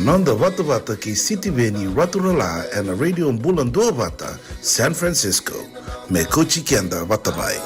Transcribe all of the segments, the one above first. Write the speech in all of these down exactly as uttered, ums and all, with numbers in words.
Noda vatavata kei Sitiveni Raturala ena Radio Bula Duavata, San Francisco. Me kauti keda vata mai.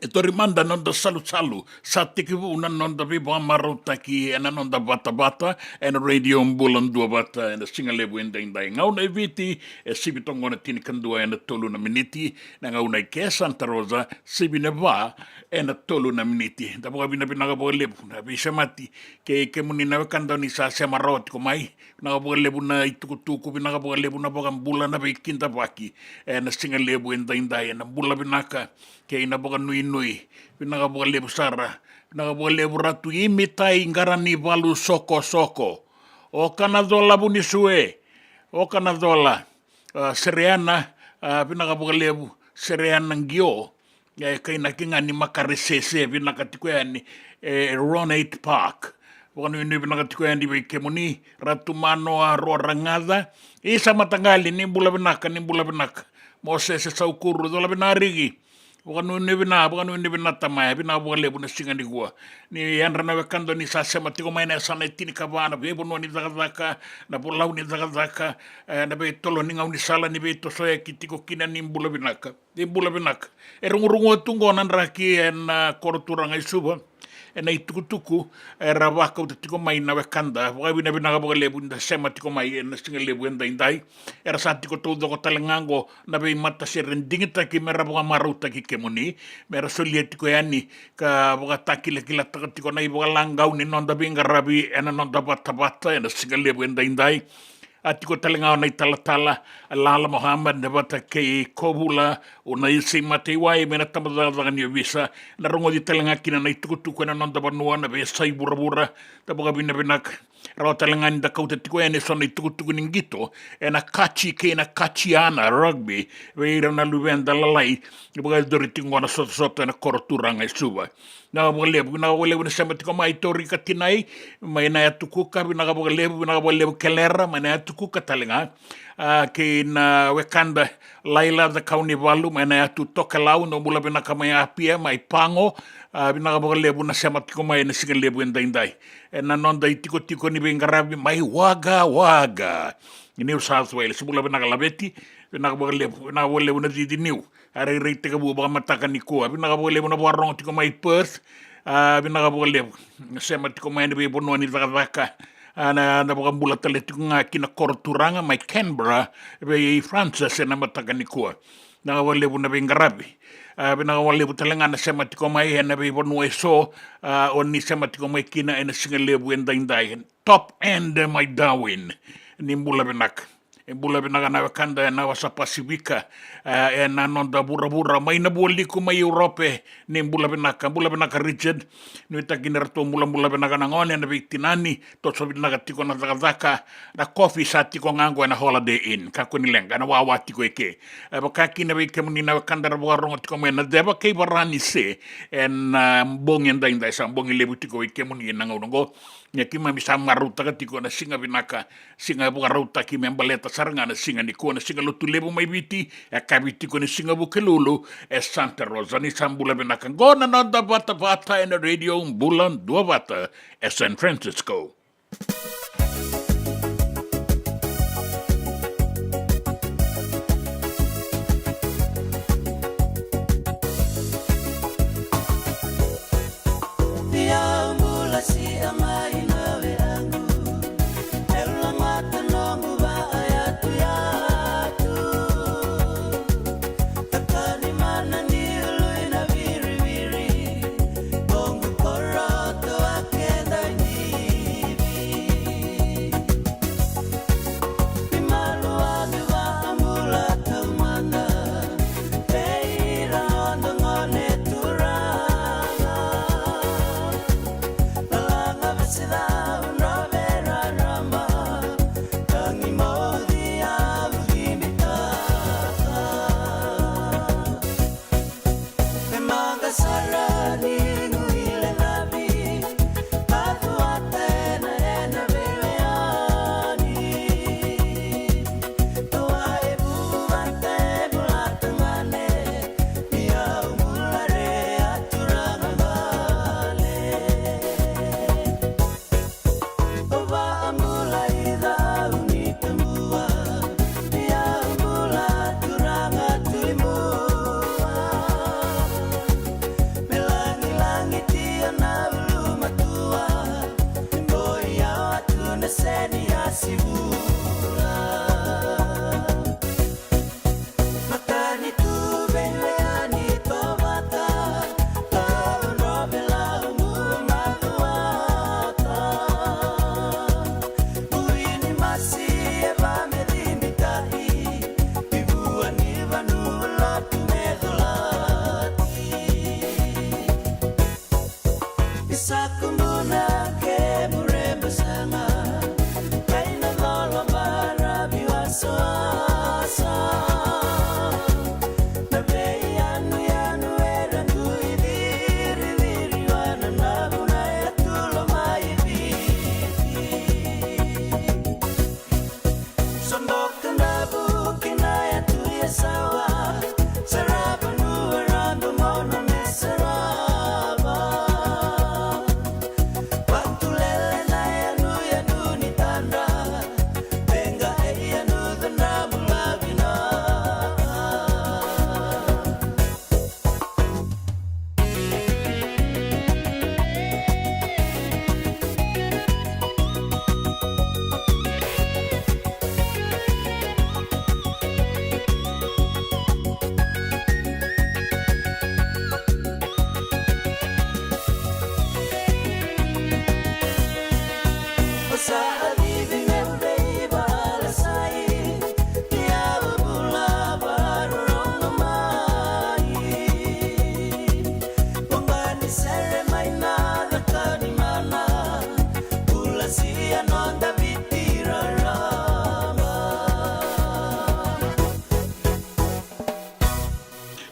E tori mada na noda salusalu, sa tekivu na noda veivakamarautaki ena noda vatavata ena Radio Bula Duavata ena siga levu edaidai. Gauna e Viti e sivi toka qo na tinikadua ena tolu na miniti, na gauna e ke Santa Rosa sivi na va ena tolu na miniti. Da vakavinavinaka vakalevu na veisemati kei kemuni na wekada ni sa sema rawa tiko mai. Vinaka vakalevu na itukutuku, vinaka vakalevu na vakabula, na veikidavaki ena siga levu edaidai, ena bula vinaka kei na vakanuinui. Vinaka vakalevu sara. Vinaka vakalevu Ratu Imitai Qaranivalu Sokosoko. O Kanacola Vunisue. O Kanacola. A, Sereana, a, vinaka vakalevu Sereana Qio. E kainaki ga ni Makaresese, vinaka tiko yani e Ronate Park. Vakanuinui vinaka tiko yani vei kemuni Ratu Manoa Roragaca. Isa Mataqali, ni bula vinaka, ni bula vinaka. Mosese Saukuru, cola vinaka Riki. Vakanuinui vinaka, vakanuinui vinaka tamaya, vinaka vakalevu na siga nikua. Ni yadra na wekada ni sa sema tiko mai na yasana e tinikava, na veivanua ni cakacaka, na volau ni cakacaka, e, na veitolo ni gaunisala ni veitosoyaki tiko kina, ni bula vinaka. Ni bula vinaka. E rogorogo tu qo na draki ena koroturaga i Suva. ena itukutuku era vakauta tiko mai na wekada. Vakavinavinaka vakalevu ni da sema tiko mai ena siga levu edaidai. Era sa tiko taucoko tale ga oqo na veimatasere digitaki me ra vakamarautaki kemuni, me ra solia tiko yani ka vakatakilakilataka tiko na ivakalagau ni noda veiqaravi ena noda vatavata ena siga levu edaidai. A tiko tale ga o na italatala Lala Mohammed vata kei Kovula o na Isei Mataiwai mai na tabacakacaka ni ovisa, na rogoci tale ga kina na itukutuku ena noda vanua na veiyasai vuravura. Da vakavinavinaka. Rawa tale ga ni da kauta tiko yani eso na itukutuku ni qito ena kachi kei na kachiana rugby vei ira na luveda lalai. Vakayacori tiko oqo na sotosoto ena koro turaga e Suva. Vinaka vakalevu, vinaka vakalevu na sema tiko mai Tori Katinai mai na yatu Kuka, vinaka vakalevu, vinaka vakalevu Kelera mai na yatu Kuka tale ga. A, kei na wekada Laila Cakaunivalu mai na yatu Tokelau, dou bula vinaka mai Apia, mai Pago. A, vinaka vakalevu na sema tiko mai ena siga levu edaidai ena noda itikotiko ni veiqaravi mai Wagga Wagga, New South Wales. Bula vinaka Laveti, vinaka vakalevu, vinaka vakalevu na cici niu. A rairai tekivu vakamataka nikua. Vinaka vakalevu na vakarogo tiko mai Perth. A, vinaka vakalevu na sema tiko mai na veivanua ni cakacaka. A, na, na vakabula tale tiko ga ki na koro turaga mai Canberra vei Francis ena mataka nikua. Vinaka vakalevu na veiqaravi. A, vinaka vakalevu tale ga na sema tiko mai ena veivanua eso. A, o ni sema tiko mai kina ena siga levu edaidai. Top End mai Darwin, ni bula vinaka. E bula vinaka na wekada ena wasa Pasifika, e, ena noda vuravura mai na vualiku mai Europe, ni bula vinaka. Bula vinaka Richard. Nuitaki ni ratou bulabula vinaka na gone, na veitinani, toso vinaka tiko na cakacaka. Na kofi sa tiko ga oqo ena Holiday Inn, kakua ni leqa, ena wawa tiko eke. E, vaka kina vei kemuni na wekada ra vakarogo tiko mai na ceva kei Varanise ena, a, bogi edaidai. Sa bogi levu tiko vei kemuni ena gauna oqo. Ia keimami sa marautaka tiko na siga vinaka, siga vakarautaki me baleta sara ga na siga nikua, na siga Lotulevu mai Viti, e kavi tiko ni siga Vukelulu e Santa Rosa. Ni sa bula vinaka. Qo na noda vatavata ena Radio Bula Duavata e San Francisco.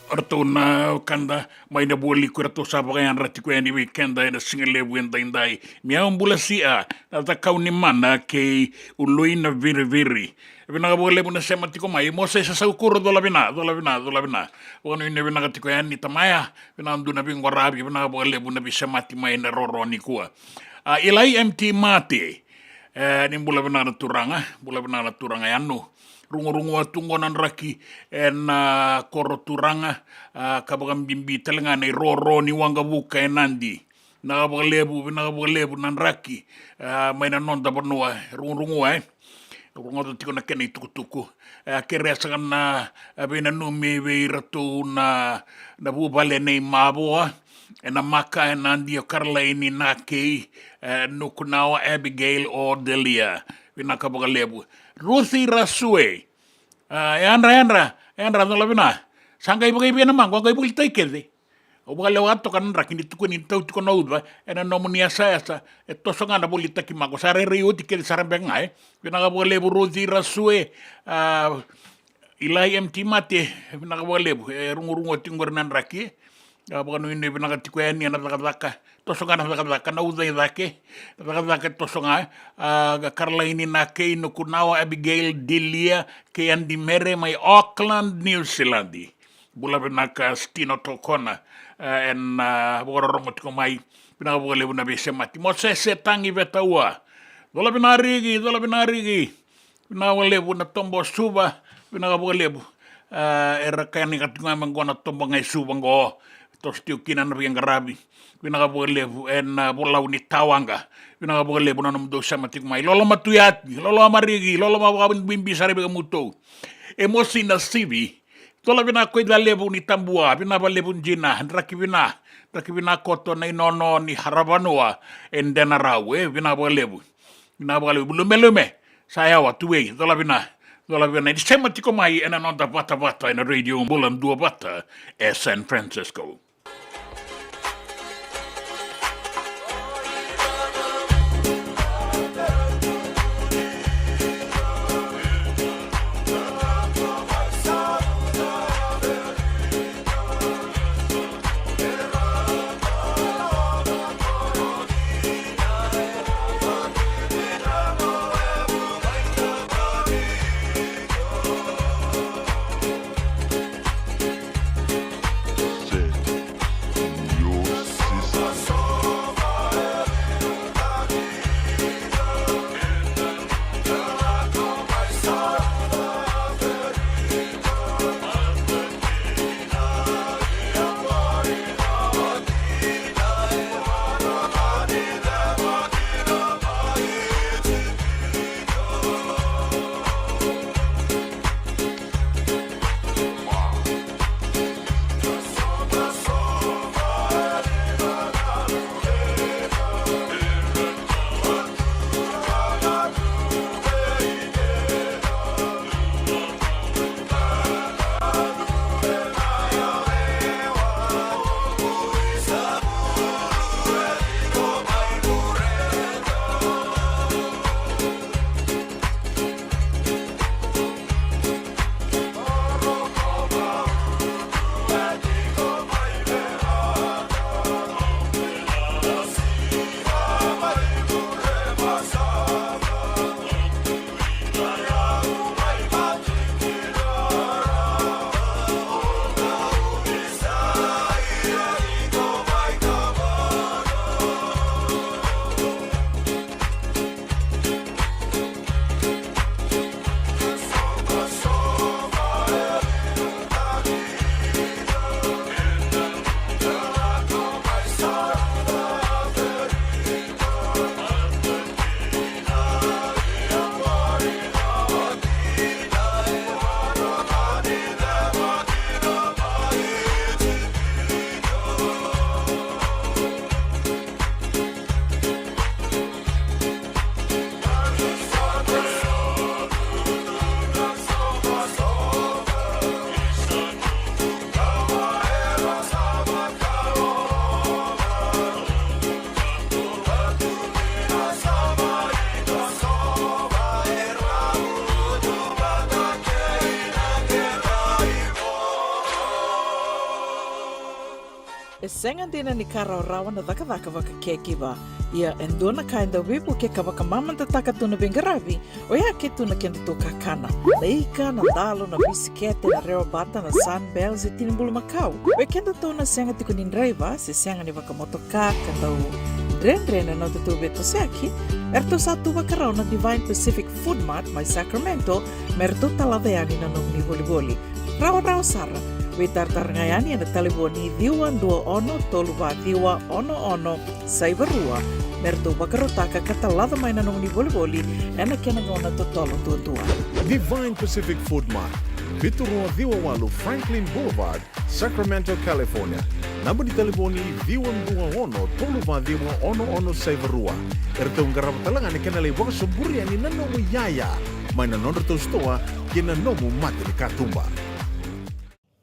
O ratou na wekada mai na Vualiku, ratou sa vakayadra tiko yani vei keda ena siga levu edaidai. Meau bula sia na cakau ni mana kei Ului na Viriviri. Vinaka vakalevu na sema tiko mai. Mosese Saukuro, cola vina, cola vina, cola vina. Vakanuinui vinaka tiko yani tamaya. Vinaka dua na veiqaravi, vinaka vakalevu na veisemati mai na roro nikua. A, Ilai M T Mate. E, ni bula vinaka na turaga, bula vinaka na turaga yanu. Rugurugua tu qo na draki ena koro turaga, a, ka vakabibi tale ga na iroro ni waqavuka e Nadi. Vinaka vakalevu, vinaka vakalevu na draki, a, mai na noda vanua, rugurugua, e. Rogoca tiko na kena itukutuku. E, kerea saka na, e, veinanumi vei iratou na, na vuvale nei Mavoa, e Namaka, e Nadi, o Karalaini, Nakei, e Nukunawa, Abigail, o Delia. Vinaka vakalevu. Ruthi Rasue. A, yadra, yadra, yadra, cola vina. Sa qai vakaivei na maqo, a qai volitaki kece. Au vakalewa toka na draki ni tukuni ni tau tiko na uca ena nomuni yasayasa, e toso ga na volitaki maqo, sa rairai oti kece sara beka ga, e. Vinaka vakalevu Ruthi Rasue, a, Ilai M T Mate, vinaka vakalevu, e rugurugua tiko qori na draki, e. A, vakanuinui vinaka tiko yani ena cakacaka, toso ga na cakacaka, na uca i cake, cakacaka e toso ga, a, Karalaini, Nakei, Nukunawa, Abigail, Delia, kei Adi Mere mai Auckland, New Zealand. Bula vinaka Stino Tokona, e, ena, a, vakarorogo tiko mai. Vinaka vakalevu na veisemati. Mosese Tagi Vetaua. Cola vina Riki, cola vina Riki. Vinaka vakalevu na tobo Suva. Vinaka vakalevu. A, era kaya ni ka tiko ga me qo na tobo ga i Suva qo. Toso tiko kina na veiqaravi. Vinaka vakalevu ena, a, volau ni tawaqa. Vinaka vakalevu na nomudou sema tiko mai. Loloma Tuyati, loloma Riki, loloma vakabibi sara vei kemudou. Emosi Nasivi. Cola vina ko i Calevu ni Tabua, vina vakalevu dina, draki vina, draki vina koto na inono ni haravanua e Denarau, e, vina vakalevu. Vina vakalevu, lumelume, sa yawa tu vei, cola vina, cola vina, ni sema tiko mai ena noda vatavata ena Radio Bula Duavata e San Francisco. E sega dina ni ka rawarawa na cakacaka vaka caregiver. Ia e dua na ka e dau veivukei ka vakamamadataka tu na veiqaravi, oya ke tu na kedatou kakana. Na ika, na dalo, na bisikete, na rewa bata, na Sunbell, se tini bulumakau. Vei kedatou na sega tiko ni draiva, se sega ni vakamotoka, ka dau dredre na nodatou veitosoyaki, eratou sa tu vakarau na Divine Pacific Food Mart mai Sacramento, me ratou talaca yani na nomuni volivoli. Rawarawa sara, veitaratara ga yani ena talevoni ciwa dua ono tolu va ciwa ono ono saiva rua, me ratou vakarautaka ka talaca mai na nomuni volivoli ena kena gauna totolo duadua. Divine Pacific Food Mart, vitu rua ciwa walu Franklin Boulevard, Sacramento, California. Naba ni talevoni ciwa dua ono tolu va ciwa ono ono saiva rua. Eratou qarava tale ga na kena lai vakasoburi yani na nomu iyaya mai na nodratou sitoa ki na nomu mata ni katuba.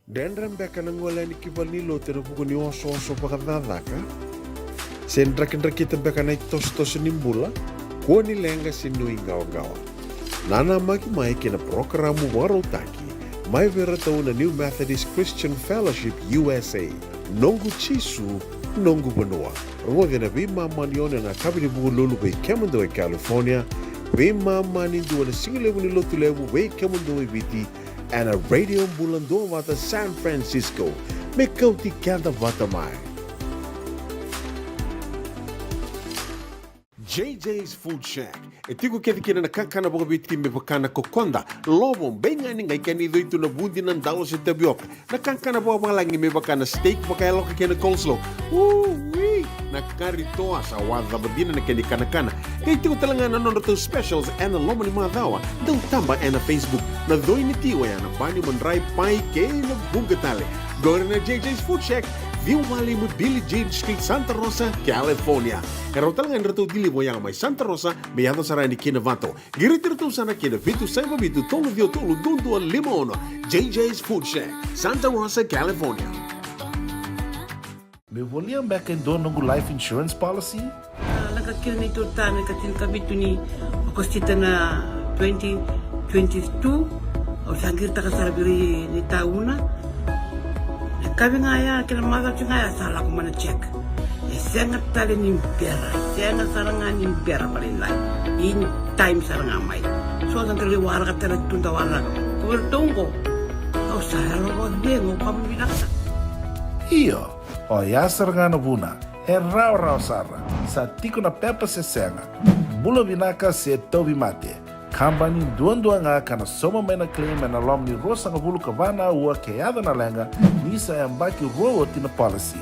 Dredre beka na gole yani ki valenilotu ena vuku ni osooso vakacakacaka? Se drakidrakita beka na itosotoso ni bula? Kua ni leqa se nuiqawaqawa. Nanamaki mai ki na parokaramu vakarautaki mai vei iratou na New Methodist Christian Fellowship U S A, Noqu Jisu, Noqu Vanua. Rogoci ena veimama ni ono ena yakavi ni Vukelulu vei kemudou e California, veimama ni dua ena sigalevu ni Lotulevu vei kemudou e Viti, ena Radio Bula Duavata San Francisco. Me kauti keda vata mai. J J's Food Shack. E tiko kece kina na kakana vakaviti me vaka na kokoda, lovo, beigani, qai kena icoi tu na vudi, na dalo se tavioka. Na kakana vakavalagi me vaka na steak vakayaloka kei na coleslaw. Ui! Na kari toa, sa wacava dina na kena ikanakana. Qai tiko tale ga na nodratou specials ena loma ni macawa. Dau taba ena Facebook. Na coi ni ti oya na bani, madrai, pai kei na vuqa tale. Qori na J J's Food Shack, ciwa walu lima Billie Jean Street, Santa Rosa, California. E rawa tale ga ni ratou deliver oya mai Santa Rosa me yaco sara yani ki Novato. Qiriti iratou sara ki na vitu saiva vitu tolu ciwa tolu dua dua lima ono. J J's Food Shack, Santa Rosa, California. Meu volia beka e dua noqu life insurance policy? A, lako kina neitou tane ka tinikavitu ni Okosita na twenty twenty-two. Au sa qiritaka sara vei ira na itauna. Na yakavi ga ya kei na macawa ga ya sa lako mai na check. E sega tale ni bera, sega sara ga ni bera vakalailai. In time sara ga mai. So sa qai waraka tale tu da waraka. Ko vei iratou qo. Au sa yalo vakacegu, au kama vinaka sara. Io, oya sara ga na vuna. E rawarawa sara. Sa tiko na pepa se sega. Bula vinaka se tauvimate. Kabani duadua ga ka na sauma mai na claim ena loma ni ruasagavulu ka va na aua ke yaco na leqa, ni sa yabaki rua oti na policy.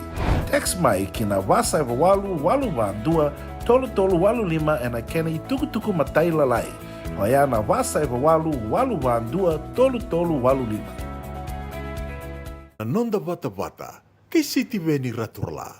Text mai ki na va saiva walu walu va dua tolu tolu walu lima ena kena itukutuku matailalai. Oya na va saiva walu walu va dua tolu tolu walu lima. Na noda vatavata kei Sitiveni Raturala.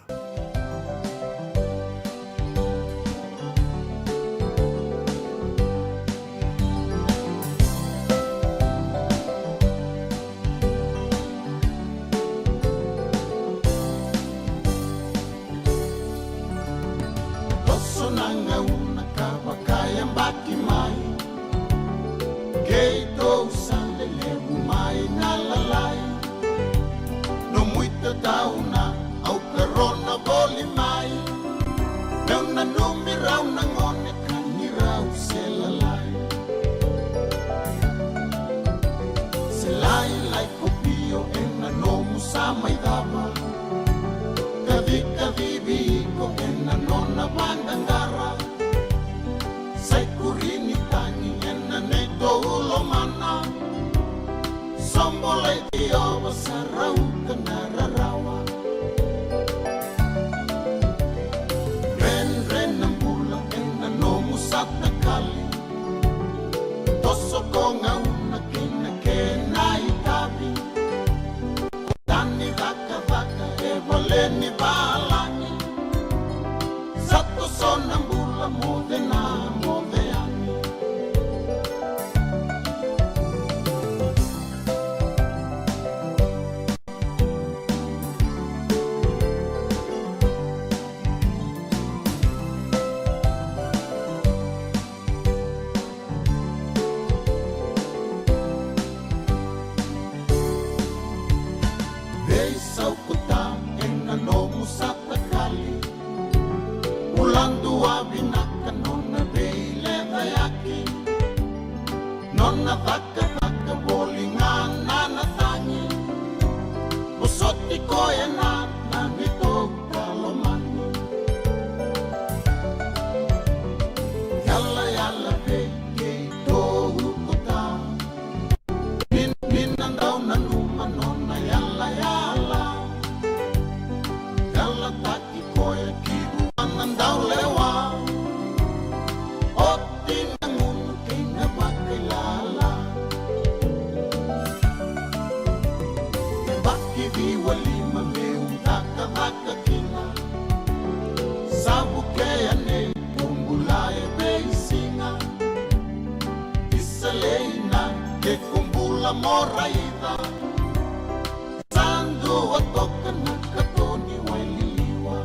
Toso na gauna ka vakayabaki mai. Keitou sa lelevu mai na lalai. Nomu itatauna au karona voli mai. Meu nanumi rau na gone ka ni rau se lalai. Se lailai ko Pio ena nomu sa mai cava. Kacikacivi iko ena nona vaqaqara. Sa ikuri ni tagi ena neitou lomana. Sobolai Jiova sa rauta na rarawa. Dredre na bula ena nomu sa takali. Toso ko gauna kei na kena itavi. Tani cakacaka e vale ni valagi. Sa toso na bula moce na moce yani. Veisau ko ta ena nomu Vinaka nona veilecayaki, nona cakacaka voli ga na na tagi. Vosoti koya na na veitou ka lomani. Yalayala vei keitou ko ta. Ni, ni na dau nanuma nona yalayala. Yalataki koya ki vua na dau lewa. Oti na gunu kei na vakailala. Yabaki ciwa lima meu cakacaka kina. Sa vukea nei ko bula e veisiga. Isa lei na ke ko bula mo raica. Sa dua toka na katoni wai liliwa.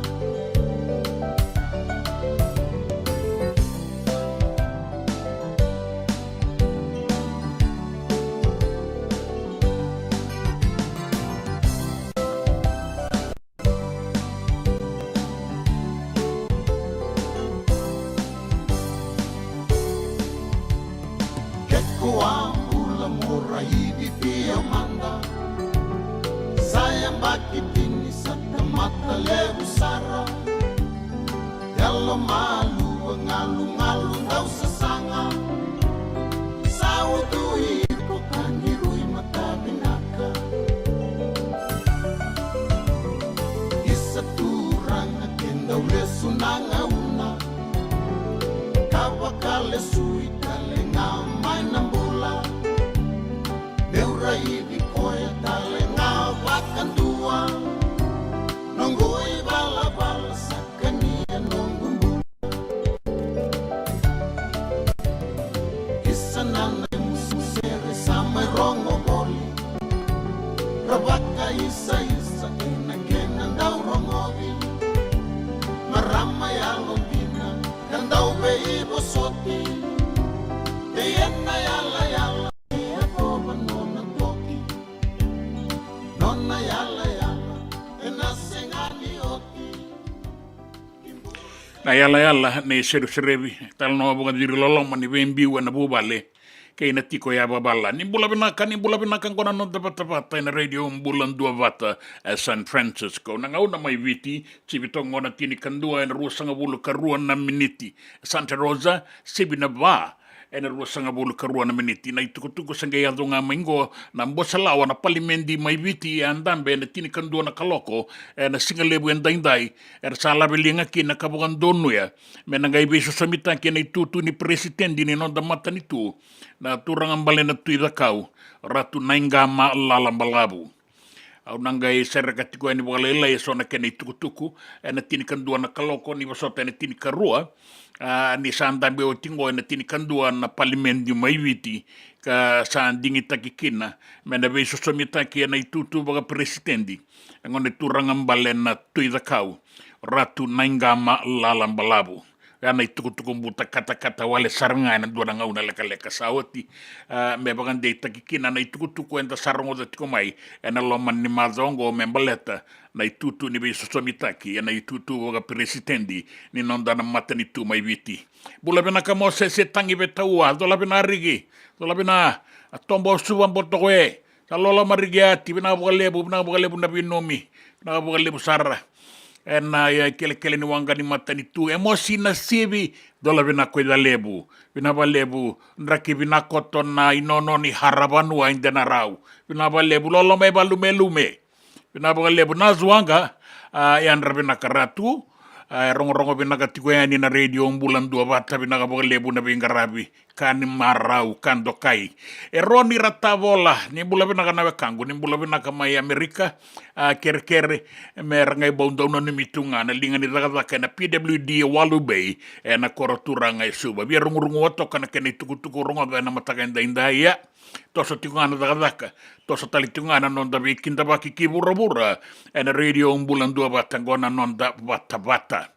Ke ko a bula mo raici vei au mada. Sa yabaki tini sa tamata levu sara. Yalo malua galugalu dau sasaga. Sa ucui iko ka ni rui matavinaka. Isa turaga ke dau lesu na gauna. Ka vakalesui tale ga mai na bula. Meu raici koya tale ga vakadua. Noqu ivalavala sa kania noqu bula. Isa na na imusimusere sa mai rogo voli. Ra vakaisaisa ena kena dau rogoci. Marama yalodina ka dau veivosoti. Vei ena yalayala e yacova nona toki. Nona yalayala ena sega ni oti. Na yalayala ni seruserevi, talanoa vakaciri loloma ni veibiu ena vuvale kei na tiko yavavala. Ni bula vinaka, ni bula vinaka, qo na noda vatavata ena Radio Bula Duavata, e San Francisco. Na gauna mai Viti, sivi toka qo na tinikadua ena ruasagavulu ka rua na miniti. Santa Rosa, sivi na va ena ruasagavulu ka rua na miniti. Na itukutuku sa qai yaco ga mai qo, na Boselawa na Palimedi mai Viti e a dabe ena tinikadua na kaloko ena sigalevu edaidai, era sa laveliga kina ka vakadonuya me na qai veisosomitaki ena itutu ni peresitedi ni noda matanitu, na turaga bale na Tui Cakau, Ratu Naiqama Lalabalavu. Au na qai sereka tiko yani vakalailai eso na kena itukutuku ena tinikadua na kaloko ni vosota ena tinikarua. A, ni sa dabe oti qo ena tinikadua na Palimedi mai Viti, ka sa digitaki kina me na veisosomitaki ena itutu vakaperesitedi e gone turaga bale na Tui Cakau, Ratu Naiqama Lalabalavu. Ya na itukutuku buta katakata wale sara ga ena dua na gauna lekaleka sa oti. A, me vakadeitaki kina na itukutuku eda sa rogoca tiko mai ena loma ni macawa oqo me baleta na itutu ni veisosomitaki ena itutu vakaperesitedi ni noda na matanitu mai Viti. Bula vinaka Mosese Tagi Vetaua, cola vina Riki, cola vina a Tobo Suva Botokoe. Sa loloma Riki Ati, vinaka vakalevu, vinaka vakalevu na veinumi, vinaka vakalevu sara. Ena, e, kelekele ni waqa ni matanitu, e Mosi Nasivi, cola vina ko Icalevu, vinaka vakalevu, draki vinakoto na inono ni hara vanua i Denarau, vinaka vakalevu, loloma e Valumelume, vinaka vakalevu, na cuaqa, a, yadra vinaka Ratu, a, e rogorogo vinaka tiko yani na Radio Bula Duavata, vinaka vakalevu na veiqaravi. Ka ni marau, ka dokai. E Roni Ratavola, ni bula vinaka na wekaqu, ni bula vinaka mai Amerika, a, kerekere, me ra qai bau dau nanumi tu ga na liga ni cakacaka ena P W D e Walu Bay, ena koro turaga e Suva. Via rugurugua toka na kena itukutuku rogoca ena mataka edaidai, ia. Toso tiko ga na cakacaka, toso tale tiko ga na noda veikidavaki ki vuravura, ena Radio Bula Duavata, qo na noda vatavata.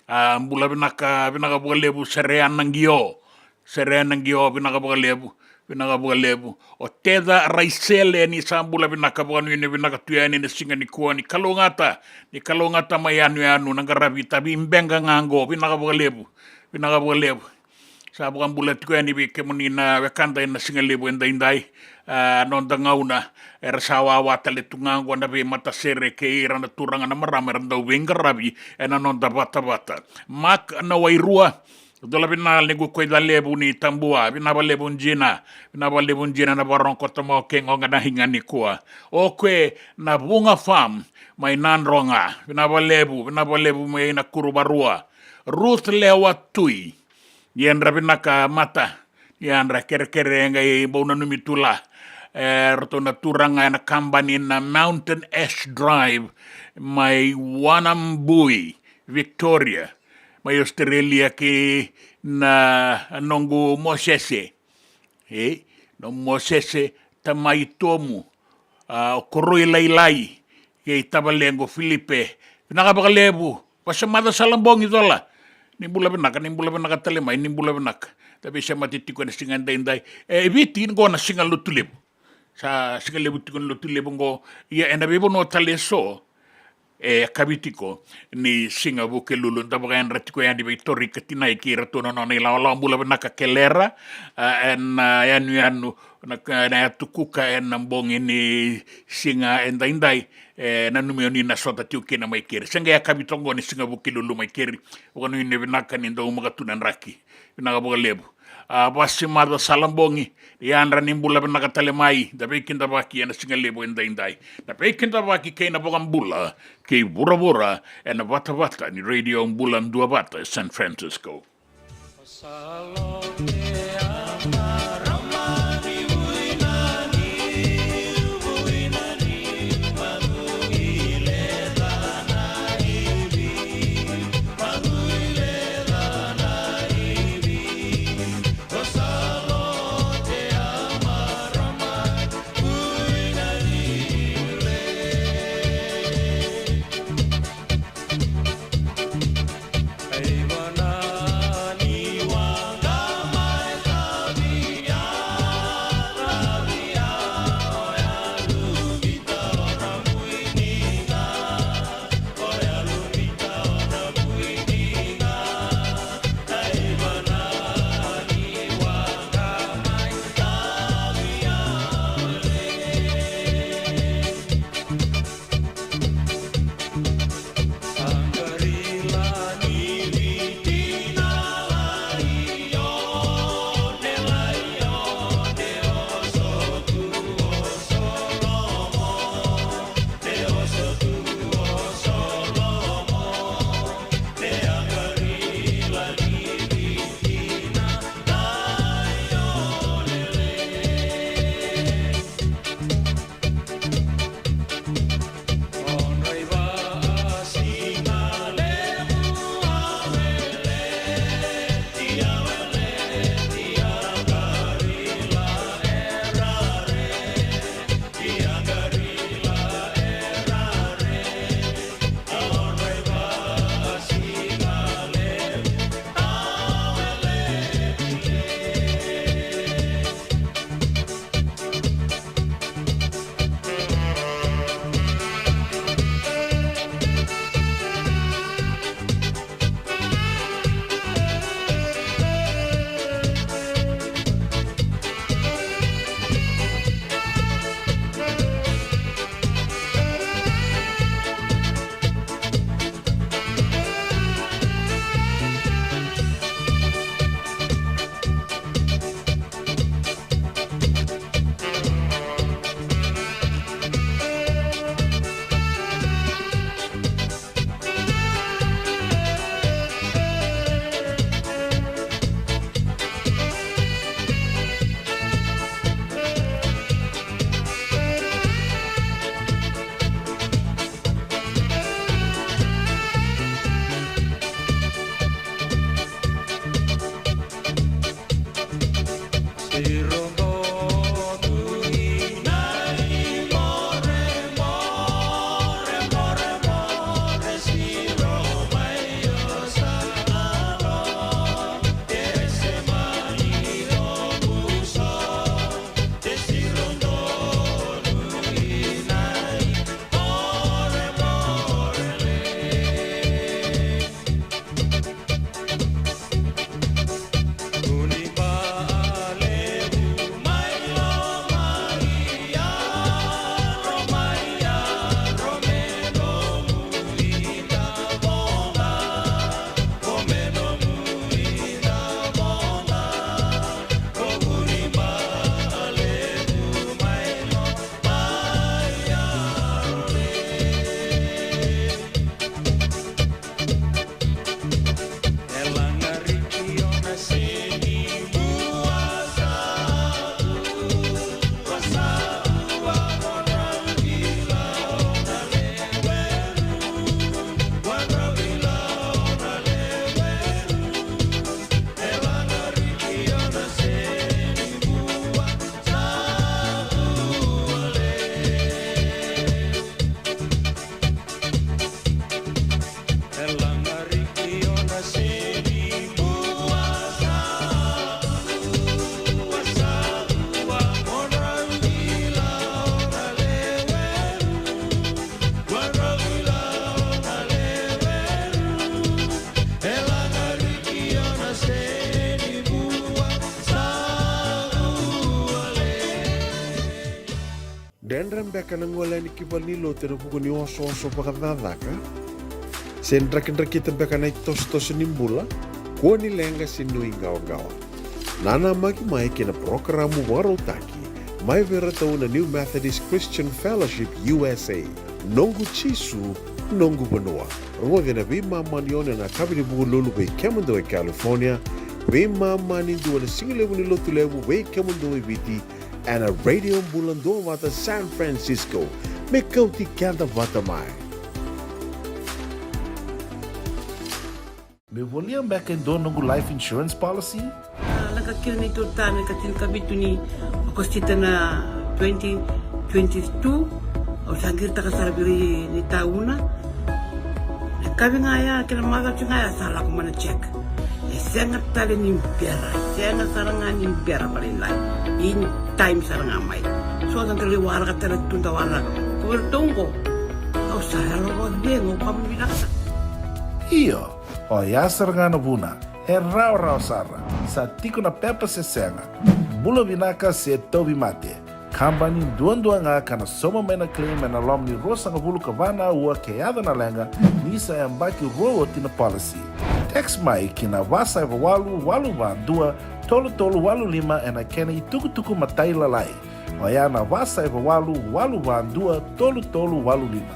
A, bula vinaka, vinaka vakalevu Sereana Qio. Sereana Qio, vinaka vakalevu. Vinaka vakalevu. O Teca Raisele, ni sa bula vinaka, vakanuinui vinaka tu yani na siga nikua, ni kalougata, ni kalougata mai yanuyanu, na qaravi tavi beqa ga qo, vinaka vakalevu, vinaka vakalevu. Sa vakabula tiko yani vei kemuni na wekada ena siga levu edaidai. A, noda gauna, era sa wawa tale tu ga qo na veimatasere kei ira na turaga na marama era dau veiqaravi ena noda vatavata. Mark Nawairua, dola vinaka lequ ko i Calevu ni Tabua, vinaka vakalevu Jina, vinaka vakalevu Jina na vakarorogo koto mai o kei qoqa na higa nikua. O koya na Vuga Farm mai Nadroga, vinaka vakalevu, vinaka vakalevu mai Nakuruvarua. Ruth Lewa Tui, ni yadra vinaka mata, ni yadra kerekere e qai bau nanumi tu la. E ratou na turaga ena kabani na Mountain Ash Drive mai Warrnambool, Victoria, mai Australia kei na noqu Mosese. E, nomu Mosese, tamai Tomu, a, o Koroi Lailai, kei tavalequ Filipe. Vinaka vakalevu, vasa maca sala bogi cola. Ni bula vinaka, ni bula vinaka tale mai, ni bula vinaka. Da veisemati tiko ena siga edaidai. E, Viti qo na siga Lotulevu. Sa siga levu tiko na Lotulevu qo. Ia ena veivanua tale eso, e kavi tiko ni siga Vukelulu, da vakayadra tiko yani vei Tori Katinai kei ratou na nona ilawalawa. Bula vinaka Kelera, a, ena yanuyanu, na, na yatu Kuka ena bogi ni siga edaidai. E nanumi o ni na sota tiko kina mai keri. Se qai yakavi toka qo ni siga Vukelulu mai keri. Vakanuinui vinaka ni dau maka tu na draki. Vinaka vakalevu. A, vasi maca sala bogi, yadra ni bula vinaka tale mai, da veikidavaki ena siga levu edaidai. Da veikidavaki kei na vakabula kei vuravura ena vatavata ni Radio Bula Duavata e San Francisco. Ka na gole yani ki valenilotu ena vuku ni osooso vakacakacaka, se drakidrakita beka na itosotoso ni bula, kua ni leqa se nuiqawaqawa. Nanamaki mai ki na parokaramu vakarautaki mai vei iratou na New Methodist Christian Fellowship U S A, Noqu Jisu, Noqu Vanua. Rogoci ena veimama ni ono ena yakavi ni Vukelulu vei kemudou e California, veimama ni dua ena sigalevu ni Lotulevu vei kemudou e Viti, ena Radio Bula Duavata San Francisco. Me kauti keda vata mai. Meu volia beka e dua noqu life insurance policy? A, leqa kina neitou ta na ika tinikavitu ni Okosita na twenty twenty-two. Au sa qiritaka sara vei ira ni tauna. Na yakavi ga ya kei na macawa ga ya sa lako mai na check. E sega tale ni bera, e sega sara ga ni bera vakalailai. In time sara ga mai. So da lai waraka tale tu, da waraka. Ko iratou qo, au sa yalo vakacegu, au vakavinavinaka sara. Io, oya sara ga na vuna. E rawarawa sara. Sa tiko na pepa se sega, bula vinaka se tauvimate. Kabani duadua ga ka na sauma mai na claim ena loma ni ruasagavulu ka va na aua ke yaco na leqa, ni sa yabaki rua oti na policy. Text mai ki na va saiva walu walu va dua tolu tolu walu lima ena kena itukutuku matailalai. Oya na va saiva walu walu va dua tolu tolu walu lima.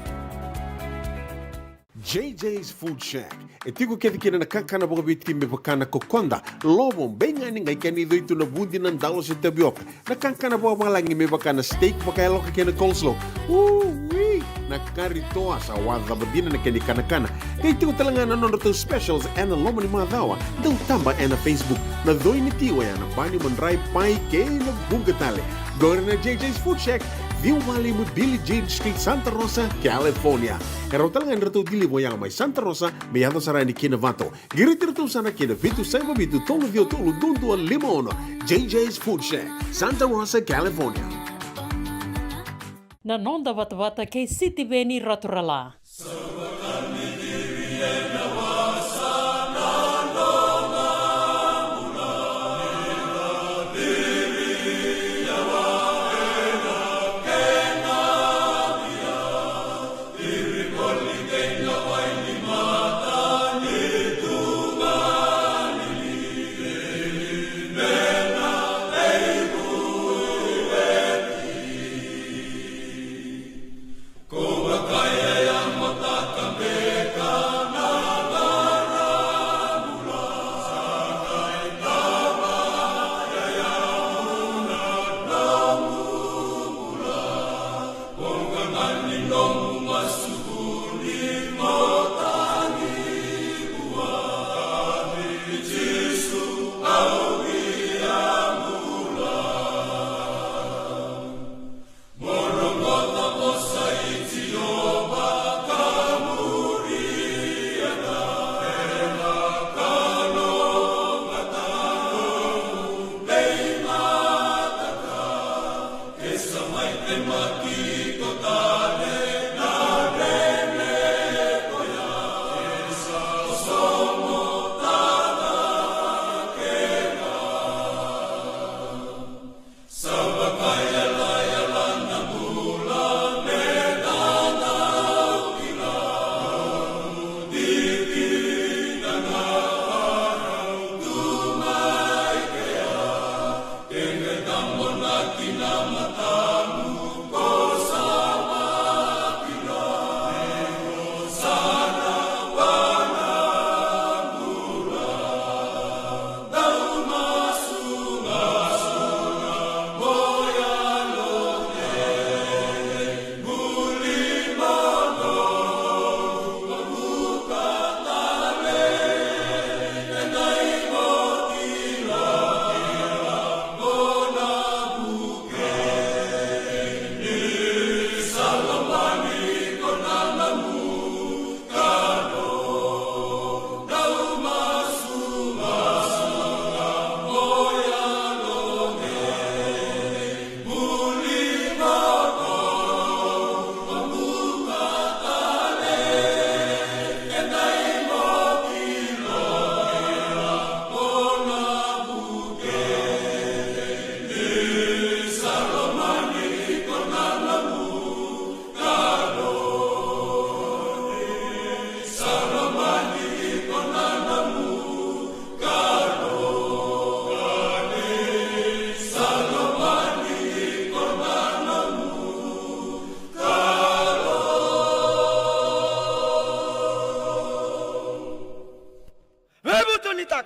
J J's Food Shack. E tiko kece kina na kakana vakaviti me vaka na kokoda, lovo, beigani, qai kena icoi tu na vudi, na dalo se tavioka. Na kakana vakavalagi me vaka na steak vakayaloka kei na coleslaw. Ui! Na kari toa, sa wacava dina na kena ikanakana. Qai tiko tale ga na nodratou specials ena loma ni macawa. Dau taba ena Facebook. Na coi ni ti oya na bani, madrai, pai kei na vuqa tale. Qori na J J's Food Shack, ciwa walu lima Billie Jean Street, Santa Rosa, California. E rawa tale ga ni ratou deliver oya mai Santa Rosa me yaco sara yani ki Novato. Qiriti iratou sara ki na vitu saiva vitu tolu ciwa tolu dua dua lima ono. J J's Food Shack, Santa Rosa, California. Na noda vatavata kei Sitiveni Raturala.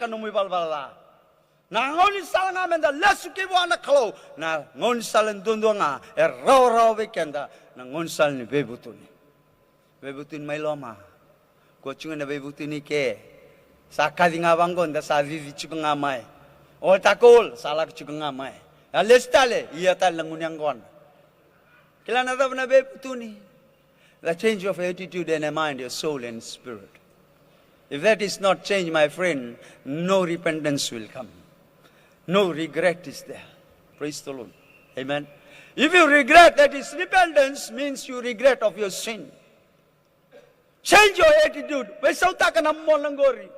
ka nomu ivalavala ca. Na gaunisala ga meda lesu ki vua na Kalou, na gaunisala duadua ga e rawarawa vei keda, na gaunisala ni veivutuni. Veivutuni mai loma. Ko tiko na veivutuni ke. Sa kaci ga vaqo da sa cici tiko ga mai. Altar call sa lako tiko ga mai. A lesu tale, ia tale na gunu yaqona. Kila na cava na veivutuni? The change of attitude and a mind, your soul and spirit. If that is not changed, my friend, no repentance will come. No regret is there. Praise the Lord. Amen. If you regret, that is repentance, means you regret of your sin. Change your attitude. Veisautaka na mona qori.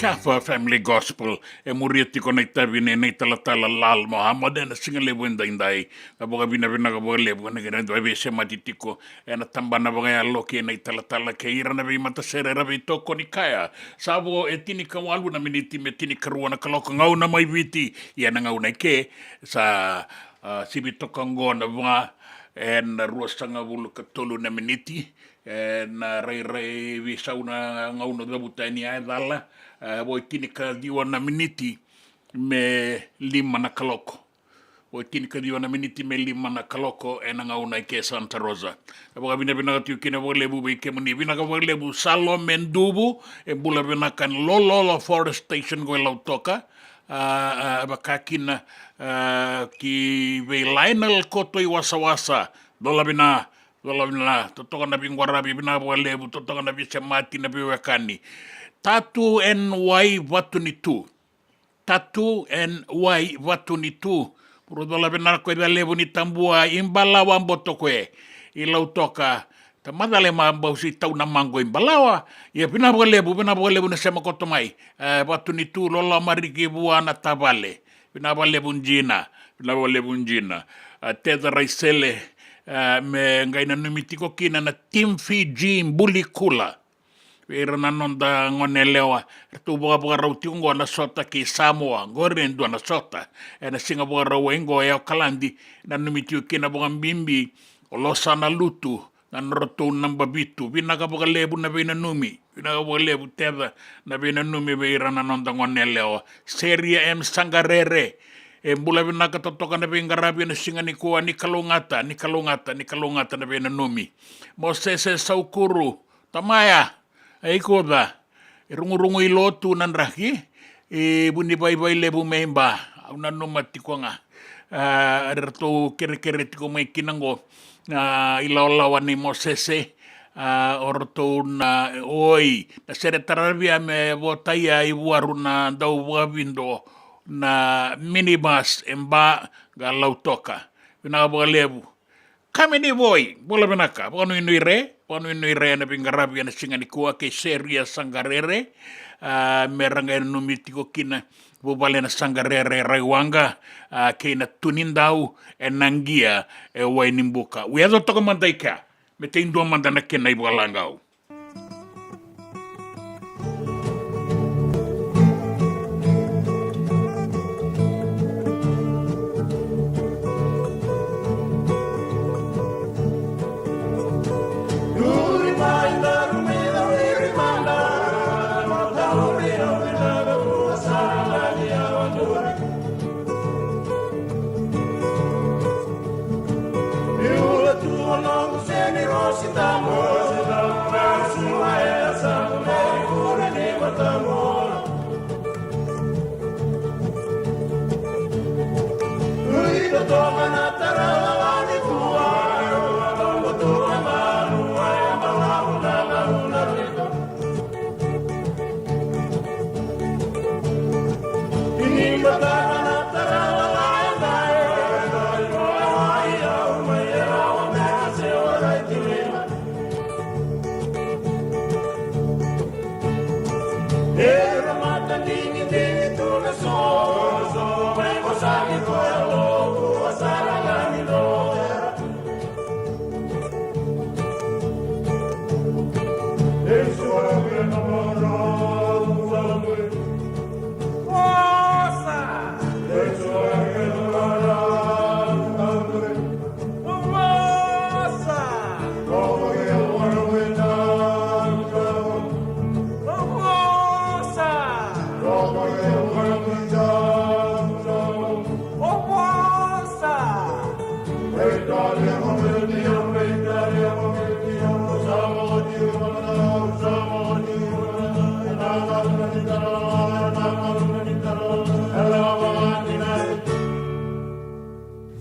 Kafa Family Gospel, e muria tiko na itavi nei na italatala Lal Mohammed ena siga levu edaidai. Na vakavinavinaka vakalevu ena kena dua veisemati tiko ena tabana vakayalo kei na italatala kei ira na veimatasere era veitokoni kaya. Sa vo e tinikawalu na miniti me tinikarua na kaloko gauna mai Viti, ia na gauna eke sa, a, sivi toka oqo na va ena ruasagavulu ka tolu na miniti. E, na rairai veisau na gauna cavuta yani a e cala. E, vo e tinikaciwa na miniti me lima na kaloko. Vo e tinikaciwa na miniti me lima na kaloko ena gauna eke Santa Rosa. E vakavinavinaka tiko kina vakalevu vei kemuni. Vinaka vakalevu Salome Duvu, e bula vinaka ni Lololo Forest Station ko e Lautoka. A, a, vaka kina, a, ki vei Lionel Koto i Wasawasa. Dola vina, dola vina, totoka na veiqaravi, vinaka vakalevu, totoka na veisemati, na veiwekani. Tatu N Y Vatu ni Tu. Tatu N Y Vatu ni Tu. Bro, dola vina ko i levu ni tabua, i Balawa Botokoe. I Lautoka. Tamacale ma bausi tau na maqo i Balawa. Ia vinaka vakalevu, vinaka vakalevu na sema koto mai. E, Vatu ni Tu, loloma riki vua na tavale. Vinaka vakalevu Jina, vinaka vakalevu Jina. A, Teta Raisele, a, me qai nanumi tiko kina na Team Fiji Buli Kula. Vei ira na noda gone yalewa, ratou vakavakarau tiko oqo na sota kei Samoa, oqori e dua na sota. Ena siga Vakarauwai oqo e Okaladi, nanumi tiko kina vakabibi o Losana Lutu, na nodratou naba vitu. Vinaka vakalevu na veinanumi. Vinaka vakalevu Teta na veinanumi vei ira na noda gone yalewa. Seria M Saqarere. E bula vinaka totoka na veiqaravi ena siga nikua, ni kalougata, ni kalougata, ni kalougata na veinanumi. Mosese Saukuru, tamaya, e iko ca. E rugurugu i lotu na draki, e vunivaivai levu me i Ba, au nanuma tiko ga. A, ratou kerekere tiko mai kina oqo, a, i lawalawa nei Mosese, a, o ratou na oi, na sere taravia me votaia i Vuaru na dau vakavido na minibus e Ba, qa Lautoka. Vinaka vakalevu. Kamini Voi, bula vinaka, vakanuinui re, vakanuinui re ena veiqaravi ena siga nikua kei Seria Saqarere, a, me ra qai nanumi tiko kina vuvale na Saqarere Raiwaqa, a, kei na Tunidau, ena qia, e Wainibuka. Wi yaco toka mada i kea, me tei dua mada na kena ivakalagau.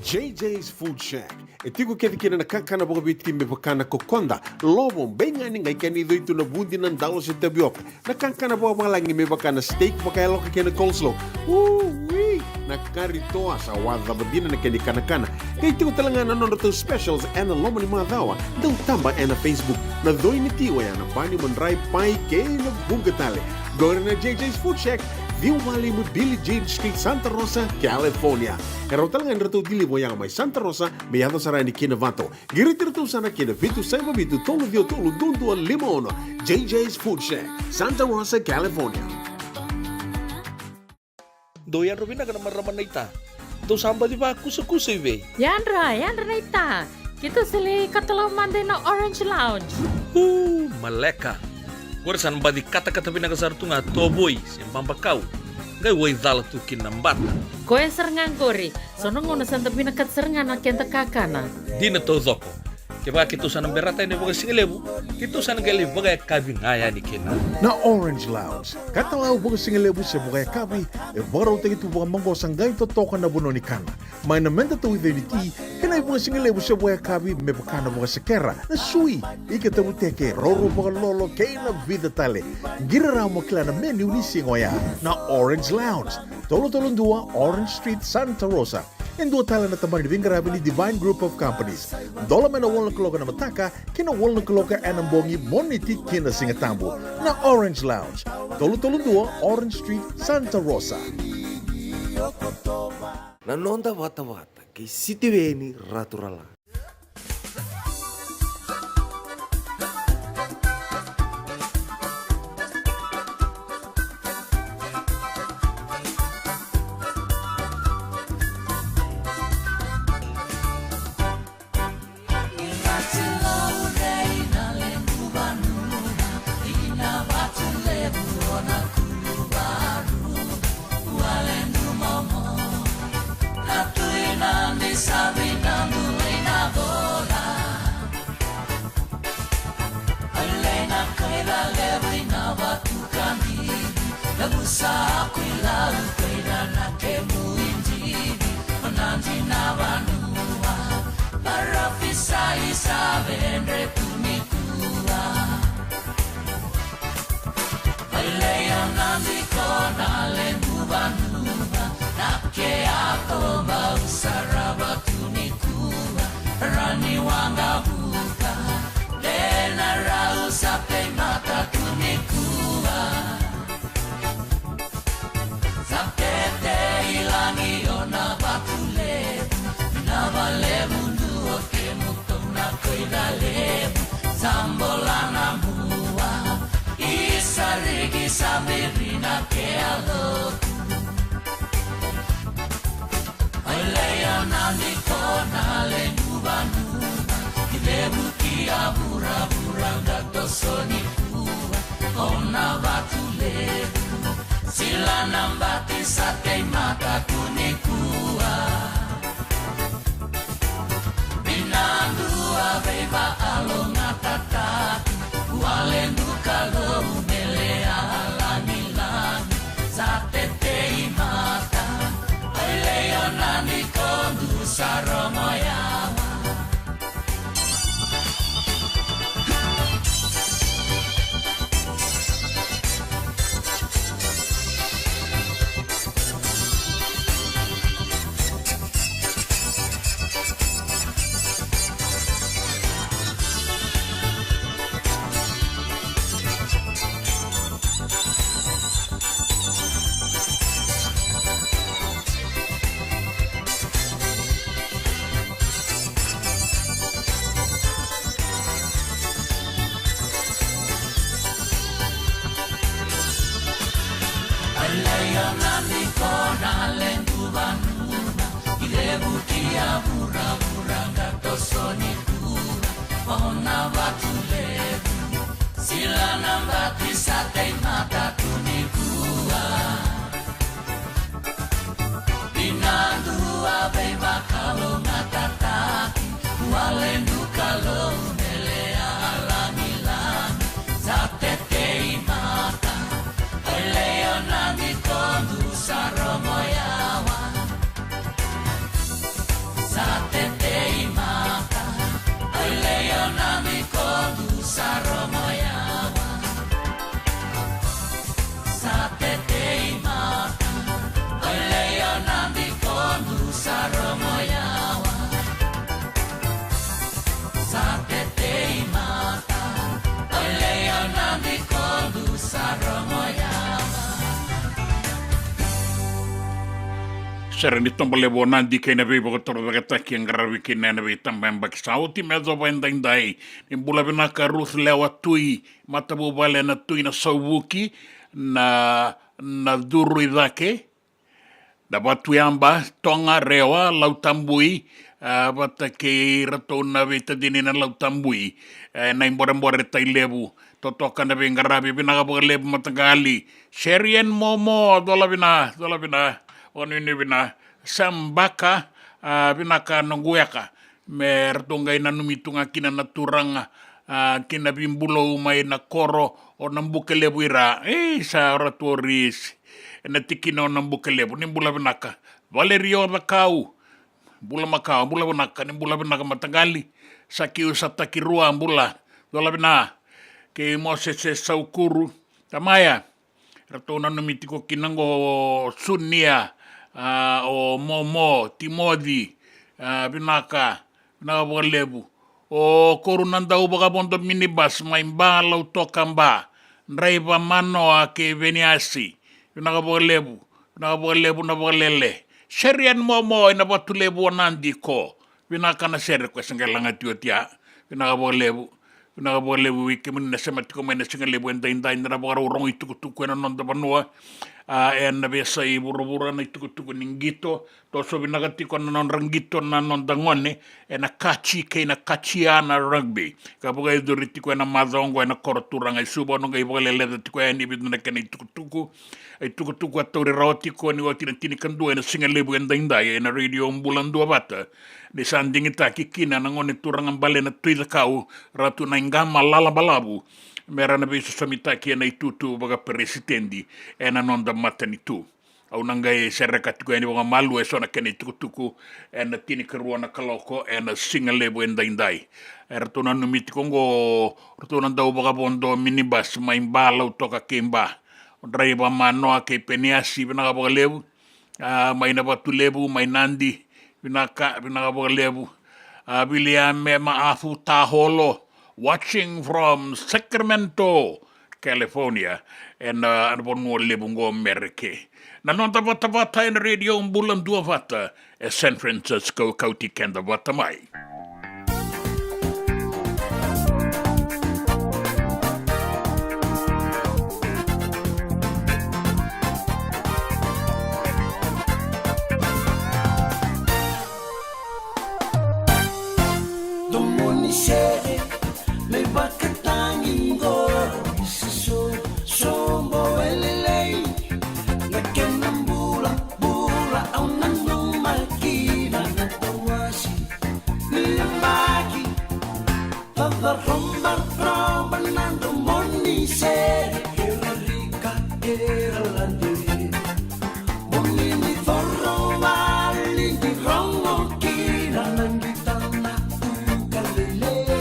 J J's Food Shack. E tiko kece kina na kakana vakaviti me vaka na kokoda, lovo, beigani, qai kena icoi tu na vudi, na dalo se tavioka. Na kakana vakavalagi me vaka na steak vakayaloka kei na coleslaw. Ui! Na kari toa sa wacava dina na kena ikanakana. Qai tiko tale ga na nodratou specials ena loma ni macawa. Dau taba ena Facebook. Na coi ni ti oya na bani, madrai, pai kei na vuqa tale. Qori na J J's Food Shack, ciwa walu lima Billie Jean Street, Santa Rosa, California. E rawa tale ga ni ratou deliver yaga mai Santa Rosa me yaco sara yani ki Novato. Qiriti iratou sara ki na vitu saiva vitu tolu ciwa tolu dua dua lima ono. J J's Food Shack, Santa Rosa, California. Dou yadra vinaka na marama naita. Dou sa baci vakusakusa i vei? Yadra, yadra naita. Keitou sa lai katalau mada ina Orange Lounge. Uu, maleka. Qori sa na baci katakata vinaka sara tu ga tovoi se babakau. Qai waicala tu kina na bata. Koya sara ga qori. So na gauna sa da vinakata sara ga na keda kakana. Dina taucoko. Kevaka keitou sa na berata yani vakasigalevu, keitou sa na qai lai vakayakavi ga yani kina. Na Orange Lounge, katalau vakasigalevu se vakayakavi, e vakarautaki tu vakamaqosa qai totoka na vanua ni kana. Mai na meda tauica ni ti, kei na ivakasigalevu se vakayakavi me vaka na vakasekera, na sui, ika tavuteke, roro vakalolo, kei na vica tale. Qiri rawa mo kila na menu ni siga oya. Na Orange Lounge, tolu tolu dua Orange Street, Santa Rosa. E dua tale na tabana ni veiqaravi ni Divine Group of Companies. Dola mai na walu na kaloko na mataka ki na walu na kaloko ena bogi, Moniti ki na Sigatabu. Na Orange Lounge, tolu tolu dua Orange Street, Santa Rosa. Na noda vatavata kei Sitiveni Raturala. Sere ni toba levu o Nadi kei na veivakatorocaketaki e qaravi kina ena veitabayabaki sa oti me yacova edaidai. Ni bula vinaka Ruth Lewa Tui, matavuvale na Tui na Sauvuki, na, na Curu i cake, na Vatuyaba, Toga, Rewa, Lautabui, a, vata kei iratou na veitacini na Lautabui, e, na iborebore tai levu, totoka na veiqaravi, vinaka vakalevu mataqali. Seri en Momo, cola vina, cola vina, vakanuinui vina. Sam Baka, a, vinaka noqu weka. Me ratou qai nanumi tu ga kina na turaga, a, kina vibulou mai na koro o Nabukelevu i ra. Ei, sa ratou ori ena tikina o Nabukelevu, ni bula vinaka. Valerio Cakau, bula makawa, bula vinaka, ni bula vinaka mataqali. Sakiu Satakirua, bula, cola vina. Kei Mosese Saukuru, tamaya. Ratou nanumi tiko kina qo o Sunia, a, o Momo, Timoci, a, vinaka, vinaka vakalevu. O Koru na dau vakavodo minibus mai Ba, Lautoka Ba, draiva Manoa kei Veniasi, vinaka vakalevu, vinaka vakalevu na vakalele. Seri en Momo ena Vatulevu o Nadi ko. Vinaka na sere ko e sa qai lagati oti ya. Vinaka vakalevu. Vinaka vakalevu vei kemuni na sema tiko mai na siga levu edaidai, da na vakarau rogo itukutuku ena noda vanua. A, ena veiyasai vuravura na itukutuku ni qito. Toso vinaka tiko na nodra qito na noda gone ena kaji kei na kaji ya na rugby. Ka vakayacori tiko ena macawa oqo ena koro turaga i Suva, au na qai vakaleleca tiko yani e vitu na kena itukutuku. A itukutuku a tauri rawa tiko ni oti na tinikadua ena siga levu edaidai ena Radio Bula Duavata. Ni sa digitaki kina na gone turaga bale na Tui Cakau, Ratu Naiqama Lalabalavu, me ra na veisosomitaki ena itutu vakaperesitedi ena noda matanitu. Au na qai sereka tiko yani vakamalua eso na kena itukutuku ena tinikarua na kaloko ena siga levu edaidai. E ratou nanumi tiko oqo, ratou na dau vakavodo minibus mai Ba, Lautoka kei Ba. O draiva Manoa kei Peniasi, vinaka vakalevu. A, mai na Vatulevu, mai Nadi, vinaka, vinaka vakalevu. A, Viliame Maafu Taholo, watching from Sacramento, California, ena, a, vanua levu qo Mereke. Na noda vatavata ena Radio Bula Duavata e San Francisco, kauti keda vata mai. Domoni sere me vakatagi qo, isa so, sobo e lelei. Na kena bula, bula au nanuma kina na tawasi ni yabaki. Cava roba, roba na domoni sere, era rika, era lade. Boni ni coro vale ni rogo kina na qita na ukulele.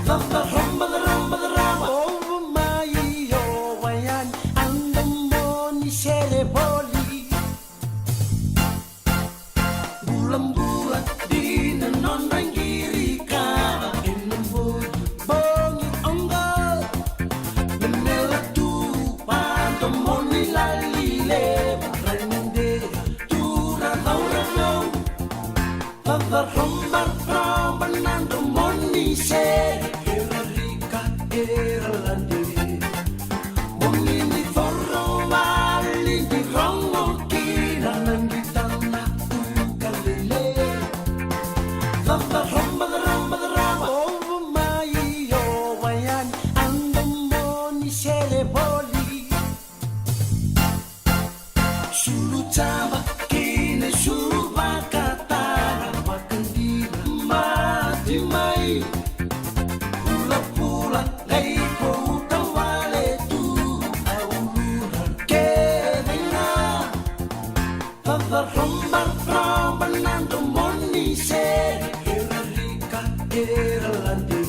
Cava roba, roba, roba, ovo mai o wayani, a domoni sere voli. Bulabula dina nodra qiri kava ena bogi, bogi oqo. Me mela tu vakadomoni lali levu, rai na dei tu ra cau ra cau. Vavarobaroba na domoni sere, era rika, era lade. Boni ni coro vale ni rogo kina na qita na ukulele. Cava roba, cava roba, cava ovo mai o wayani, a domoni sere voli. Sulu cava kei na sulu vakatara, vakadina mati mai. Pulapula qai kauta wale tu, a ulura kece ga. Vavarobaroba na domoni sere, era rika, era lade.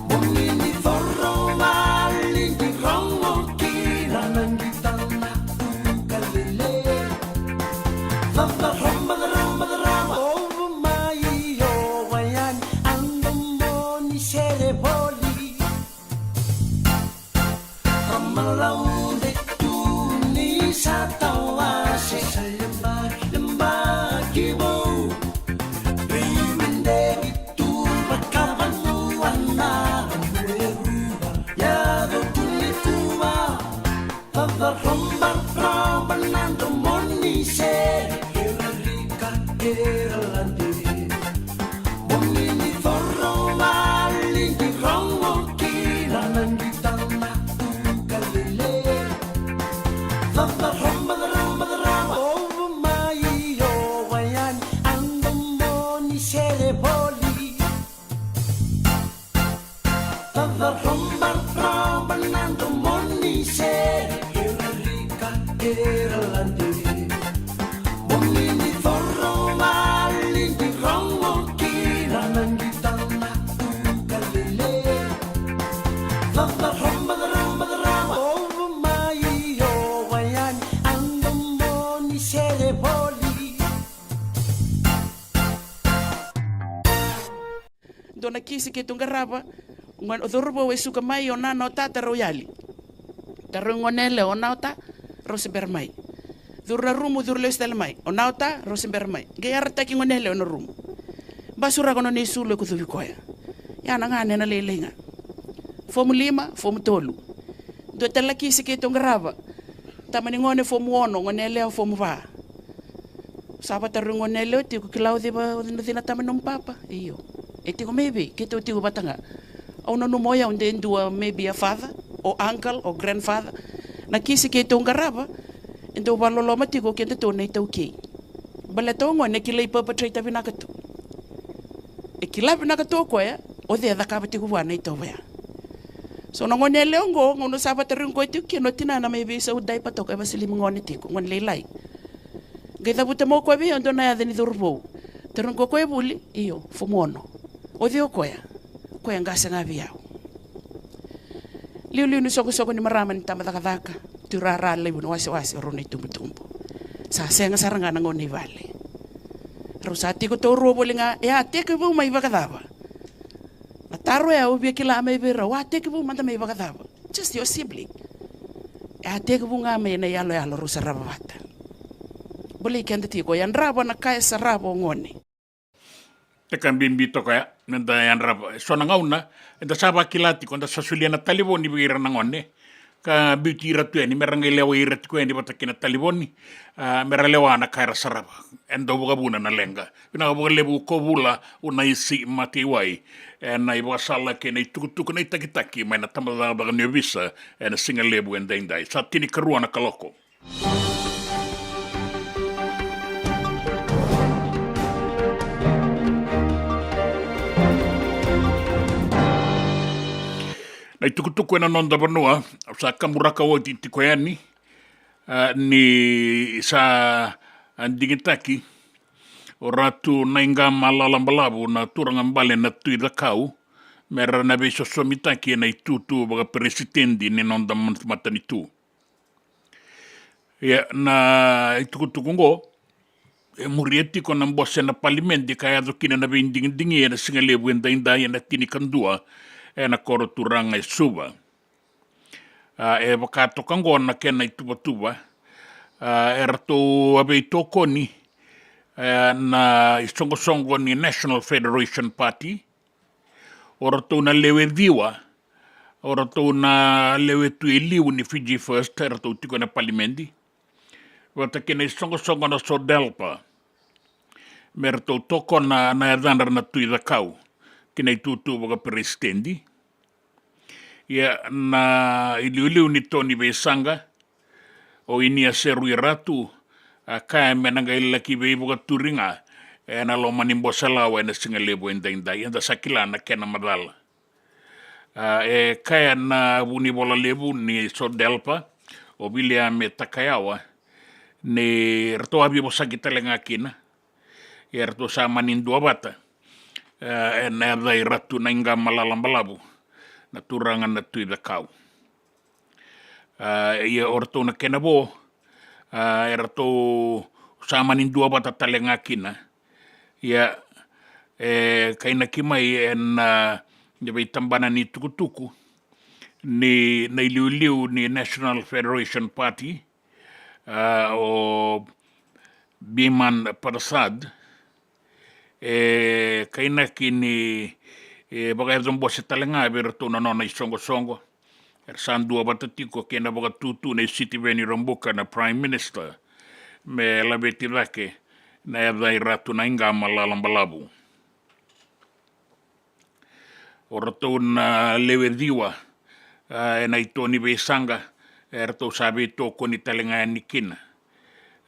Boni ni coro vale ni rogo kina na qita na ukulele. Vavarobaroba, vavarobaroba, ovo mai o wayani, a domoni sere voli. Ramalaude tu ni sa tawase, sa Vakaroborobo na domoni se era rika era lade. Boni ni coro vali ni rogo kina na qita na ukalele. Vakaroborobo, vakaroborobo, ovo mai o vayani a domoni sere voli. Dua na kisi keitou qarava, o cauravou e suka mai, o nana, o tata rau yali. Tarogi gone yalewa, o na o ta, rau se bera mai. Curu na rumu, curu lesu tale mai, o na o ta, rau se bera mai. Qai yarataki gone yalewa ena rumu. Basuraka nona isulu e kucuvi koya. Ia na gane ena lailai ga. Fomu lima, fomu tolu. Dua tale na kisi keitou qarava. Tama ni gone fomu ono, gone yalewa fomu va. Sa vatarogi gone yalewa tiko, kila o cei va, o cei na tama ni nomu papa? Io. E tiko mai vei? Keitou tiko vata ga. Au nanuma o yau de dua maybe a father, o uncle, o grandfather. Na kisi keitou qarava, e dau vakaloloma tiko o kedatou na iTaukei. Baleta o gone e kilai perpetrator vinaka tu. E kila vinaka tu o koya, o cei e cakava tiko vua na itovo ya. So na gone yalewa oqo, gauna sa vatarogi koya tiko kina o tinana mai veisau daipa toka e vasilimi gone tiko, gone lailai. Qai cavuta mai o koya vei au dua na yaca ni cauravou. Tarogi koya o koya e vuli, io, fomu ono. O cei o koya? O koya e qase ga vei au. Liuliu ni soqosoqo ni marama ni tabacakacaka, tuirara levu ni wasewase, o rau na itubutubu. Sa sega sara ga na gauna i vale. Rau sa tiko taurua voli ga, e a tekivu mai vakacava? Na taro ya au via kila mai vei rau, a tekivu mada mai vakacava? Just your sibling. E a tekivu ga mai na iyaloyalo rau sarava vata. Bolei keda tiko, yadrava na ka e sarava o gone. Te ka bibi toka ya, meda yadrava. E so na gauna, eda sa vakila tiko, eda sa solia na talevoni vei ira na gone. Ka biuti ira tu yani, mera qai lewai ira tiko yani vata kei na talevoni, a, mera lewa na ka era sarava. Eda dau vakavuna na leqa. Vinaka vakalevu Kovula Unaisi Mateiwai. Ena ivakasala kei na itukutuku, na itakitaki mai na tabacakacaka ni ovisa ena siga levu edaidai. Sa tinikarua na kaloko. Na itukutuku ena noda vanua, au sa kaburaka oti tiko yani, a, ni sa, a, digitaki o Ratu Naiqama Lalabalavu, na turaga bale na Tui Cakau, mera na veisosomitaki ena itutu vakaperesitedi ni noda mat-, matanitu. Ia, na itukutuku oqo e muria tiko na bose na palimedi ka yaco kina na veidigidigi ena siga levu edaidai ena tinikadua ena koro turaga e Suva. A, e vaka toka oqo na kena ituvatuva. A, e ratou a veitokoni, e, na isoqosoqo ni National Federation Party, o ratou na lewe ciwa, o ratou na lewe tu e liu ni Fiji First, e ratou tiko ena palimedi. Vata kei na isoqosoqo na SODELPA, me ratou tokona na yacadra na Tui Cakau ki na itutu vakaperesitedi. Ia na iliuliu ni to ni veisaqa, o Inia Seruiratu, a kaya me na qai laki veivakaturi ga ena loma ni bose lawa ena siga levu edaidai, eda sa kila na kena macala. A, e kaya na vunivola levu ni SODELPA, o Viliame Takayawa, ni ratou a veivosaki tale ga kina, ia ratou sa mani duavata, e, ena yaca i Ratu Naiqama Lalabalavu, na turaga na Tui Cakau. A, ia o ratou na kena vo, a, e ratou sa mani duavata tale ga kina. Ia, e kainaki mai ena, a, veitabana ni tukutuku ni na iliuliu ni National Federation Party, a, o Biman Prasad, e kainaki ni, e, vakayaco bose tale ga vei iratou na nona isoqosoqo. Era sa duavata tiko kei na vakatutu nei Sitiveni Rabuka na Prime Minister me laveti cake na yaca i Ratu Naiqama Lalabalavu. O ratou na lewe ciwa, a, ena ito ni veisaqa, e ratou sa veitokoni tale ga yani kina.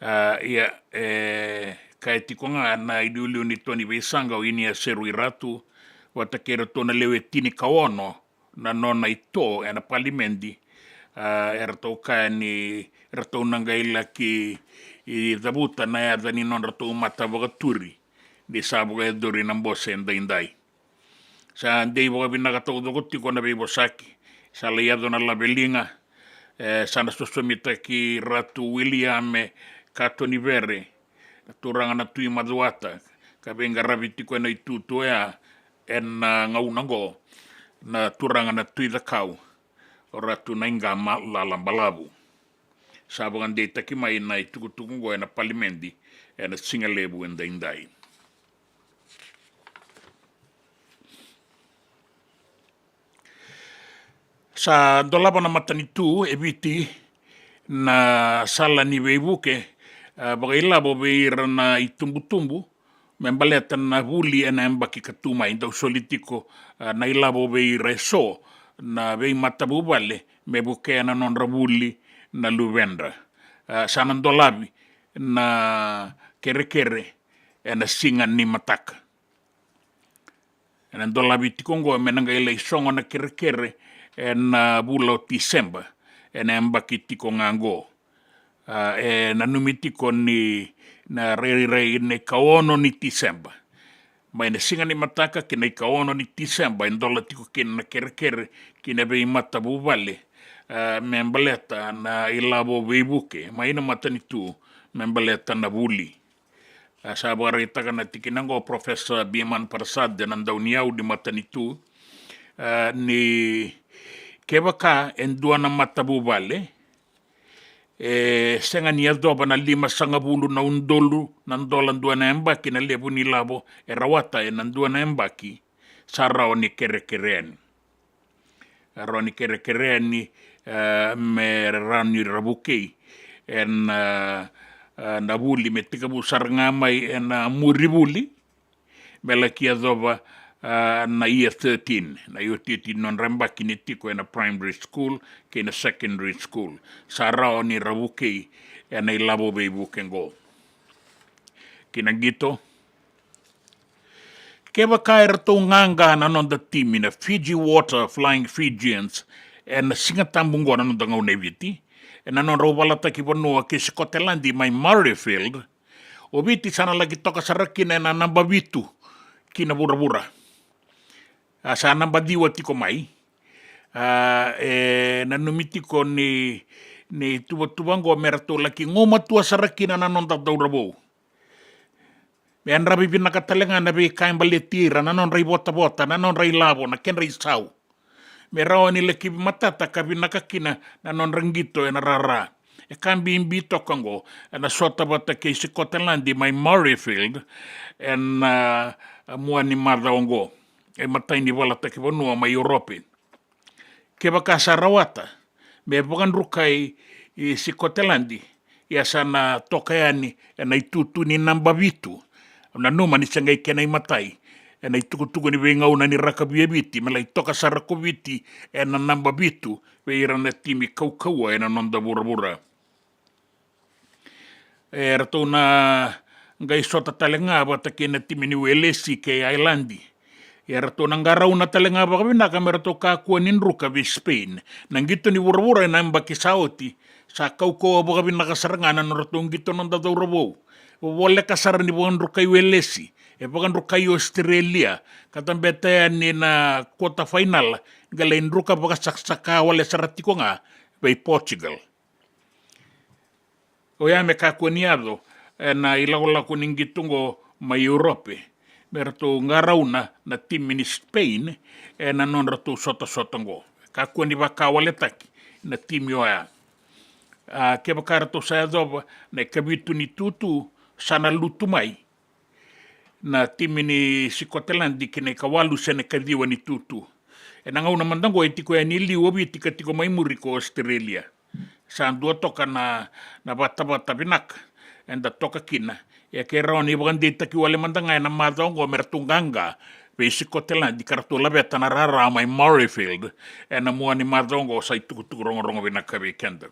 A, ia, e kaya tiko ga na iliuliu ni to ni veisaqa o Inia Seruiratu, vata kei ratou na lewe tinikaono na nona ito ena palimedi, a, eratou kaya ni ratou na qai laki cavuta na yaca ni nodratou mata vakaturi ni sa vakayacori na bose edaidai. Sa dei vakavinaka taucoko tiko na veivosaki. Sa lai yaco na laveliga, e, sa na sosomitaki Ratu William Katonivere, na turaga na Tui Macuata, ka veiqaravi tiko ena itutu oya ena gauna oqo na turaga na Tui Cakau, o Ratu Naiqama Lalabalavu. Sa vakadeitaki mai na itukutuku oqo ena palimedi ena siga levu edaidai. Sa dolava na matanitu e Viti na sala ni veivuke, a, vakailavo vei ira na itubutubu me baleta na vuli ena yabaki ka tu mai. Dau soli tiko, a, na ilavo vei ira eso na veimatavuvale me vukea na nodra vuli na luvedra. A, sa na dolavi na kerekere ena siga ni mataka. Ena dolavi tiko oqo me na qai lai sogo na kerekere ena vula o Tiseba ena yabaki tiko ga oqo. A, e nanumi tiko ni na rairai na ikaono ni Tiseba. Mai na siga ni mataka ki na ikaono ni Tiseba e dola tiko kina na kerekere ki na veimatavuvale, a, me baleta na ilavo veivuke mai na matanitu me baleta na vuli. A, sa vakaraitaka na tikina oqo o Professor Biman Prasad, na dauniyau ni matanitu, a, ni kevaka e dua na matavuvale e sega ni yacova na limasagavulu na udolu na dola dua na yabaki na levu ni lavo e rawata ena dua na yabaki, sa rawa ni kerekere yani. Rawa ni kerekere yani, e, me rawa ni ra vukei ena, e, na vuli me tekivu sara ga mai ena muri vuli me laki yacova, e, na year thirteen, na iotioti ni nodra yabaki ni tiko ena primary school kei na secondary school. Sa rawa ni ra vukei ena ilavo veivuke oqo. Ki na qito, kevaka e ratou qaqa na noda timi na Fiji Water Flying Fijians ena Siga Tabu oqo na noda gauna e Viti, ena nodrau valataki vanua kei Sikoteladi mai Murrayfield, o Viti sa na laki toka sara kina ena naba vitu ki na vuravura. A, sa naba ciwa tiko mai. A, e nanumi tiko ni, ni tuvatuva oqo me ratou laki gumatua sara kina na noda cauravou. Me yadravi vinaka tale ga na veika e baleti ira, na nodra ivotavota, na nodra ilavo, na kedra isau. Me rawa ni laki matata ka vinaka kina na nodra qito ena rara. E ka bibi toka oqo ena sota vata kei Sikoteladi mai Murrayfield ena, a, mua ni macawa oqo. E matai ni valataki vanua mai Europe. Kevaka sa rawata me vakadrukai i Sikoteladi, ia sa na toka yani ena itutu ni naba vitu. Au nanuma ni se qai kena imatai ena itukutuku ni veigauna ni rakavi e Viti, me lai toka sara ko Viti ena naba vitu vei ira na timi kaukauwa ena noda vuravura. E ratou na qai sota tale ga vata kei na timi ni Welesi kei Ailadi. Ia ratou na qarauna tale ga vakavinaka me ratou kakua ni druka vei Spain. Na qito ni vuravura ena yabaki sa oti sa kaukauwa vakavinaka sara ga na nodratou qito noda cauravou. Voleka sara ni vakadrukai Welesi, e vakadrukai Australia, ka tabeta yani na quarter final, qai lai druka vakasakasaka wale sara tiko ga vei Portugal. Oya me kakua ni yaco ena ilakolako ni qito oqo mai Europe, me ratou qarauna na timi ni Spain ena nodratou sotasota oqo. Kakua ni vakawaletaki na timi oya. A, kevaka ratou sa yacova na ikavitu ni tutu, sa na lutu mai na timi ni Sikoteladi ki na ikawalu se na ikaciwa ni tutu. Ena gauna mada oqo e tiko yani e liu o Viti ka tiko mai muri ko Australia. Sa dua toka na, na vatavata vinaka eda toka kina. Ia ke rawa ni vakadeitaki wale mada ga ena macawa oqo me ratou qaqa vei Sikoteladi ka ratou laveta na rara mai Murrayfield ena mua ni macawa oqo, sa itukutuku rogorogo vinaka vei keda.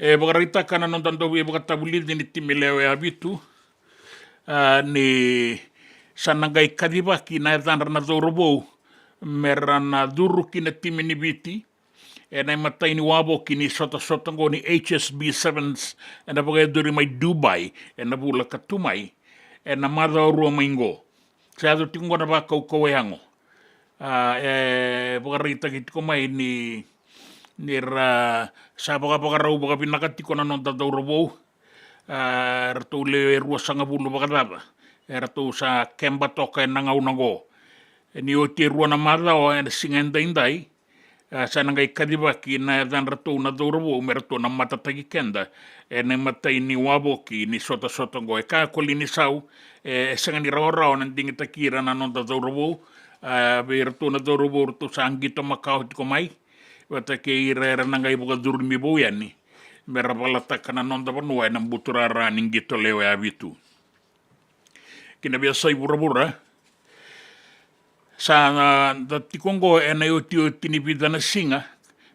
E vakaraitaka na noda dauveivakatavulici ni timi lewe vitu, a, ni sa na qai kacivaki na yacadra na cauravou me ra na curu ki na timi ni Viti ena imatai ni wavoki ni sotasota oqo ni H S B Sevens ena vakayacori mai Dubai ena vula ka tu mai, ena macawa rua mai oqo. Sa yaco tiko oqo na vakaukauwa yago. A, e vakaraitaki tiko mai ni, ni ra sa vakavakarau vakavinaka tiko na noda cauravou. A, eratou lewe ruasagavulu vakacaca eratou sa keba toka ena gauna oqo. Ni oti e rua na macawa ena siga edaidai, a, sa na qai kacivaki na yacadratou na cauravou me ratou na matataki keda ena imatai ni wavoki ni sotasota oqo. E kaya ko Linisau, e, e sega ni rawarawa na digitaki ira na noda cauravou. A, vei iratou na cauravou ratou sa qito makawa tiko mai, vata kei ira era na qai vakacurumi vou yani me ra valataka na noda vanua ena buturara ni qito lewe vitu. Ki na veiyasai vuravura, sa na da tiko oqo ena iotioti ni vica na siga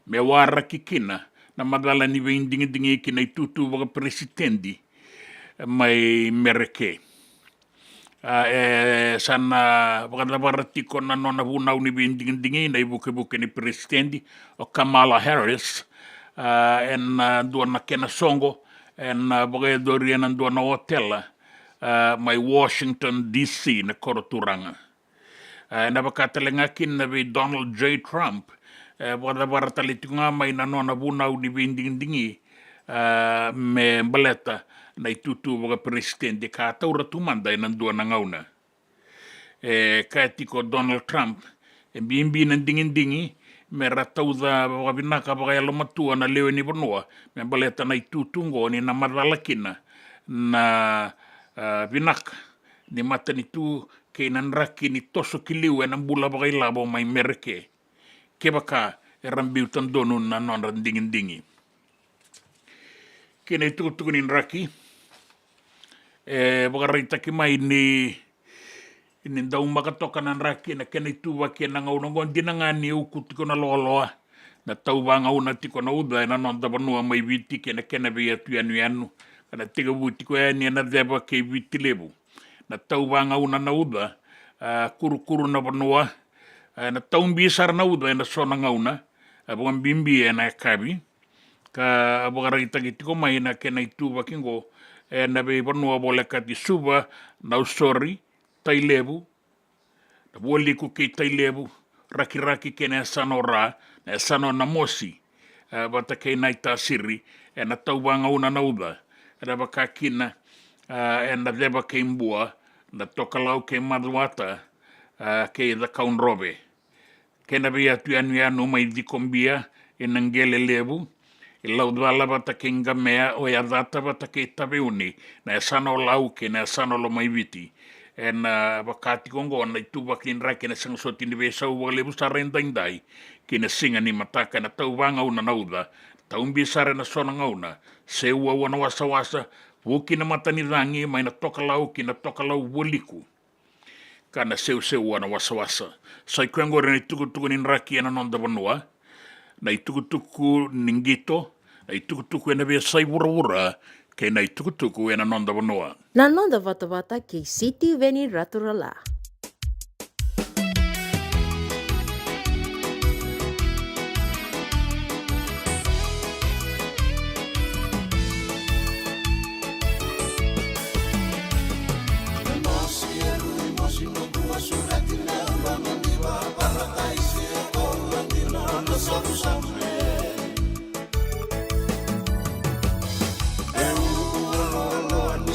me waraki kina na macala ni veidigidigi ki na itutu vakaperesitedi mai Mereke. A, e, sa na vakacavara tiko na nona vunau ni veidigidigi na ivukevuke ni peresitedi o Kamala Harris, a, ena dua na kena soqo ena vakayacori ena dua na otela, a, mai Washington D C na koroturaga. A, ena vaka tale ga kina vei Donald J Trump, e vakacavara tale tiko ga mai na nona vunau ni veidigidigi, a, me baleta na itutu vakaperesitedi ka taura tu mada ena dua na gauna. E kaya tiko o Donald Trump, e bibi na digidigi me ra tauca vakavinaka vakayalomatua na lewe ni vanua me baleta na itutu oqo ni na macala kina na, a, vinaka ni matanitu kei na draki ni toso ki liu ena bula vakailavo mai Mereke, kevaka era biuta donu na nodra digidigi. Kei na itukutuku ni draki, e vakaraitaki mai ni, ni daumaka toka na draki ena kena ituvaki ena gauna oqo. Dina ga ni uku tiko na loaloa, na tauvagauna tiko na uca ena noda vanua mai Viti kei na kena veiyatu yanuyanu, ka na tekivu tiko yani ena ceva kei Viti Levu. Na tauvagauna na uca, a, kurukuru na vanua, a, na taubi sara na uca ena so na gauna, a, vakabibi ena yakavi. Ka vakaraitaki tiko mai na kena ituvaki oqo ena veivanua volekati Suva, Nausori, Tailevu, na Vualiku kei Tailevu, Rakiraki kei na yasana o Ra, na yasana o Namosi, e, vata kei Naitasiri, ena tauvagauna na uca, ena vaka kina, e, ena ceva kei Bua, na Tokalau kei Macuata, e, kei Cakaudrove. Kei na veiyatu yanuyanu mai Cikobia, ena Qele Levu, i Laucala vata kei Qamea, o Yacata vata kei Taveuni, na yasana o Lau kei na yasana o Lomaiviti. Ena vaka tiko oqo na ituvaki ni draki ena sega soti ni veisau vakalevu sara edaidai ki na siga ni mataka ena tauvagauna na uca, taubi sara ena so na gauna, seuaua na wasawasa, vuki na matanicagi mai na Tokalau ki na Tokalau Vualiku, ka na seuseua na wasawasa. Sa i koya oqori na itukutuku ni draki ena noda vanua, na itukutuku ni qito, na itukutuku ena veiyasai vuravura, kei na itukutuku ena noda vanua. Na noda vatavata kei Sitiveni Raturala.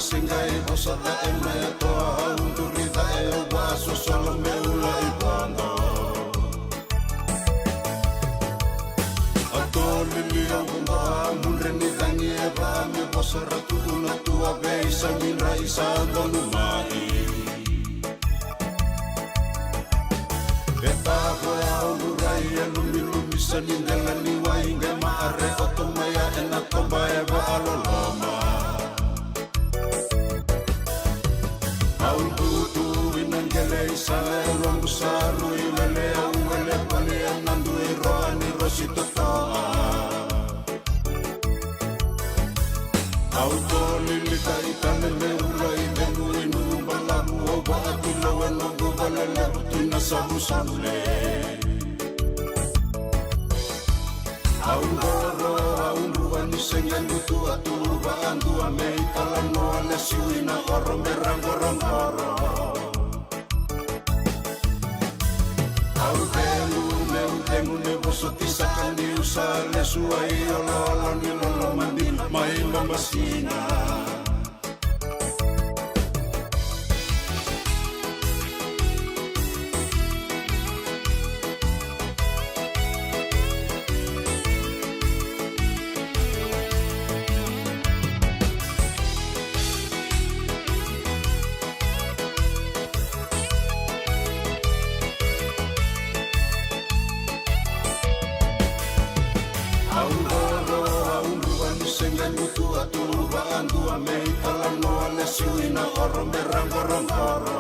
Segai vosa cae mai atoa, au duri cae au vasosolo me ula i vodo. A tolili au vodo, a mudre ni cagi e va me vosa ra tu na tua vei sa midra i sa donu mai. E tavo e au lurai e lumilumi sa ni dela ni wai qe ma are oto mai a e na toba e va a loloma. Au tutu i na qele i sala e logu sa rui wele au wele vali e na dui roa ni rosi totoa. Au tolili ka i tale me ula i vegu i nugu balavu au va a tu lau e Savusavu le. Au qoro, au druva ni sega ni tu a tu, vakadua me italanoa, lesu ina qoro me ra qoroqoro. Au cegu, meu cegu, meu vosoti saka niu sa lesu, ai oloolo ni loloma dina mai Babasina. Au qoro, au druva ni sega ni tu a tu, vakadua me italanoa, lesu ina qoro me ra qoroqoro.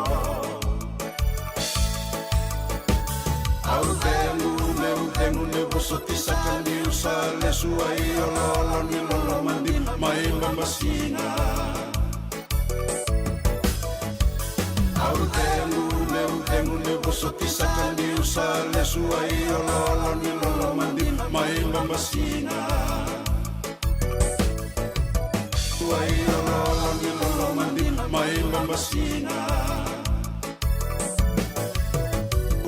Au cegu, meu cegu, meu vosoti saka niu sa lesu, ai oloolo ni loloma dina mai Babasina. Au cegu, meu cegu, meu vosoti saka niu sa lesu, ai oloolo ni loloma dina mai Babasina. Ai oloolo ni loloma dina mai Babasina.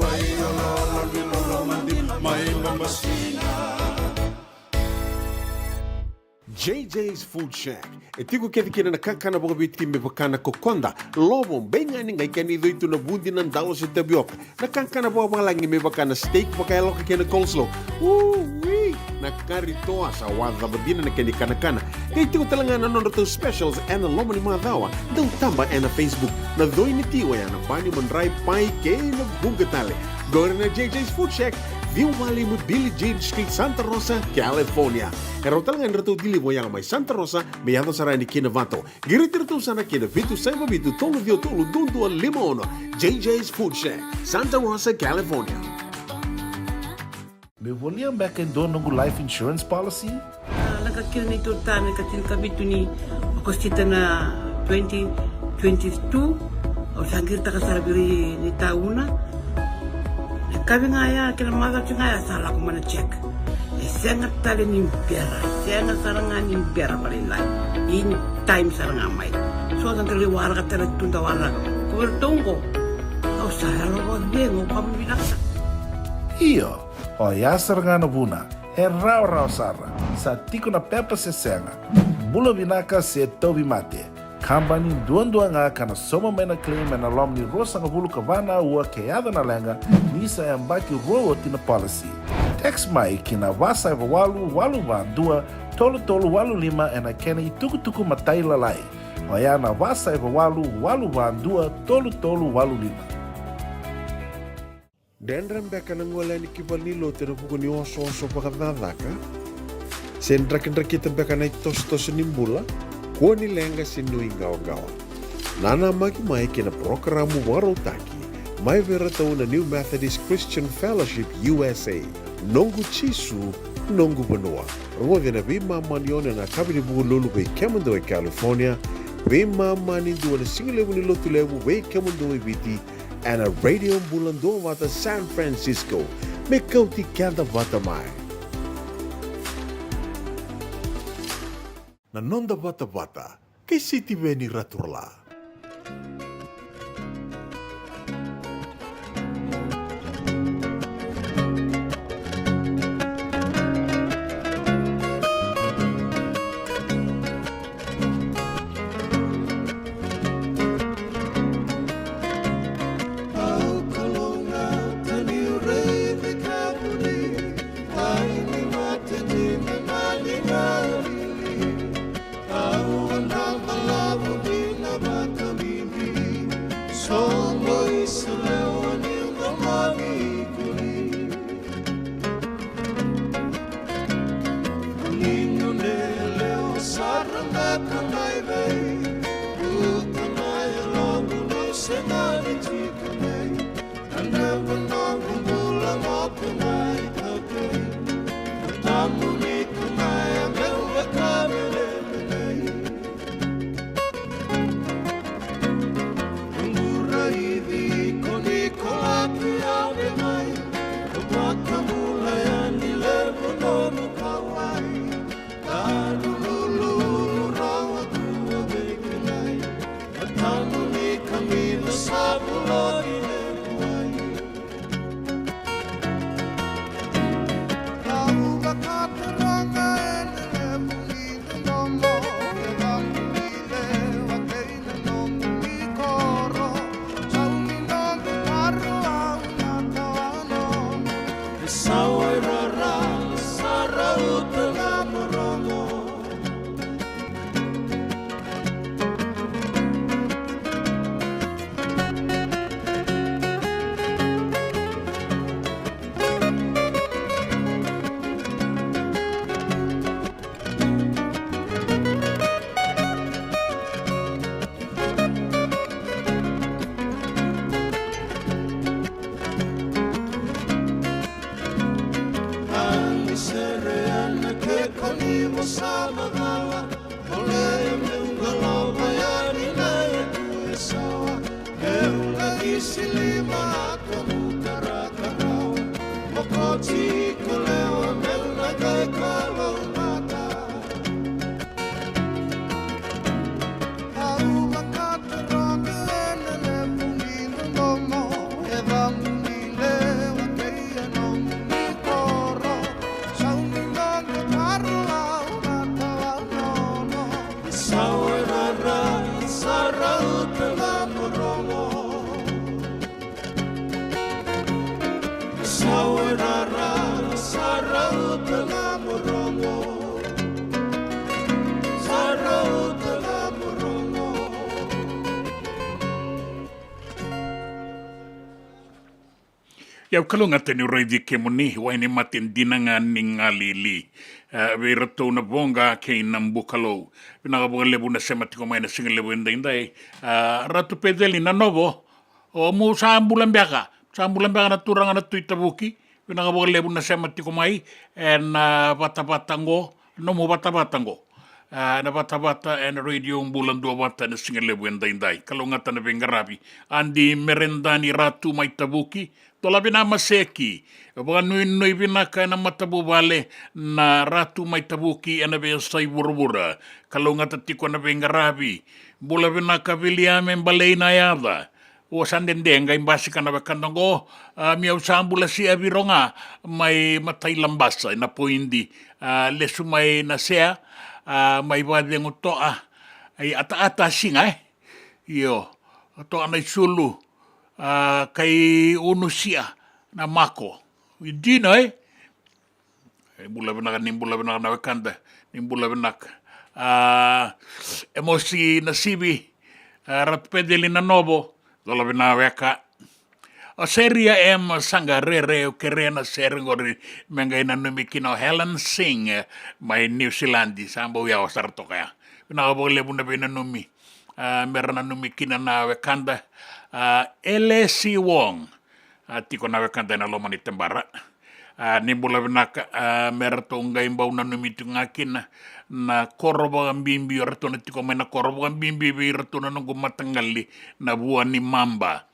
Ai oloolo ni loloma dina mai Babasina. J J's Food Shack. E tiko kece kina na kakana vakaviti me vaka na kokoda, lovo, beigani, qai kena icoi tu na vudi, na dalo se tavioka. Na kakana vakavalagi me vaka na steak vakayaloka kei na coleslaw. Ui! Na kari toa, sa wacava dina na kena ikanakana. Qai tiko tale ga na nodratou specials ena loma ni macawa. Dau taba ena Facebook. Na coi ni ti oya na bani, madrai, pai kei na vuqa tale. Qori na J J's Food Shack, ciwa walu lima Billie Jean Street, Santa Rosa, California. E rawa tale ga ni ratou deliver oya mai Santa Rosa me yaco sara yani ki Novato. Qiriti iratou sara ki na vitu saiva vitu tolu ciwa tolu dua dua lima ono. J J's Food Shack, Santa Rosa, California. Meu volia beka e dua noqu life insurance policy? A, lako kina neitou tane ka tinikavitu ni Okosita na twenty twenty-two. Au sa qiritaka sara vei ira ni tauna. Na kavi ga ya, kena macawa ga ya sa lako mai na check. E sega tale ni bera, sega sara ga ni bera vakalailai. In time sara ga mai. So sa da lai waraka tale tu, da waraka. Ko iratou qo, au sa yalo vakacegu, au kama vinaka. Io, oya sara ga na vuna. E rawarawa sara. Sa tiko na pepa se sega. Bula vinaka se tauvimate. Kabani duadua ga ka na sauma mai na claim ena loma ni ruasagavulu ka va na aua ke yaco na leqa, ni sa yabaki rua oti na policy. Text mai ki na va saiva walu, walu va dua, tolu tolu walu lima ena kena itukutuku matailalai. Oya na va saiva walu, walu va dua, tolu tolu walu lima. Dredre beka na gole yani ki valenilotu ena vuku ni osooso vakacakacaka? Se drakidrakita beka na itosotoso ni bula? Kua ni leqa se nuiqawaqawa. Nanamaki mai ki na parokaramu vakarautaki mai vei iratou na New Methodist Christian Fellowship U S A, Noqu Jisu, Noqu Vanua. Rogoci ena veimama ni ono ena yakavi ni Vukelulu vei kemudou e California, veimama ni dua na sigalevu ni Lotulevu vei kemudou e Viti, ena Radio Bula Duavata San Francisco, me kauti keda vata mai. Na noda vatavata kei Sitiveni Raturala. Ia au kalougata niu raici kemuni, wainimate dina ga ni galili. E, vei iratou na Voqa kei na Bukalou. Vinaka vakalevu na sema tiko mai na siga levu edaidai. E, Ratu Peceli na Novo, o mu sa bula beka, sa bula beka na turaga na Tui Tavuki. Vinaka vakalevu na sema tiko mai ena vatavata qo, nomu vatavata qo. A, na vatavata ena Radio Bula Duavata ena siga levu edaidai. Kalougata na veiqaravi. Adi Meredani Ratu mai Tavuki, dola vina maseki. Vakanuinui vinaka ena matavuvale na Ratu mai Tavuki ena veiyasai vuravura. Kalougata tiko na veiqaravi. Bula vinaka Viliame Balei na yaca. O sa dede qai basika na wekada qo, a, mi au sa bula si a viro ga mai Matai Labasa, ena poidi, a, lesu mai na sea, a, mai vacegu toa, i ataata siga, e? Io, toa na isulu, a, kai unusia na mako. I dina, e? E, bula vinaka, ni bula vinaka na wekada, ni bula vinaka. A, Emosi Nasivi, a, Ratu Peceli na Novo, dola vina weka. O Seria M Saqa Rere, au kerea na sere qori me qai nanumi kina o Helen Singh, e, mai New Zealand, sa bau yawa sara toka ya. Vinaka vakalevu na veinanumi, a, mera nanumi kina na wekada, a, Elesi Wong. A, tiko na wekada ena loma ni tebara. A, ni bula vinaka, a, me ratou qai bau nanumi tiko ga kina na koro vakabibi, o ratou na tiko mai na koro vakabibi vei iratou na noqu mataqali na Vuanimaba.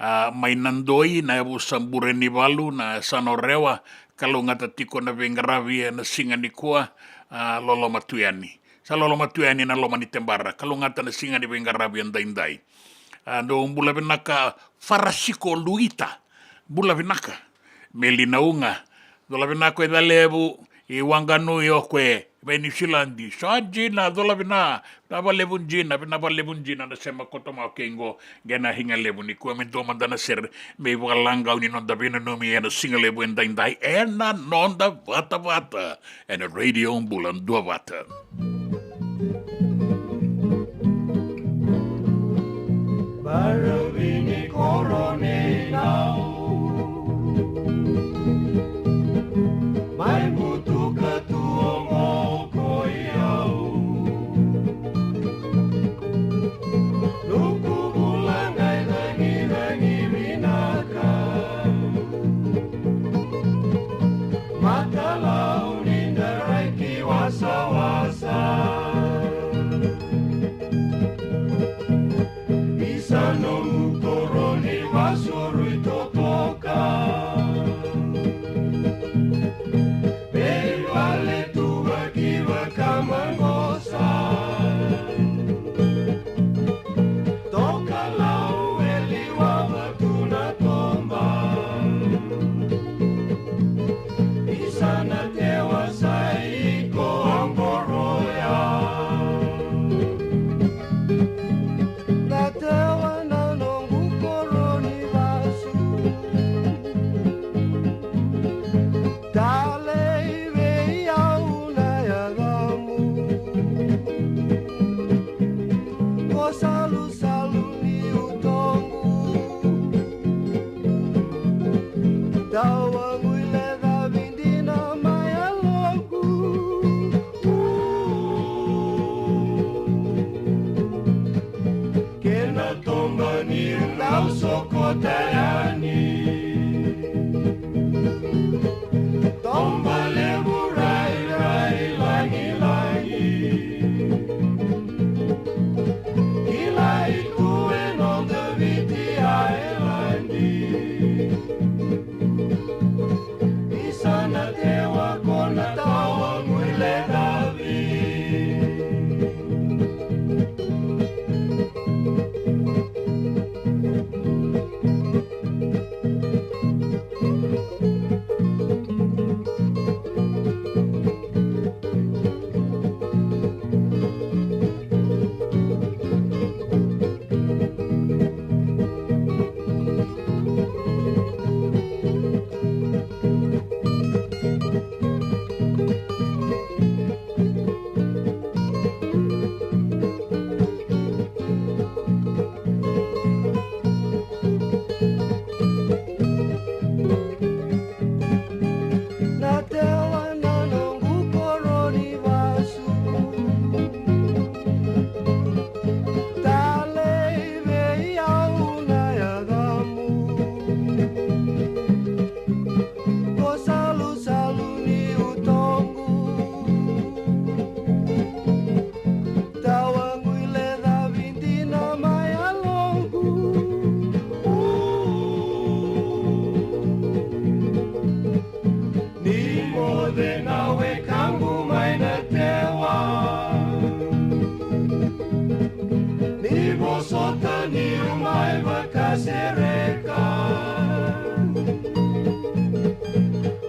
A, mai Nadoi, na yavusa Burenivalu, na yasana o Rewa, kalougata tiko na veiqaravi ena siga nikua, a, loloma tu yani. Sa loloma tu yani na loma ni tebara, kalougata na siga ni veiqaravi edaidai. A, dou bula vinaka Farasiko Luita, bula vinaka. Meli Nauga, dola vinaka e Calevu, i Waqanu i Okwe, mai Niusiladi. Sa jina, dola vina, vina valevu jina, vina valevu jina na sema koto mai o kei qo, qena higa levu nikua me dua mada na sere, me ivakalagau ni noda veinanumi ena siga levu edaidai, ena noda vatavata. Ena Radio Bula Duavata. Baravi ni koro ni nau. Mai butuka tu o moko i au. Nuku bula qai cagicagi vinaka. Matalau ni daraki wasawasa. Isa nomu koro ni vasurui totoka. Vei vale tu vaki vakamangosa. Tokalau e liwava tu na toba. Isa na tewa sa iko qoroya. Na tewa na noqu koro ni vasu. Talei vei au na yacamu. Ko salusalu ni utoqu. Tau aguilecavi dina mai yaloqu. Kena toba niu dau sokota yani. Toba levu rairai lagilagi. Kilai tu e noda Viti Ailadi.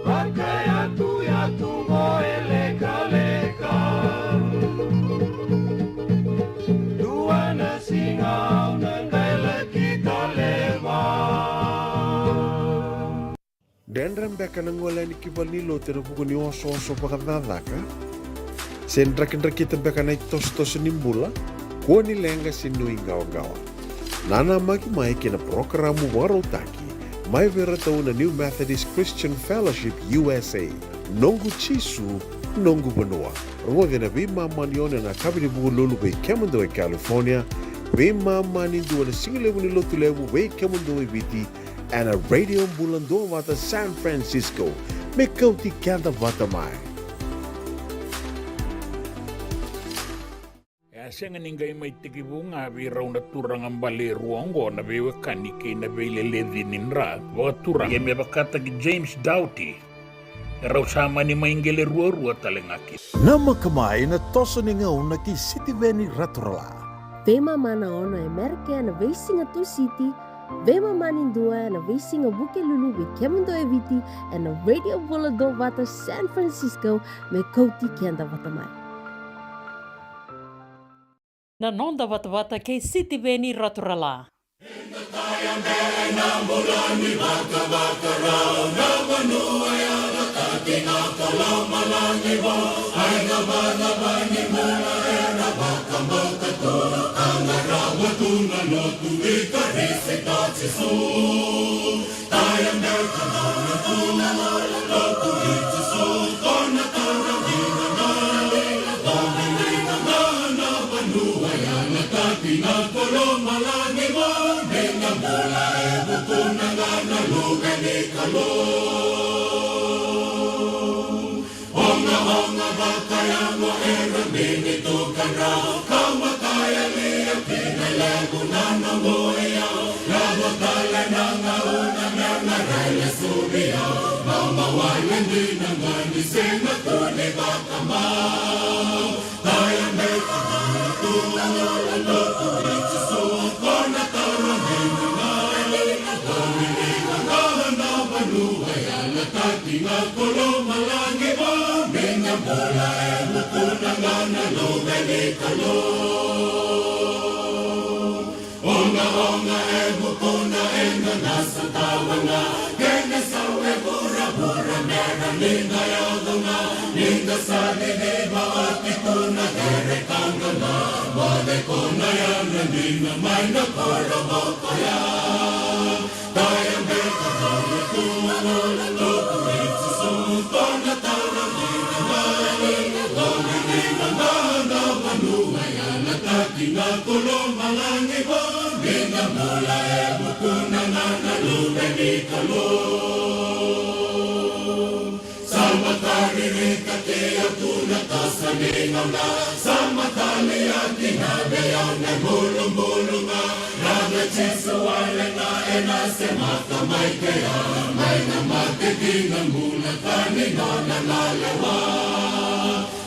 Vakayatuyatu qo e lekaleka. Dua na siga au na qai laki tale vua. Dredre beka na gole yani ki valenilotu ena vuku ni osooso vakacakacaka? Se drakidrakita beka na itosotoso ni bula? Kua ni leqa se nuiqawaqawa. Nanamaki mai ki na parokaramu vakarautaki mai vei iratou na New Methodist Christian Fellowship U S A, Noqu Jisu, Noqu Vanua. Rogoci ena veimama ni ono ena yakavi ni Vukelulu vei kemudou e California, veimama ni dua na sigalevu ni Lotulevu vei kemudou e Viti, ena Radio Bula Duavata San Francisco. Me kauti keda vata mai. E a sega ni qai mai tekivu ga vei rau na turaga bale e rua oqo na veiwekani kei na veileleci ni dra vakaturaga, ia me vakataki James Doughty, e rau sa mani mai qele ruarua tale ga kina. Namaka mai na toso ni gauna kei Sitiveni Raturala. Veimama na ono e Merika ena veisiga Tusiti, veimama ni dua ena veisiga Vukelulu vei kemudou e Viti, ena Radio Bula Duavata San Francisco, me kauti keda vata mai. Na noda vatavata kei Sitiveni Raturala. Ogaoga vakayago era mini tukadrau, kau makayalia kina levu na nomu iyau. Lavo tale na gauna me na rai lesu vei au. Mama wale dina ga ni sega tu ni vakamau. Taya me ka tu na lotu i Jisu, ko na tara me na rai. Ko ni ni na na na vanua ya na taki na kolo malagi va. Me na bula e mukuna ga na luve ni Kalou. Ogaoga e vukuna e na nasa tawaga, kena sau e vuravura me ra liga yaco ga, ni da sa liliva oti tu na kerekaga ga, moce ko na yaga ni na mai na koro voko ya. Taya beka na lotu, lotu i Jisu, ko na tara ni na mai, ko na liga ga na vanua ya na taki na kolo malagi va. Ni na bula e vukuna ga na luve ni Kalou. Sa mataririkaki au tu na kasa ni gauna. Sa mataliaki na vei au na bulubulu ga. Na vei Jisu wale ga e na semata mai kea. Mai na mate ki na bula tani nona na lewa.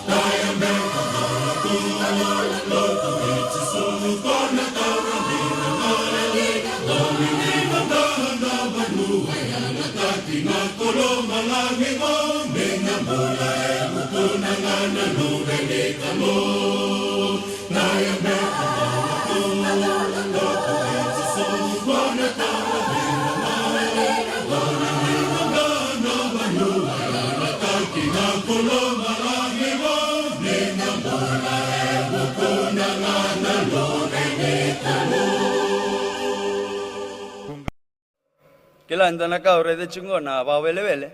Taya beka na lotu, lotu i Jisu, ko na tara ni na mai, ko ni ni na na na vanua ya na taki na kolo malagi va. Me na bula e vukuna ga na luve ni Kalou. Taya beka na lotu, lotu i Jisu, ko na tara ni na mai, ko ni ni na na na vanua ya na taki na kolo malagi va. Me na bula e vukuna ga na luve ni Kalou. Kila e dua na ka au raica tiko qo na vakawelewele.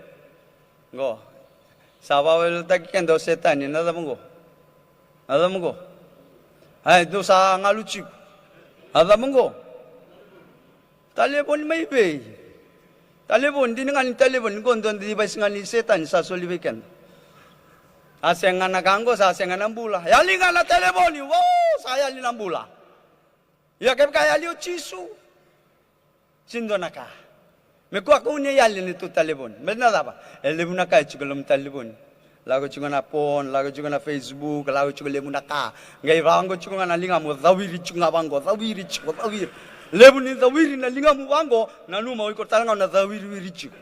Qo. Sa vakaweleweletaki keda o Setani, na cava qo? Na cava qo? Ai, dou sa galu tiko. Na cava qo? Talevoni mai vei? Talevoni, dina ga ni talevoni, qo dua na device ga ni Setani sa soli vei keda. A sega na ka qo, sa sega na bula. Yali ga na talevoni, wo, sa yali na bula. Ia kevaka yali o Jisu. Sega ni dua na ka. Me kua kau ni yali ni tu talevoni. Me na cava? E levu na ka e tiko lomu talevoni. Lako tiko na phone, lako tiko na Facebook, lako tiko levu na ka. Qai vaqo tiko ga na ligamu, cawiri tiko ga vaqo, cawiri tiko, cawiri. Levu ni cawiri na ligamu vaqo, nanuma o iko tale ga o na cawiriwiri tiko.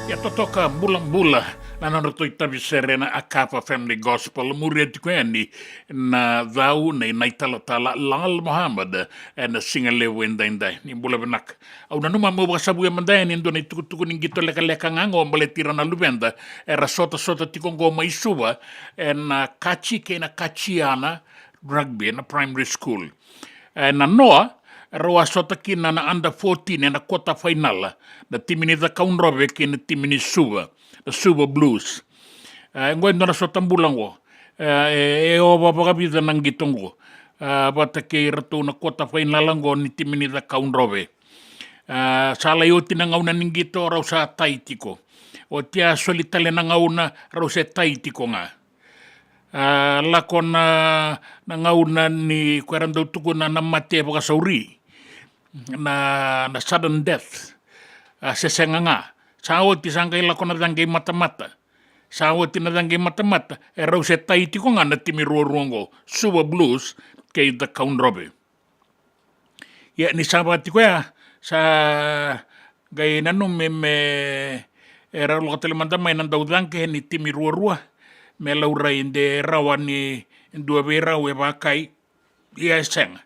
Ia totoka bulabula na nodratou itavi sere na Akapa Family Gospel, muria tiko yani na cau nei Naitalatala Lal Mohammed ena siga levu edaidai. Ni bula vinaka. Au nanuma meu vakasavuya mada yani e dua na itukutuku ni qito lekaleka ga oqo baleti ira na luveda era sotasota tiko oqo mai Suva ena Kachi kei na Kachiana Rugby ena primary school. Ena noa, rau a sota kina na under fourteen ena quarter final, na timi ni Cakaudrove kei na timi ni Suva, na Suva Blues. E, oqo e dua na sota bula oqo. E, e, e ova vakavica na qito oqo. E, vata kei iratou na quarter final oqo ni timi ni Cakaudrove. E, sa lai oti na gauna ni qito, rau sa tai tiko. Oti a soli tale na gauna, rau se tai tiko ga. A, lako na, na gauna ni ko era dau tukuna na mate vakasauri, na, na sudden death. A, se sega ga. Sa oti sa qai lako na caqe i matamata. Sa oti na caqe i matamata, e rau se tai tiko ga na timi ruarua oqo, Suva Blues kei Cakaudrove. Ia ni sa vaka tiko ya, sa qai nanumi me, e rau lako tale mada mai na daucaqe ni timi ruarua, me laurai de rawa ni dua vei rau e vakai. Ia e sega,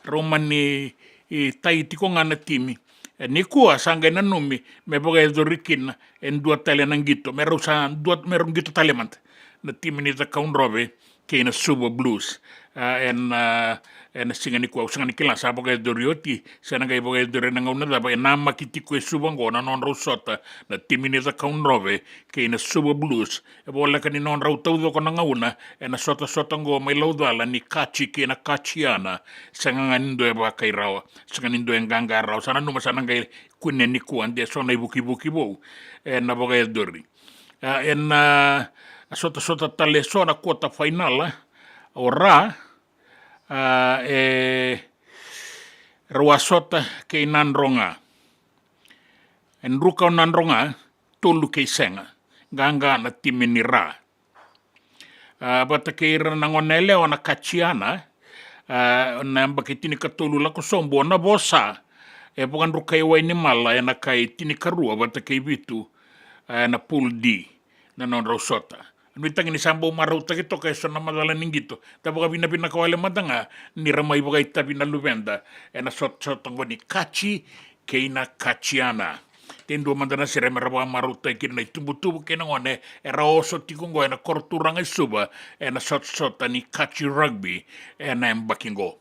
rau mani, i, tai tiko ga na timi. E, nikua sa qai nanumi me vakayacori kina e dua tale na qito, me rau sa dua, me rau qito tale mada na timi ni Cakaudrove kei na Suva Blues. A, ena, a, ena siga nikua, au sega ni kila sa vakayacori oti se na qai vakayacori ena gauna cava. E namaki tiko e Suva oqo na nodrau sota na timi ni Cakaudrove kei na Suva Blues. E voleka ni nodrau taucoko na gauna ena sotasota oqo mai Laucala ni Kachi kei na Kachiana. Sega ga ni dua e vakai rawa, sega ni dua e qaqa rawa. Sa nanuma sa na qai kune nikua de so na ivukivuki vou ena vakayacori. A, ena, a, sotasota tale eso na quarter final, a, o Ra, a, e rau a sota kei Nadroga. E druka o Nadroga, tolu kei sega. Qaqa na timi ni Ra. A, vata kei ira na gone yalewa na Kachiana, a, na yabaki tinikatolu lako sobu, o Navosa e vakadrukai Wainimala ena kai tinikarua vata kei vitu, a, ena Pool D na nodrau sota. Nuitaki ni sa bau marautaki toka eso na macala ni qito. Da vakavinavinaka wale mada ga ni ra mai vakaitavi na luveda ena sotasota oqo ni Kaji kei na Kajiana. Ke dua mada na sere me ra vakamarautaki kina na itubutubu kei na gone era oso tiko oqo ena koroturaga i Suva ena sotasota ni Kaji Rugby ena yabaki oqo.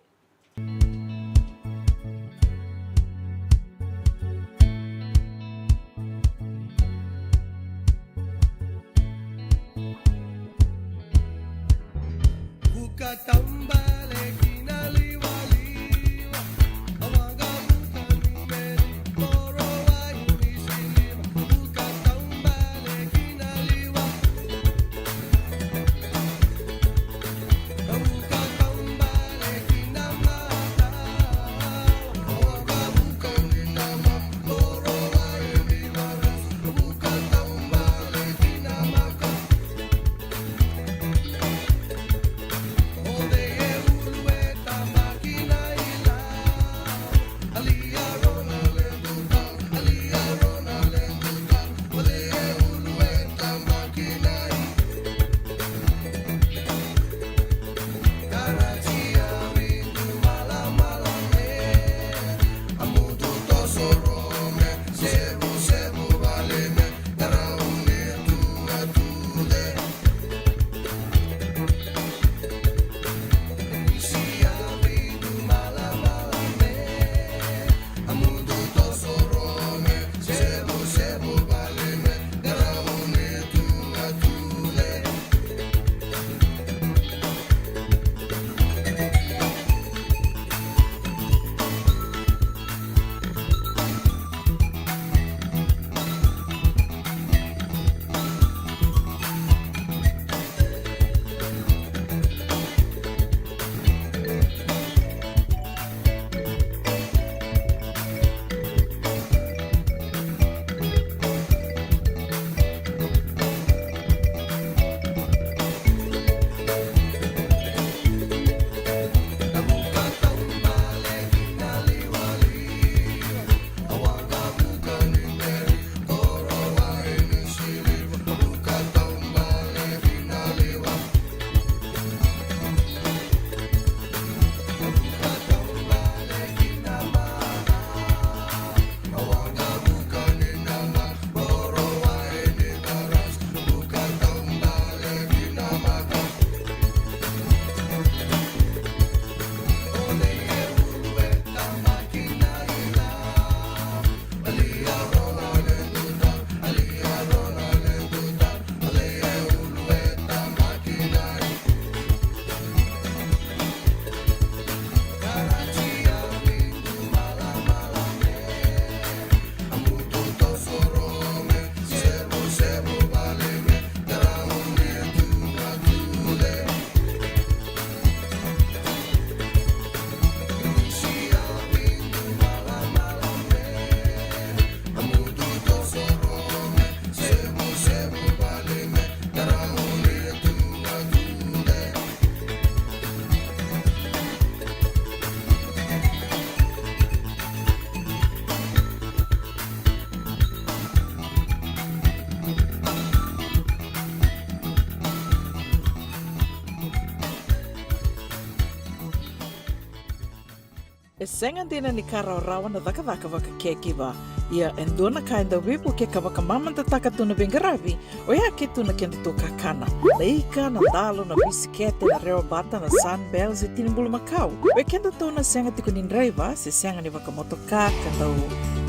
E sega dina ni ka rawarawa na cakacaka vaka caregiver. Ia e dua na ka e dau veivuke ka vakamamadataka tu na veiqaravi, oya ke tu na kedatou kakana. Na ika, na dalo, na bisikete, na rewabata, na Sunbell se tini bulumakau. Vei kedatou na sega tiko ni draiva se sega ni vakamotoka ka dau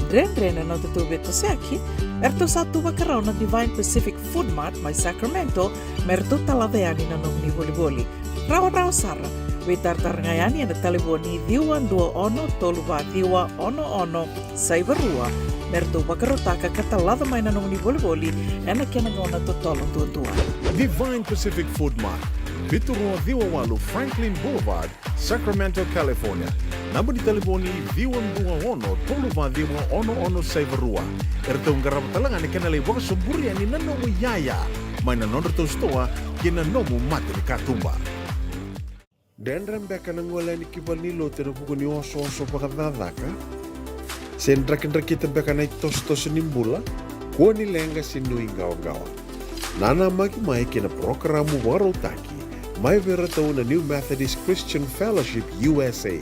dredre na nodatou veitosoyaki, eratou sa tu vakarau na Divine Pacific Food Mart mai Sacramento me ratou talaca yani na nomuni volivoli. Rawarawa sara. Veitaratara ga yani ena talevoni ciwa dua ono tolu va ciwa ono ono saiva rua me ratou vakarautaka ka talaca mai na nomuni volivoli ena kena gauna totolo duadua. Divine Pacific Food Mart, vitu rua ciwa walu Franklin Boulevard, Sacramento, California. Naba ni talevoni ciwa dua ono tolu va ciwa ono ono saiva rua. Eratou qarava tale ga na kena lai vakasoburi yani na nomu iyaya mai na nodratou sitoa kei na nomu mata ni katuba. Dredre beka na gole yani ki valenilotu ena vuku ni osooso vakacakacaka? Se drakidrakita beka na itosotoso ni bula? Kua ni leqa se nuiqawaqawa. Nanamaki mai kei na parokaramu vakarautaki mai vei iratou na New Methodist Christian Fellowship U S A,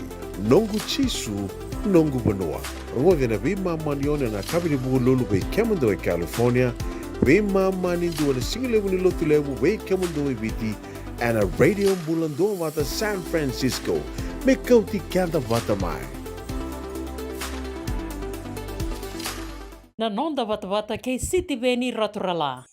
Noqu Jisu, Noqu Vanua. Rogoci na veimama ni ono ena yakavi ni Vukelulu vei kemudou e California, veimama ni dua na sigalevu ni Lotulevu vei kemudou e Viti, ena Radio Bula Duavata San Francisco. Me kauti keda vata mai. Na noda vatavata kei Sitiveni Raturala.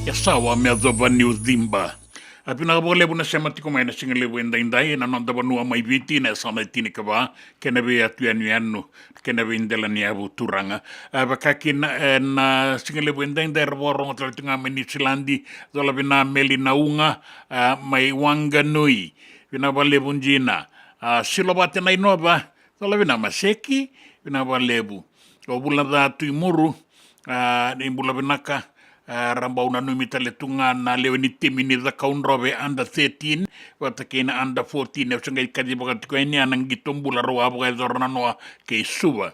Ia sa wa me yacova niu ciba. A, vinaka vakalevu na sema tiko mai na siga levu edaidai ena noda vanua mai Viti, na yasana e tinikava, kei na veiyatu yanuyanu, kei na veidela ni yavu turaga. A, vaka kina ena siga levu edaidai era vakarorogo tale tu ga mai Niusiladi, cola vina Meli Nauga, a, mai Wanganui. Vinaka vakalevu Jina. A, Silovate Nainova, cola vina Maseki, vinaka vakalevu. O Vulaca Tuimuru, a, ni bula vinaka, a, ra bau nanumi tale tu ga na lewe ni timi ni Cakaudrove under thirteen, vata kei na under fourteen, au se qai kacivaka tiko yani a na qito bula rau a vakayacora na noa kei Suva.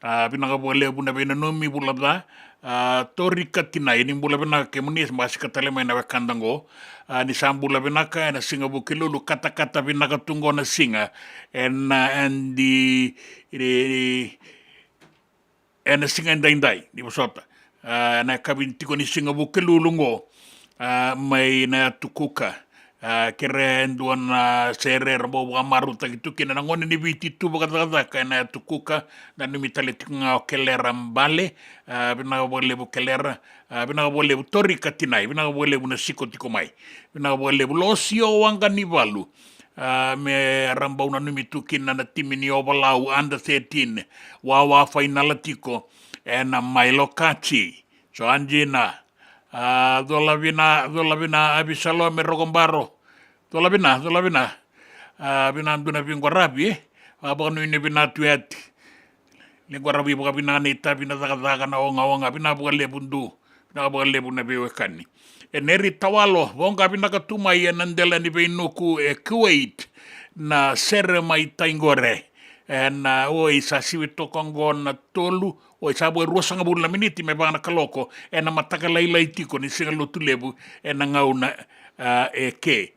A, vinaka vakalevu na veinanumi Vulaca, a, Tori Katinai, ni bula vinaka kemuni, basika tale mai na wekada qo. A, ni sa bula vinaka, ena siga Vukelulu, katakata vinaka tu qo na siga, ena, edi, e, ena siga edaidai, ni vosota. A, na yakavi tiko ni siga Vukelulu qo, a, mai na yatu Kuka. A, kere dua na sere era bau vakamarautaki tu kina na gone ni Viti tu vakacakacaka ena yatu Kuka, nanumi tale tiko ga o Kelera Bale, a, vinaka vakalevu Kelera, a, vinaka vakalevu Tori Katinai, vinaka vakalevu na siko tiko mai. Vinaka vakalevu Losio Waqanivalu, a, me ra bau nanumi tu kina na timi ni Ovalau under thirteen, wawa fainala tiko ena Mailokati. So Jina, a, cola vina, cola vina Avisalome Rokobaro, cola vina, cola vina, a, vina dua na veiqaravi, e, a, vakanuinui vina tu yati. Ni qaravi vakavinaka na itavi, na cakacaka, na ogaoga, vinaka vakalevu Du, vinaka vakalevu na veiwekani. E Neri Tawalo, voqa vinaka tu mai ena dela ni veinuku e Kuwait, na sere mai Taigore. Ena, oi, sa sivi toka oqo na tolu, oi, sa vo e ruasagavulu na miniti me va na kaloko, ena mataka lailai tiko ni siga Lotulevu, ena gauna, a, eke.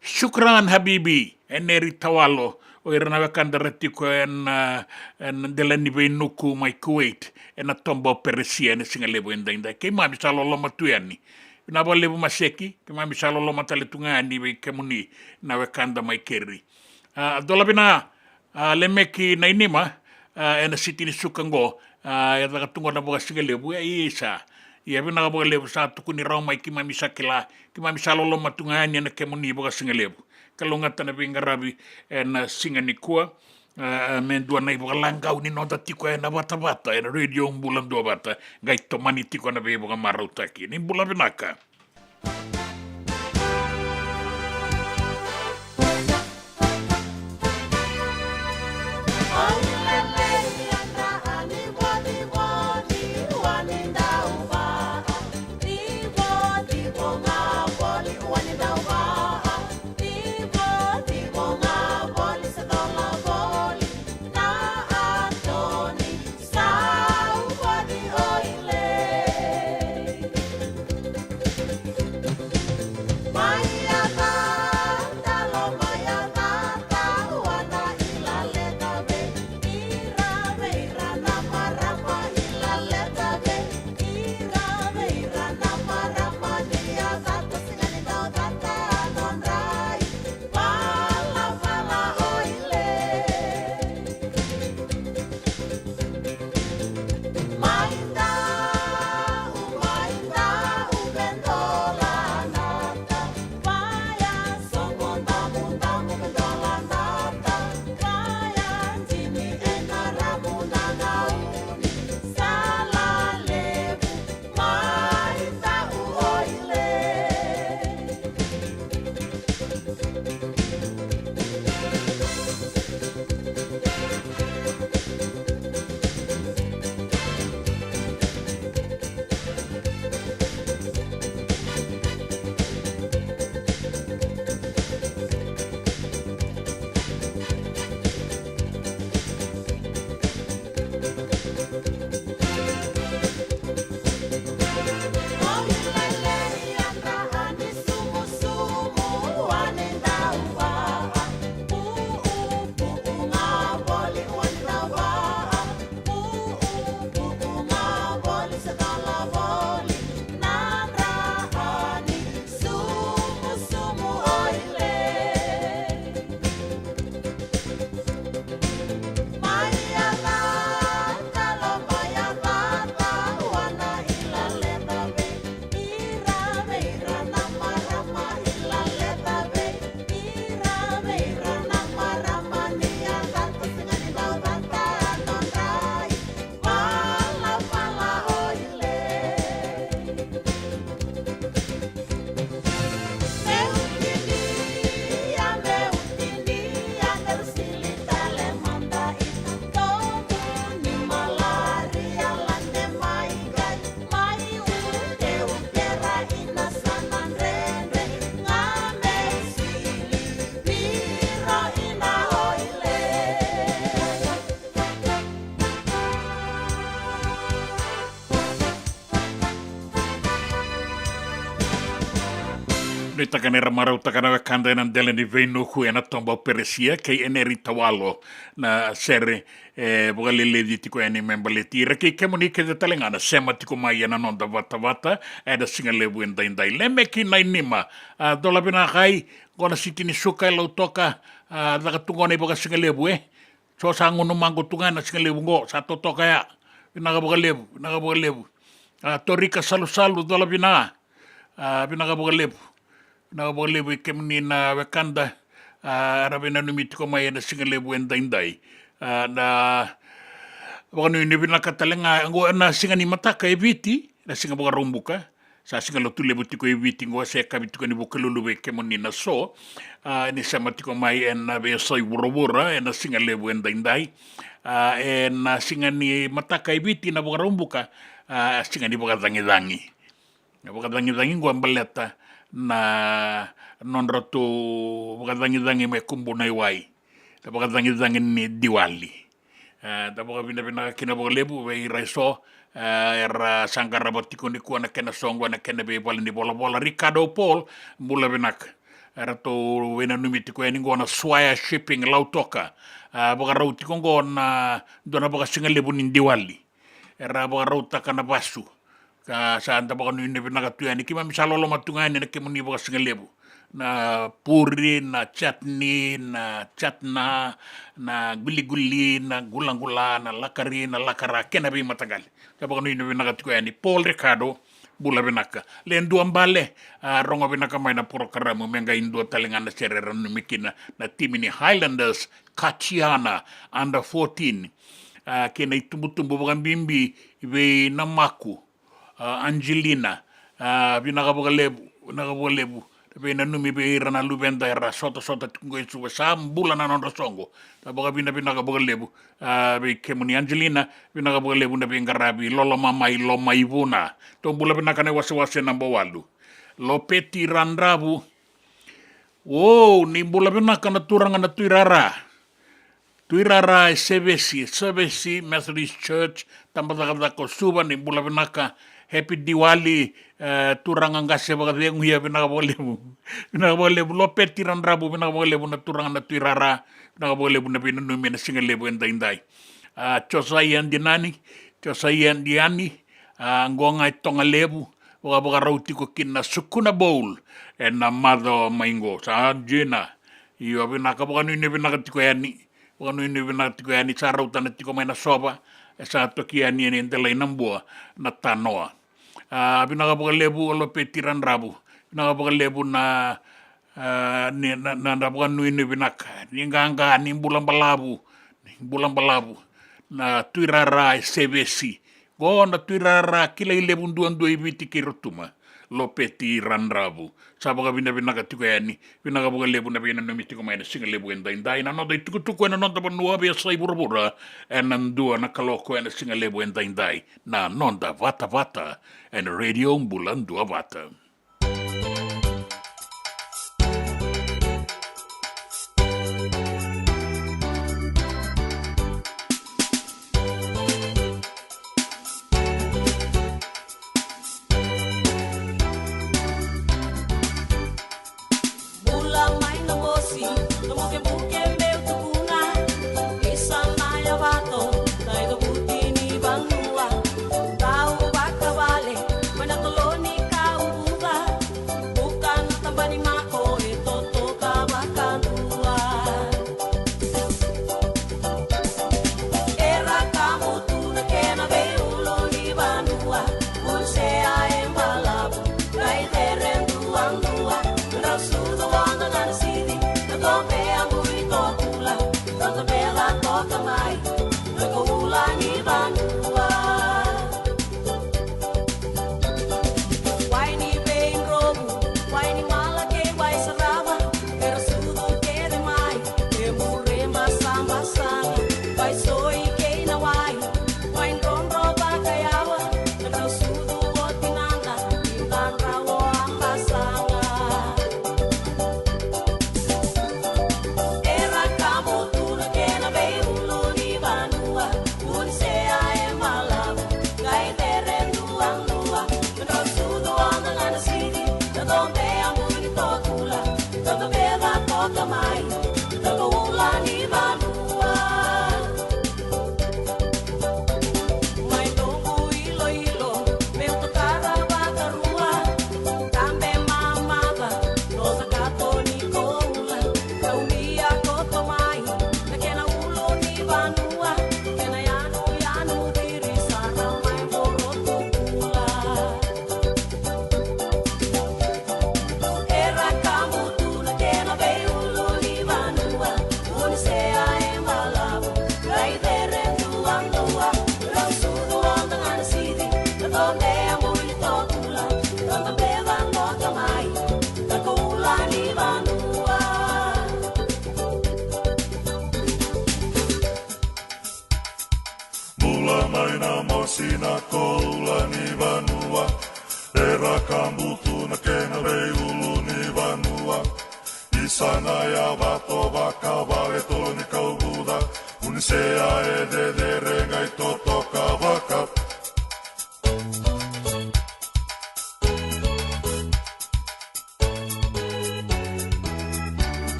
Shukran habibi, e Neri Tawalo, o ira na wekada ra tiko ena, ena dela ni veinuku mai Kuwait, ena toba o Peresia ena siga levu edaidai. Keimami sa loloma tu yani. Vinaka vakalevu Maseki, keimami sa loloma tale tu ga yani vei kemuni na wekada mai keri. A, cola vina, a, Lemeki Nainima, a, ena siti ni Suka qo, a, e caka tu qo na vakasigalevu, e isa. Ia vinaka vakalevu sa tukuni rawa mai, keimami sa kila, keimami sa loloma tu ga yani ena kemuni vakasigalevu. Kalougata na veiqaravi ena siga nikua, a, me dua na ivakalagau ni noda tiko ena vatavata, ena Radio Bula Duavata, qai tomani tiko na veivakamarautaki. Ni bula vinaka. Nuitaka ni ra marautaka na wekada ena dela ni veinuku ena toba o Peresia kei Eneri Tawalo na sere e vakaleleci tiko yani me baleti ira kei kemuni kece tale ga na sema tiko mai ena noda vatavata ena siga levu edaidai. Lemeki Nainima, a, dola vinaka, qo na siti ni suka e Lautoka, a, caka tu qo na ivakasigalevu, e. So sa gunu maqu tu ga ena sigalevu qo, sa totoka ya. Vinaka vakalevu, vinaka vakalevu. A, Torika Salusalu, dola vina. A, vinaka vakalevu. Vinaka vakalevu i kemuni na wekada. A, era veinanumi tiko mai ena sigalevu edaidai. A, na vakanuinui vinaka tale ga, qo na siga ni mataka e Viti, na siga Vakaraubuka. Sa siga Lotulevu tiko e Viti qo, se kavi tiko ni Vukelulu vei kemuni na so, a, ni sema tiko mai ena veiyasai vuravura ena siga levu edaidai. A, ena siga ni mataka e Viti na Vakaraubuka, a, siga ni vakacagicagi. Na vakacagicagi qo e baleta na nodratou vakacagicagi me kubu na iwai. Na vakacagicagi ni Diwali. E, da vakavinavinaka kina vakalevu vei ira eso, e, era sa qarava tiko nikua na kena soqo ena kena veivale ni volavola. Ricardo Paul, bula vinaka. Eratou veinanumi tiko yani qo na Swire Shipping Lautoka. E, vakarau tiko qo na dua na vakasigalevu ni Diwali. Era vakarautaka na vasu. Ka sa da vakanuinui vinaka tu yani. Keimami sa loloma tu ga yani na kemuni vakasigalevu. Na puri, na chutney, na chatna, na guliguli, na gulagula, na lakari, na lakara, kei na veimataqali. Sa vakanuinui vinaka tiko yani. Paul Ricardo, bula vinaka. Le dua bale, a, rogo vinaka mai na porokaramu, me qai dua tale ga na sere era nanumi kina na timi ni Highlanders, Katiana, under fourteen. A, kei na itubutubu vakabibi vei Namaku. A, Angelina, a, vinaka vakalevu, vinaka vakalevu. Veinanumi vei ira na luveda era sotasota tiko qo e Suva, sa bula na nodra soqo. Sa vakavinavinaka vakalevu, a, vei kemuni Angelina, vinaka vakalevu na veiqaravi, Loloma mai Lomaivuna. Tou bula vinaka na iwasewase naba walu. Lopeti Radravu. Wow, ni bula vinaka na turaga na Tuirara. Tuirara e Sevesi, Sevesi Methodist Church, tabacakacaka o Suva, ni bula vinaka. Happy Diwali, e, turaga qase vakaceguya, vinaka vakalevu. Vinaka vakalevu, Lopeti Radravu, vinaka vakalevu na turaga na Tuirara, vinaka vakalevu na veinanumi ena siga levu edaidai. A, Josaia Dinani, Josaia Diani, a, qo ga e Togalevu, vakavakarau tiko kina na Sukuna Bowl ena macawa mai qo. Sa dina, io, vinaka, vakanuinui vinaka tiko yani. Vakanuinui vinaka tiko yani, sa rauta na tiko mai na sova, e sa toki yani ena delai na bua na tanoa. A, vinaka vakalevu Lopeti Radravu, vinaka vakalevu na, a, ni, na, na, na vakanuinui vinaka. Ni qaqa, ni bula balavu, ni bula balavu. Na Tuirara e Sevesi. Qo na Tuirara kilai levu duadua i Viti kei Rotuma. Lopeti Radravu. Sa vakavinavinaka tiko yani. Vinaka vakalevu na veinanumi tiko mai na siga levu edaidai. Na noda itukutuku ena noda vanua, veiyasai vuravura. Ena dua na kaloko ena siga levu edaidai. Na noda vatavata. Ena Radio Bula Duavata.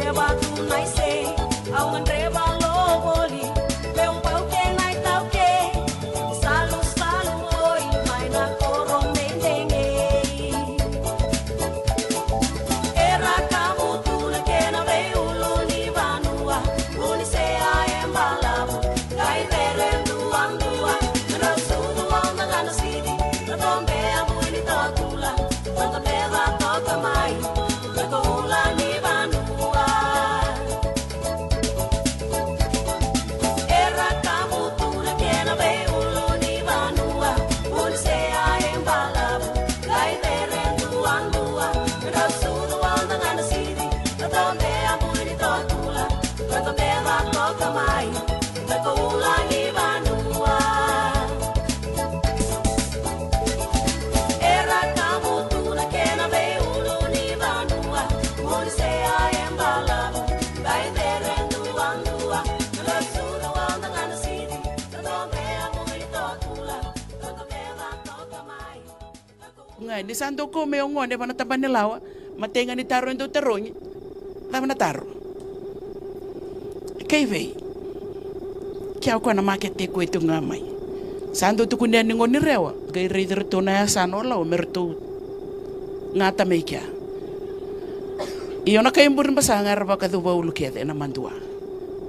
Vatu na ise, au gadreva lo voli, meu bau kena itaukei, salusalu oi mai na koro meidegei. Era kamutu na kena veiulu ni vanua, unisea e balavu, qai vere duadua, na rau sucu au na gana sidi, na tobe a bui ni tokula, na tobe va toka mai. Ga ni sa dau kau mai o gone vana tabana ni lawa, matai ga ni taro e dau tarogi. Cava na taro? Kei vei? Kea o koya na makete e kua e tiko ga mai. Sa dau tukuni yani gone ni Rewa, qai raici iratou na yasana o lawa me ratou gata mai kea. Io na kai buri basa ga era vakacuva ulu kece ena madua.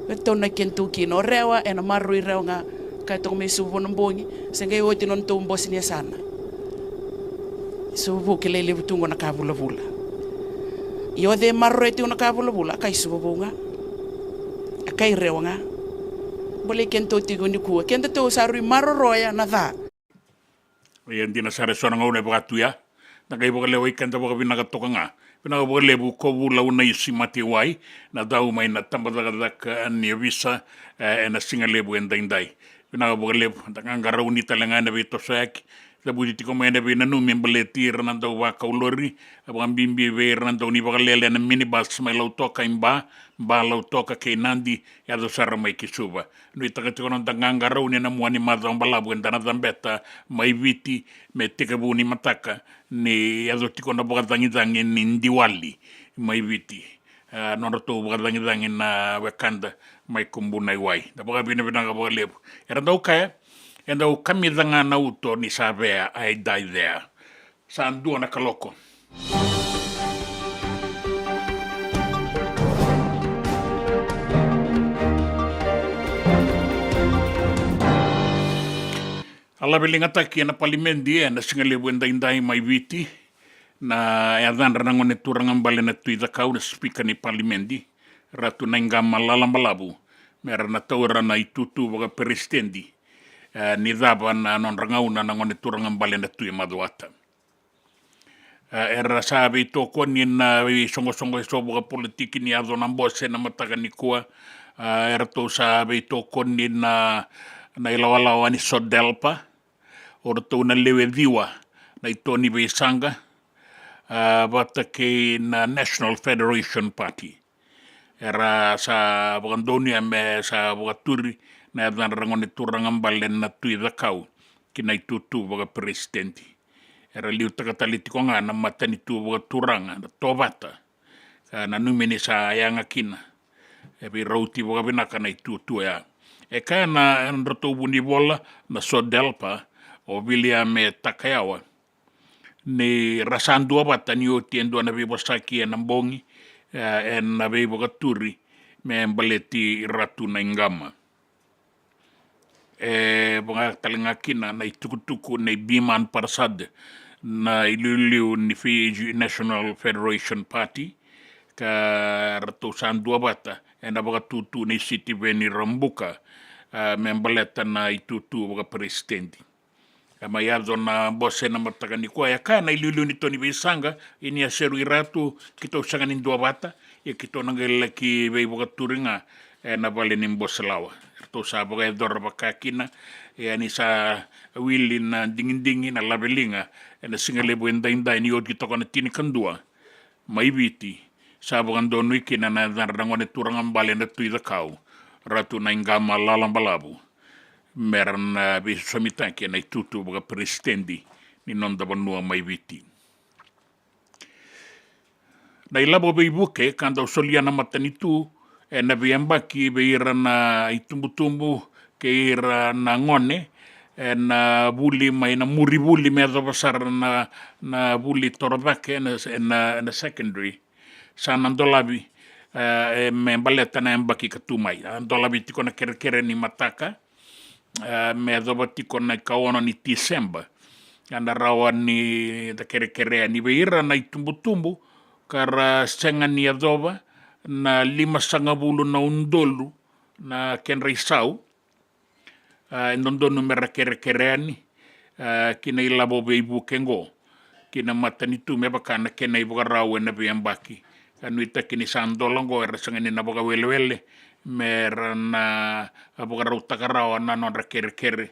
Vei ratou na kedatou kina o Rewa, ena maroroi Rewa ga, ka toka mai Suva vua na bogi, se qai oti nodatou bose ni yasana. Suva vou kilai levu tu qo na ka vulavula. Io, o cei e maroroya tiko na ka vulavula, a kai Suva vou ga. A kai Rewa ga. Bolei kedatou tiko nikua, kedatou sa rui maroroya na ca. Ia dina sara eso na gauna e vakatu ya. Na qai vakalewai keda vakavinaka toka ga. Vinaka vakalevu ko Vula Unaisi Matewai, na cau mai na tabacakacaka ni ovisa, e, ena siga levu edaidai. Vinaka vakalevu, da qaqarauni tale ga ena veitosoyaki. Cavuti tiko mai ena veinanumi baleti ira na dau vakau lori, vakabibi vei ira na dau ni vakalele ena minibus mai Lautoka i Ba, Ba Lautoka kei Nadi, yaco sara mai ki Suva. Nuitaka tiko na noda qaqarauni ena mua ni macawa balavu eda na cabeta mai Viti, me tekivu ni mataka ni yaco tiko na vakacagicagi ni Diwali mai Viti. E, nodratou vakacagicagi na wekada mai Kubunaiwai. Da vakavinavinaka vakalevu. Era dau kaya, e dau kamica ga na uto ni Savea, I die there. Sa dua na kaloko. A laveligataki ena palimedi ena siga levu edaidai mai Viti na yacadra na gone turaga bale na Tui Cakau, na sipika ni palimedi, Ratu Naiqama Lalabalavu, me ra na taura na itutu vakaperesitedi, e, ni cava na nodra gauna na gone turaga bale na Tui Macuata. E, era sa veitokoni na veisoqosoqo eso vakapolitiki ni yaco na bose na mataka nikua. E, eratou sa veitokoni na, na ilawalawa ni SODELPA, o ratou na lewe ciwa, na Itoni Veisaqa, e, vata kei na National Federation Party. Era sa vakadonuya me sa vakaturi na yacadra na gone turaga bale na Tui Cakau ki na itutu vakaperesitedi. Era liutaka tale tiko ga na matanitu vakaturaga na Tovata, ka nanumi ni sa yaga kina, e veirauti vakavinaka na itutu oya. E kaya na nodratou vunivola na SODELPA, o Viliame Takayawa, ni ra sa duavata ni oti e dua na veivosaki ena bogi, e, ena veivakaturi me baleti Ratu Naiqama. E vaka tale ga kina na itukutuku nei Biman Parsad, na iliuliu ni Fiji National Federation Party, ka ratou sa duavata ena vakatutu nei Sitiveni Rabuka, e, me baleta na itutu vakaperesitedi. E mai yaco na bose na mataka nikua, e kaya na iliuliu ni Toni Veisaqa, ia ni a seru i Ratu, keitou sega ni duavata, ia keitou na qai laki veivakaturi ga ena vale ni bose lawa. Eratou sa vakayacora vaka kina, ia ni sa wili na digidigi, na laveliga ena siga levu edaidai ni oti toka na tinikadua mai Viti, sa vakadonui kina na yacadra na gone turaga bale na Tui Cakau, Ratu Naiqama Lalabalavu, me ra na veisosomitaki ena itutu vakaperesitedi ni noda vanua mai Viti. Na ilavo veivuke ka dau solia na matanitu ena veiyabaki vei ira na itubutubu kei ira na gone ena vuli mai na muri vuli me yacova sara na, na vuli torocake ena, ena, ena secondary. Sa na dolavi, e, e, me baleta na yabaki ka tu mai. A dolavi tiko na kerekere ni mataka, e, me yacova tiko na ikaono ni Tiseba. A na rawa ni da kerekere yani vei ira na itubutubu ka ra sega ni yacova na limasagavulu na udolu na kedra isau, a, e dodonu me ra kerekere yani, a, ki na ilavo veivuke oqo, ki na matanitu me vaka na kena ivakarau ena veiyabaki. Ka nuitaki ni sa dola oqo era sega ni na vakawelewele me ra na vakarautaka rawa na nodra kerekere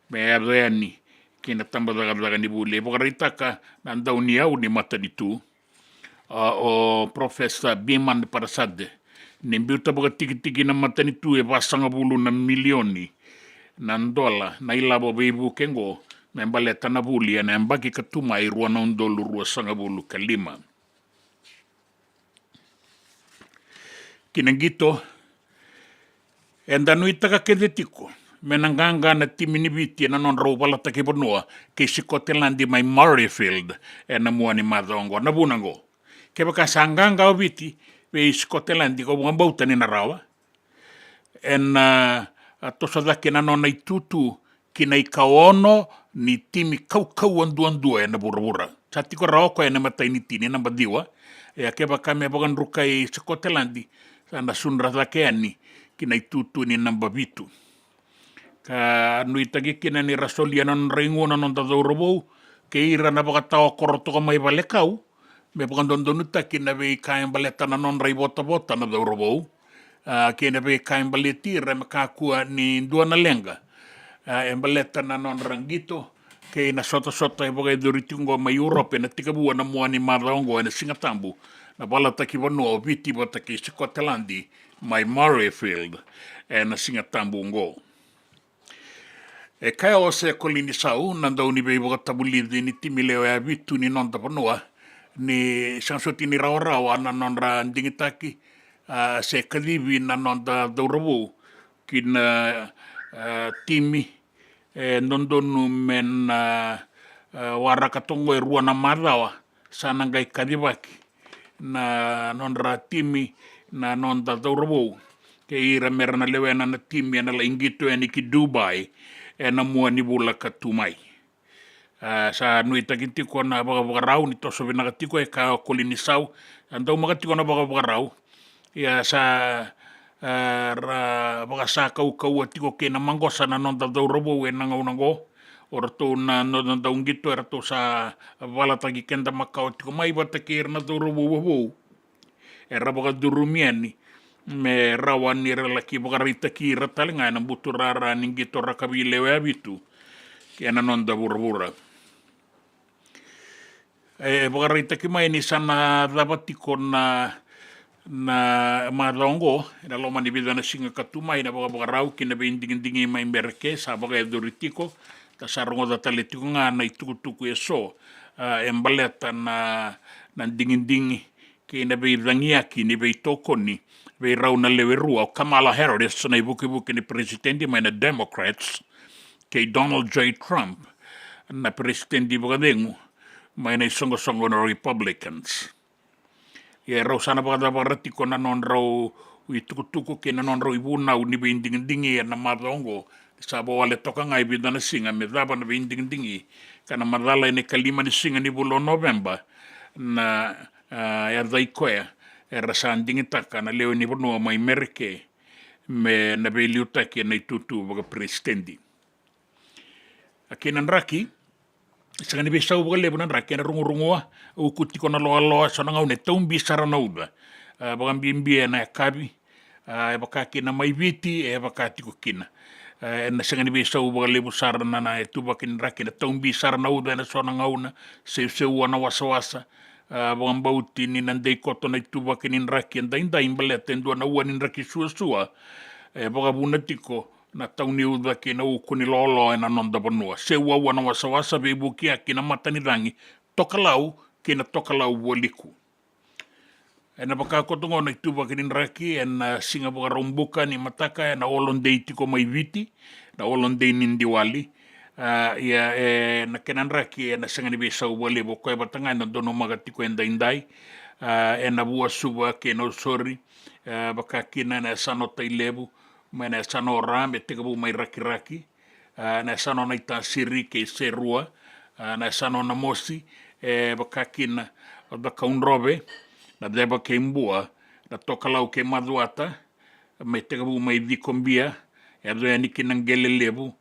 me yaco yani ki na tabacakacaka ni vuli. E vakaraitaka na dauniyau ni matanitu, a, o Professor Biman Parasade, ni biuta vakatikitiki na matanitu e vasagavulu na milioni na dola na ilavo veivuke oqo me baleta na vuli ena yabaki ka tu mai, rua na udolu ruasagavulu ka lima. Ki na qito, eda nuitaka kece tiko me na qaqa na timi ni Viti ena nodrau valataki vanua kei Sikoteladi mai Murrayfield ena mua ni macawa oqo. Na vuna oqo, kevaka sa qaqa o Viti vei Sikoteladi, au vakabauta ni na rawa, ena, a, toso cake na nona itutu ki na ikaono ni timi kaukauwa duadua ena vuravura. Sa tiko rawa o koya ena imatai ni tini, naba ciwa. Ia kevaka me vakadrukai Sikoteladi, sa na sudra cake yani ki na itutu ni naba vitu. Ka nuitaki kina ni ra solia na nodra igu na noda cauravou kei ira na vakatawa koro toka mai valekau, me vakadodonutaki na veika e baleta na nodra ivotavota na cauravou, a, kei na veika e baleti ira me kakua ni dua na leqa, a, e baleta na nodra qito kei na sotasota e vakayacori tiko oqo mai Europe. Ena tekivu ena mua ni macawa oqo ena Sigatabu na valataki vanua o Viti vata kei Sikoteladi mai Murrayfield ena Sigatabu oqo. E kaya o Sekoli Nisau, na dauniveivakatavulici ni timi lewe vitu ni noda vanua, ni sega soti ni rawarawa na nodra digitaki, a, se kacivi na noda cauravou ki na, a, timi e dodonu me na, a, waraka toka oqo e rua na macawa, sa na qai kacivaki na nodra timi na noda cauravou kei ira me ra na lewena na timi ena lai qito yani ki Dubai ena mua ni vula ka tu mai. A, sa nuitaki tiko na vakavakarau ni toso vinaka tiko, e kaya o Koli Nisau. A daumaka tiko na vakavakarau. Ia sa, a, ra vakasakaukauwa tiko kei na maqosa na noda cauravou ena gauna oqo. O ratou na, na, na dauqito eratou sa valataki keda makawa tiko mai vata kei ira na cauravou vovou era vakacurumi yani me rawa ni ra laki vakaraitaki ira tale ga ena buturara ni qito rakavi lewe vitu ena noda vuravura. E vakaraitaki mai ni sa na cava tiko na, na macawa oqo, ena loma ni vica na siga ka tu mai, na vakavakarau ki na veidigidigi mai Mereke sa vakayacori tiko, ka sa rogoca tale tiko ga na itukutuku eso, a, e baleta na, na digidigi kei na veicagiyaki ni veitokoni vei rau na lewe rua, o Kamala Harris na ivukivuki ni peresitedi mai na Democrats, kei Donald J Trump na peresitedi vakacegu mai na isoqosoqo na Republicans. Ia e rau sa na vakacavara tiko na nodrau itukutuku kei na nodrau ivunau ni veidigidigi ena macawa oqo. Sa vawale toka ga e vica na siga me cava na veidigidigi ka na macala ena ikalima ni siga ni vula o Noveba na, a, yacai koya era sa digitaka na lewe ni vanua mai Mereke me na veiliutaki ena itutu vakaperesitedi. A, kei na draki, sega ni veisau vakalevu na draki, ena rugurugua, uku tiko na loaloa, so na gauna e taubi sara na uca. A, vakabibi ena yakavi, a, e vaka kina mai Viti, e vaka tiko kina. A, ena sega ni veisau vakalevu sara na, na ituvaki ni draki, ena taubi sara na uca ena so na gauna, seuseua na wasawasa. A, vakabauti ni na dei koto na ituvaki ni draki edaidai baleta e dua na ua ni draki suasua e vakavuna tiko na tau ni uca kei na uku ni loaloa ena noda vanua. Seuaua na wasawasa, veivukiyaki na matanicagi, tokalau kei na tokalau vualiku. Ena vaka koto qo na ituvaki ni draki ena siga Vakaraubuka ni mataka ena holiday tiko mai Viti, na holiday ni Diwali. A, ia, e, na kena draki ena sega ni veisau vakalevu, o koya vata ga ena donumaka tiko edaidai. A, ena Vuasuva kei Nausori, e, vaka kina ena yasana o Tailevu, mai na yasana o Ra me tekivu mai Rakiraki, a, na yasana o Naitasiri kei Serua, a, na yasana o Namosi, e, vaka kina o Cakaudrove, Naceva kei Bua, Natokalau kei Macuata, me tekivu mai Cikobia, yaco yani ki na Qele Levu,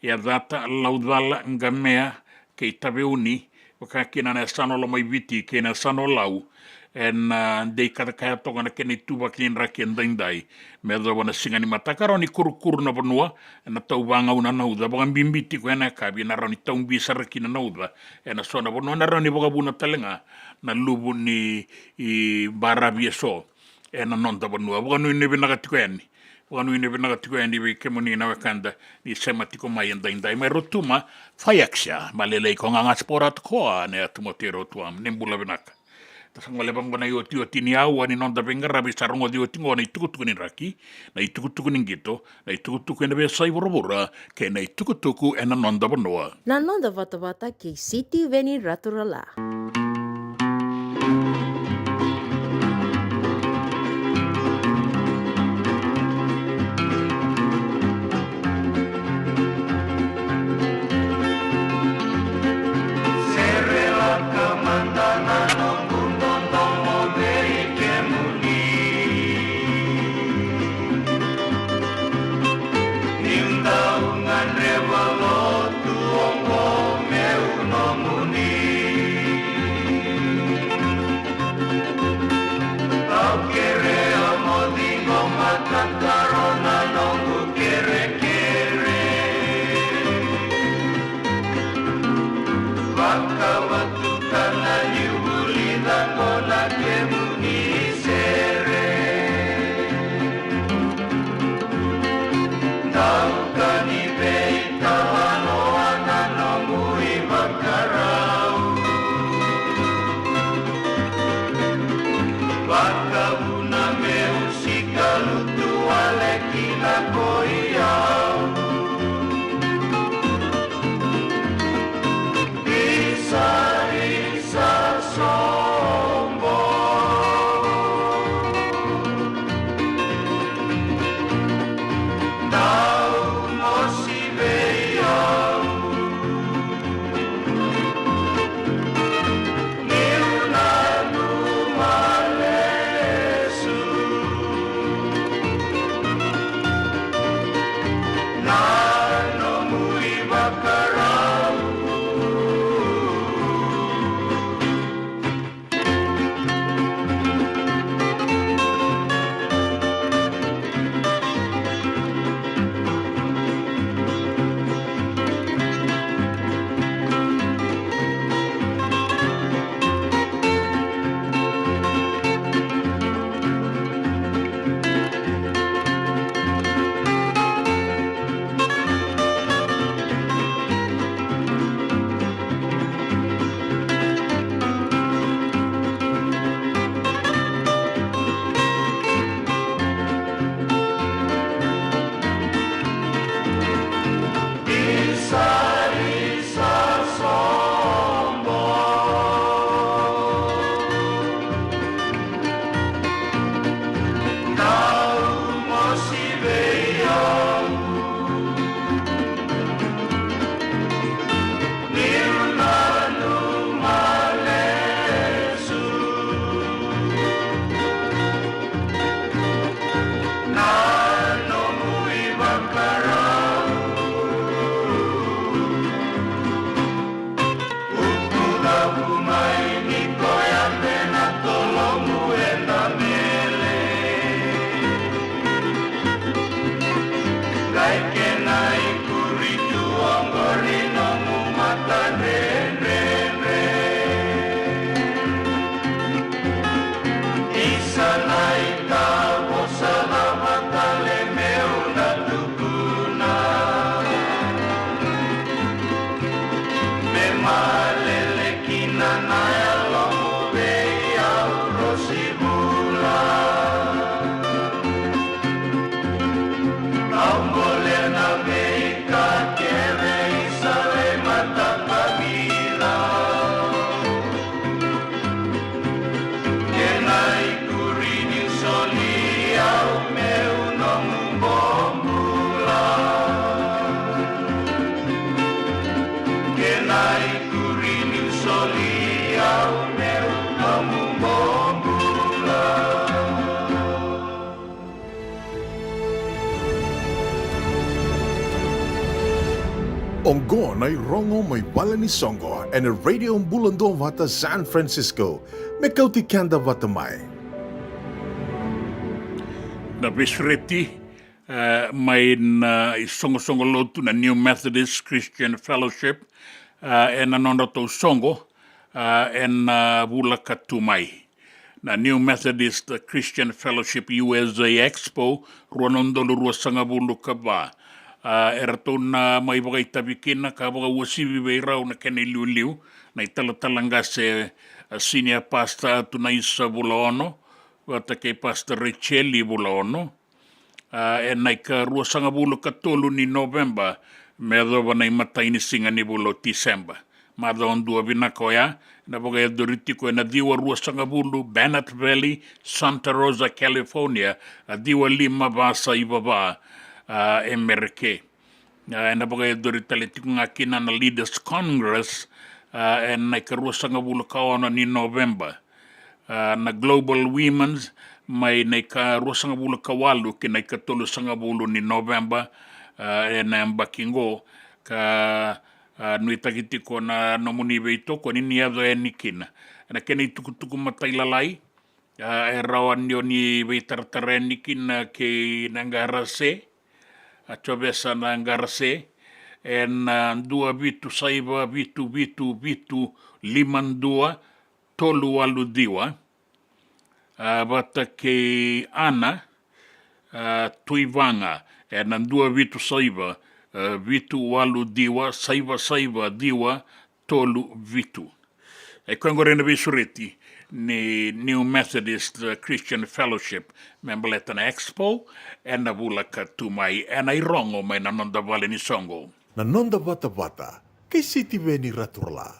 Yacata, Laucala, Qamea kei Taveuni, vaka kina na yasana o Lomaiviti kei na yasana o Lau, ena, a, dei katakaya toka na kena ituvaki ni draki edaidai me yacova na siga ni mataka. Rawa ni kurukuru na vanua ena tau vagauna na uca, vakabibi tiko ena yakavi ena rawa ni tau bi sara kina na uca ena so na vanua, ena rawa ni vakavuna tale ga na luvu ni, i, baravi eso ena noda vanua. Vakanuinui vinaka tiko yani. Vakanuinui vinaka tiko yani vei kemuni na wekada ni sema tiko mai edaidai mai Rotuma, Faiaksia, Malelei ko Gagaspora Tokoa, ne atu mo te Rotuam, ni bula vinaka. Da sa gole vaqo na iotioti ni aua ni noda veiqaravi, sa rogoci oti qo na itukutuku ni draki, na itukutuku ni qito, na itukutuku ena veiyasai vuravura, kei na itukutuku ena noda vanua. Na noda vatavata kei Sitiveni Raturala. Serelaka mada na noqu dodomo vei kemuni. Niu dau gadreva lotu oqo meu nomuni. Au kerea mo ciqoma tataro na noqu kerekere. Vakavatuka na niu vulica qo na kemuni sere. Dau ka ni veitalanoa na nomu ivakarau. Vakavuna meu sikalutu wale kina ko i au. Risarisa sobo. Dau mosi vei au. Niu nanuma lesu. Oqo na irogo mai vale ni soqo ena Radio Bula Duavata San Francisco, me kauti keda vata mai. Na veisureti, e, mai na isoqosoqo lotu na New Methodist Christian Fellowship, e, ena nodratou soqo, e, ena vula ka tu mai. Na New Methodist Christian Fellowship U S A Expo, rua na udolu ruasagavulu ka va. A, eratou na mai vakaitavi kina ka vakauasivi vei rau na kena iliuliu na italatala qase, a, Senior Pastor Tunaisa Vulaono vata kei Pastor Racheli Vulaono. A, ena ikaruasagavulu ka tolu ni Noveba, me yacova na imatai ni siga ni vula o Tiseba. Macawa dua vinaka oya, ena vakayacori tiko ena ciwa ruasagavulu, Bennett Valley, Santa Rosa, California, a ciwa lima va saiva va, a, e Mereke. A, ena vakayacori tale tiko ga kina na Leaders Congress, a, ena ikaruasagavulu ka ono ni Noveba. A, na Global Women's mai na ikaruasagavulu ka walu ki na ikatolusagavulu ni Noveba, a, ena yabaki qo, ka, a, nuitaki tiko na nomuni veitokoni ni yaco yani kina. Ena kena itukutuku matailalai, a, e rawa ni o ni veitaratara yani kina kei na Garase, a, Jovesa na Garase, ena dua vitu saiva vitu vitu vitu lima dua tolu walu ciwa, a, vata kei Ana, a, Tuivaga, ena dua vitu saiva, a, vitu walu ciwa saiva saiva ciwa tolu vitu. E koya qori na veisureti ni New Methodist, a, Christian Fellowship me baleta na Expo ena vula ka tu mai, ena irogo mai na noda vale ni soqo. Na noda vatavata kei Sitiveni Raturala.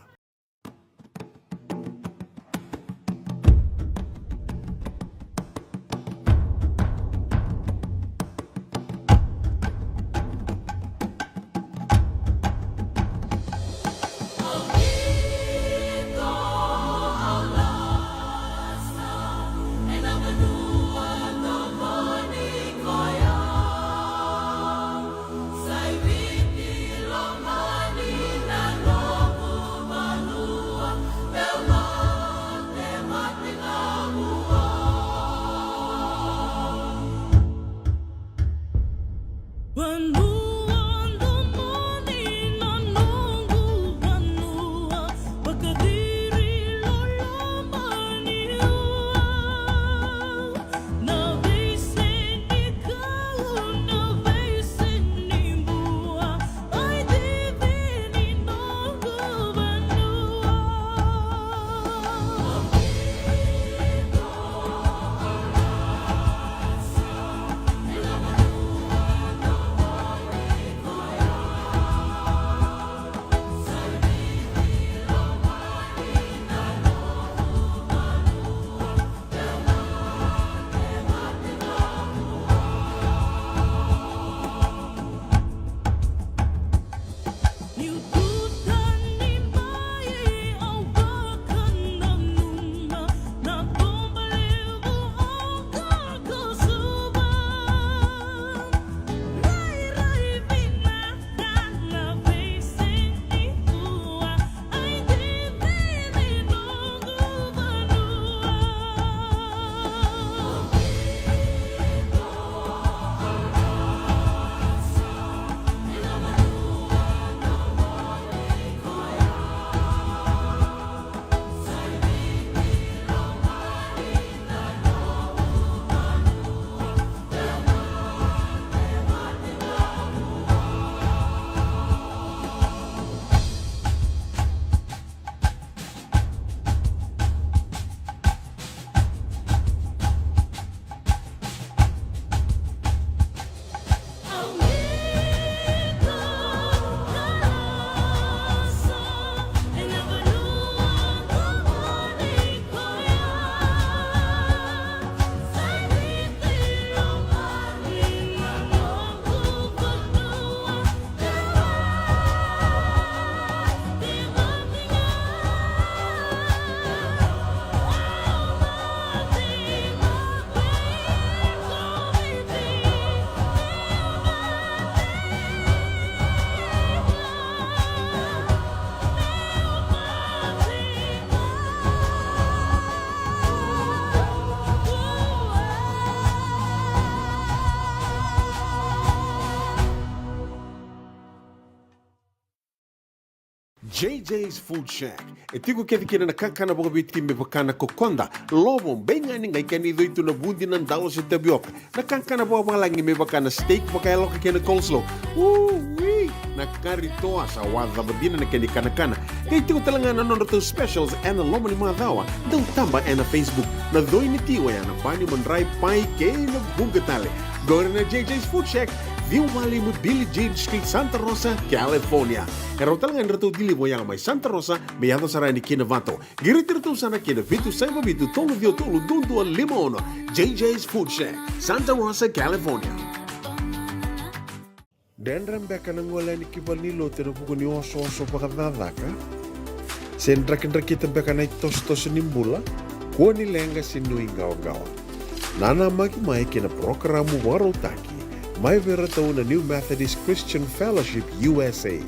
J J's Food Shack. E tiko kece kina na kakana vakaviti me vaka na kokoda, lovo, beigani, qai kena icoi tu na vudi, na dalo se tavioka. Na kakana vakavalagi me vaka na steak vakayaloka kei na coleslaw. Ui! Na kari toa, sa wacava dina na kena ikanakana. Qai tiko tale ga na nodratou specials ena loma ni macawa. Dau taba ena Facebook. Na coi ni ti oya na pani, madrai, pai kei na vuqa tale. Qori na J J's Food Shack, ciwa walu lima Billie Jean Street, Santa Rosa, California. E rawa tale ga ni ratou deliver oya mai Santa Rosa me yaco sara yani ki Novato. Qiriti iratou sara ki na vitu saiva vitu tolu ciwa tolu dua dua lima ono. J J's Food Shack, Santa Rosa, California. Dredre beka na gole yani ki valenilotu ena vuku ni osooso vakacakacaka? Se drakidrakita beka na itosotoso ni bula? Kua ni leqa se nuiqawaqawa. Nanamaki mai ki na parokaramu vakarautaki mai vei iratou na New Methodist Christian Fellowship U S A.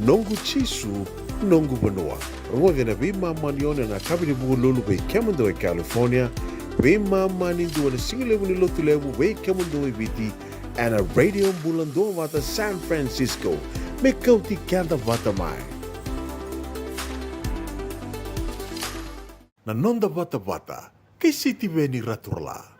Noqu Jisu, noqu vanua. Rogoci ena veimama ni ono ena yakavi ni Vukelulu vei kemudou e California, veimama ni dua ena sigalevu ni Lotulevu vei kemudou e Viti, ena Radio Bula Duavata San Francisco. Me kauti keda vata mai. Na noda vatavata kei Sitiveni Raturala.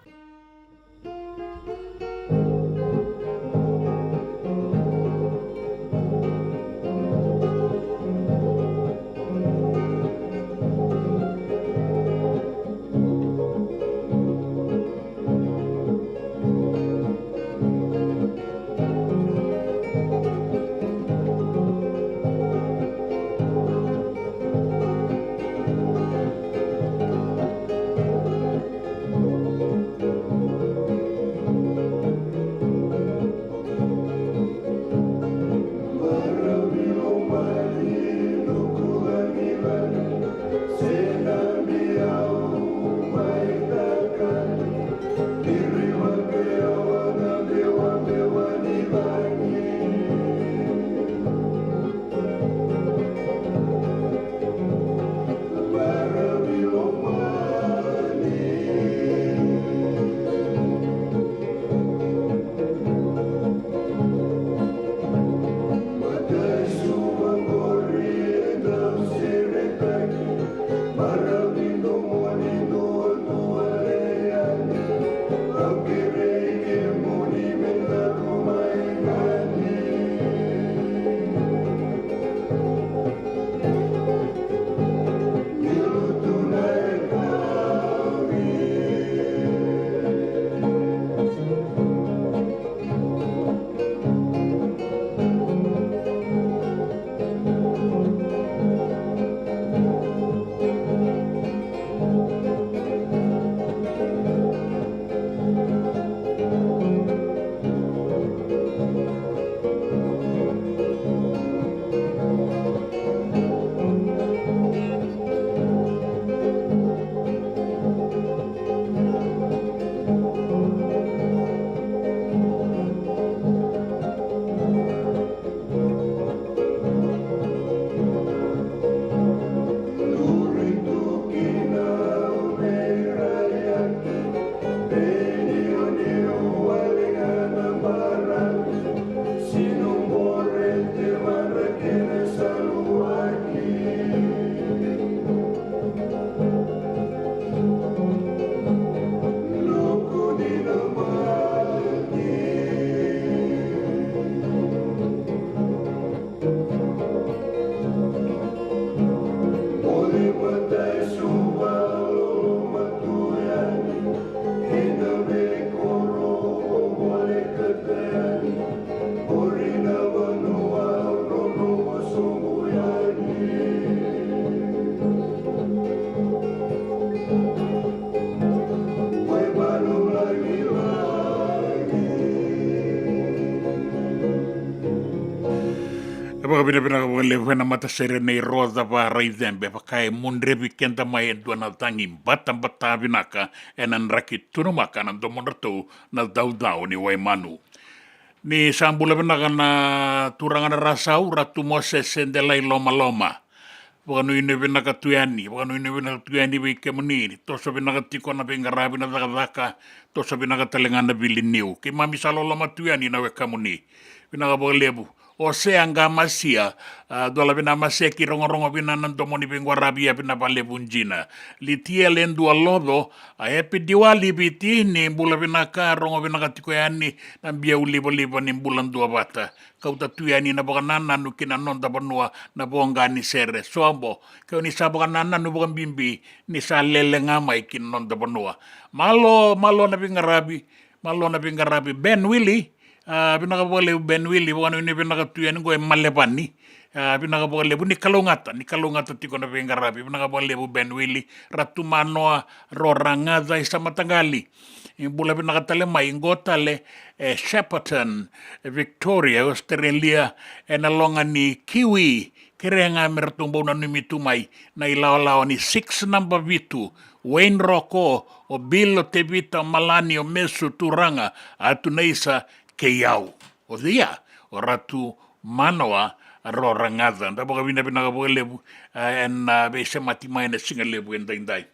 E vakavinavinaka vakalevu ena matasere nei Roca Varaicebe, vaka e mudrevi keda mai e dua na cagi batabata vinaka ena draki tunumaka na domodratou na caucau ni Waimanu. Ni sa bula vinaka na turaga na Rasau, Ratu Mosese Delai Lomaloma. Vakanuinui vinaka tu yani, vakanuinui vinaka tu yani vei kemuni, ni toso vinaka tiko na veiqaravi na cakacaka, toso vinaka tale ga na vili niu. Keimami sa loloma tu yani na wekamuni. Vinaka vakalevu. Osea Qamasia, a, Dolavi na Maseki, rogorogo vina na domo ni veiqaravi, yavi na valevu jina. Litiele Dualoco, a, Happy Diwali Viti, ni bula vinaka, rogo vinaka tiko yani na biau livaliva ni bula duavata. Kauta tu yani na vakanananu ki na noda vanua na voqa ni sere. Sobo, keu ni sa vakanananu vakabibi ni sa lele ga mai ki na noda vanua. Malo, malo na veiqaravi, malo na veiqaravi. Ben Willie, a, vinaka vakalevu Ben Willie, vakanuinui vinaka tu yani qo e Malevani. A, vinaka vakalevu, ni kalougata, ni kalougata tiko na veiqaravi. Vinaka vakalevu Ben Willie, Ratu Manoa Roragaca e Samataqali. E bula vinaka tale mai, qo tale e Shepparton, e Victoria, Australia, ena loga ni Kiwi. Kerea ga me ratou bau nanumi tu mai na ilawalawa ni six number vitu, Wayne Roko, o Bill, o Tevita, o Malani, o Mesu, Turaga, Atunaisa, kei au. O cei ya? O Ratu Manoa Roragaca. Da vakavinavinaka vakalevu, a, ena, a, veisemati mai ena siga levu edaidai.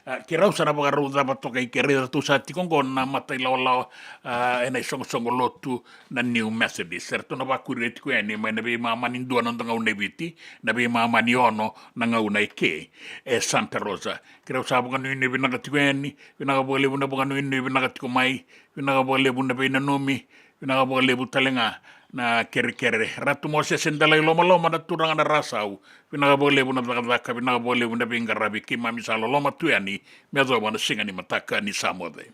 A, keirau sa na vakarau cava toka i ke, raica ratou sa tiko qo na matailawalawa, a, ena isoqosoqo lotu na New Methodist. Eratou na vakuria tiko yani mai na veimama ni dua na noda gauna e Viti, na veimama ni ono na gauna e ke, e Santa Rosa. Keirau sa vakanuinui vinaka tiko yani, vinaka vakalevu na vakanuinui vinaka tiko mai, vinaka vakalevu na veinanumi, vinaka vakalevu tale ga na kerekere. Ratu Mosese Dalailomaloma, na turaga na Rasau, vinaka vakalevu na cakacaka, vinaka vakalevu na veiqaravi, keimami sa loloma tu yani me yacova na siga ni mataka ni sa moce.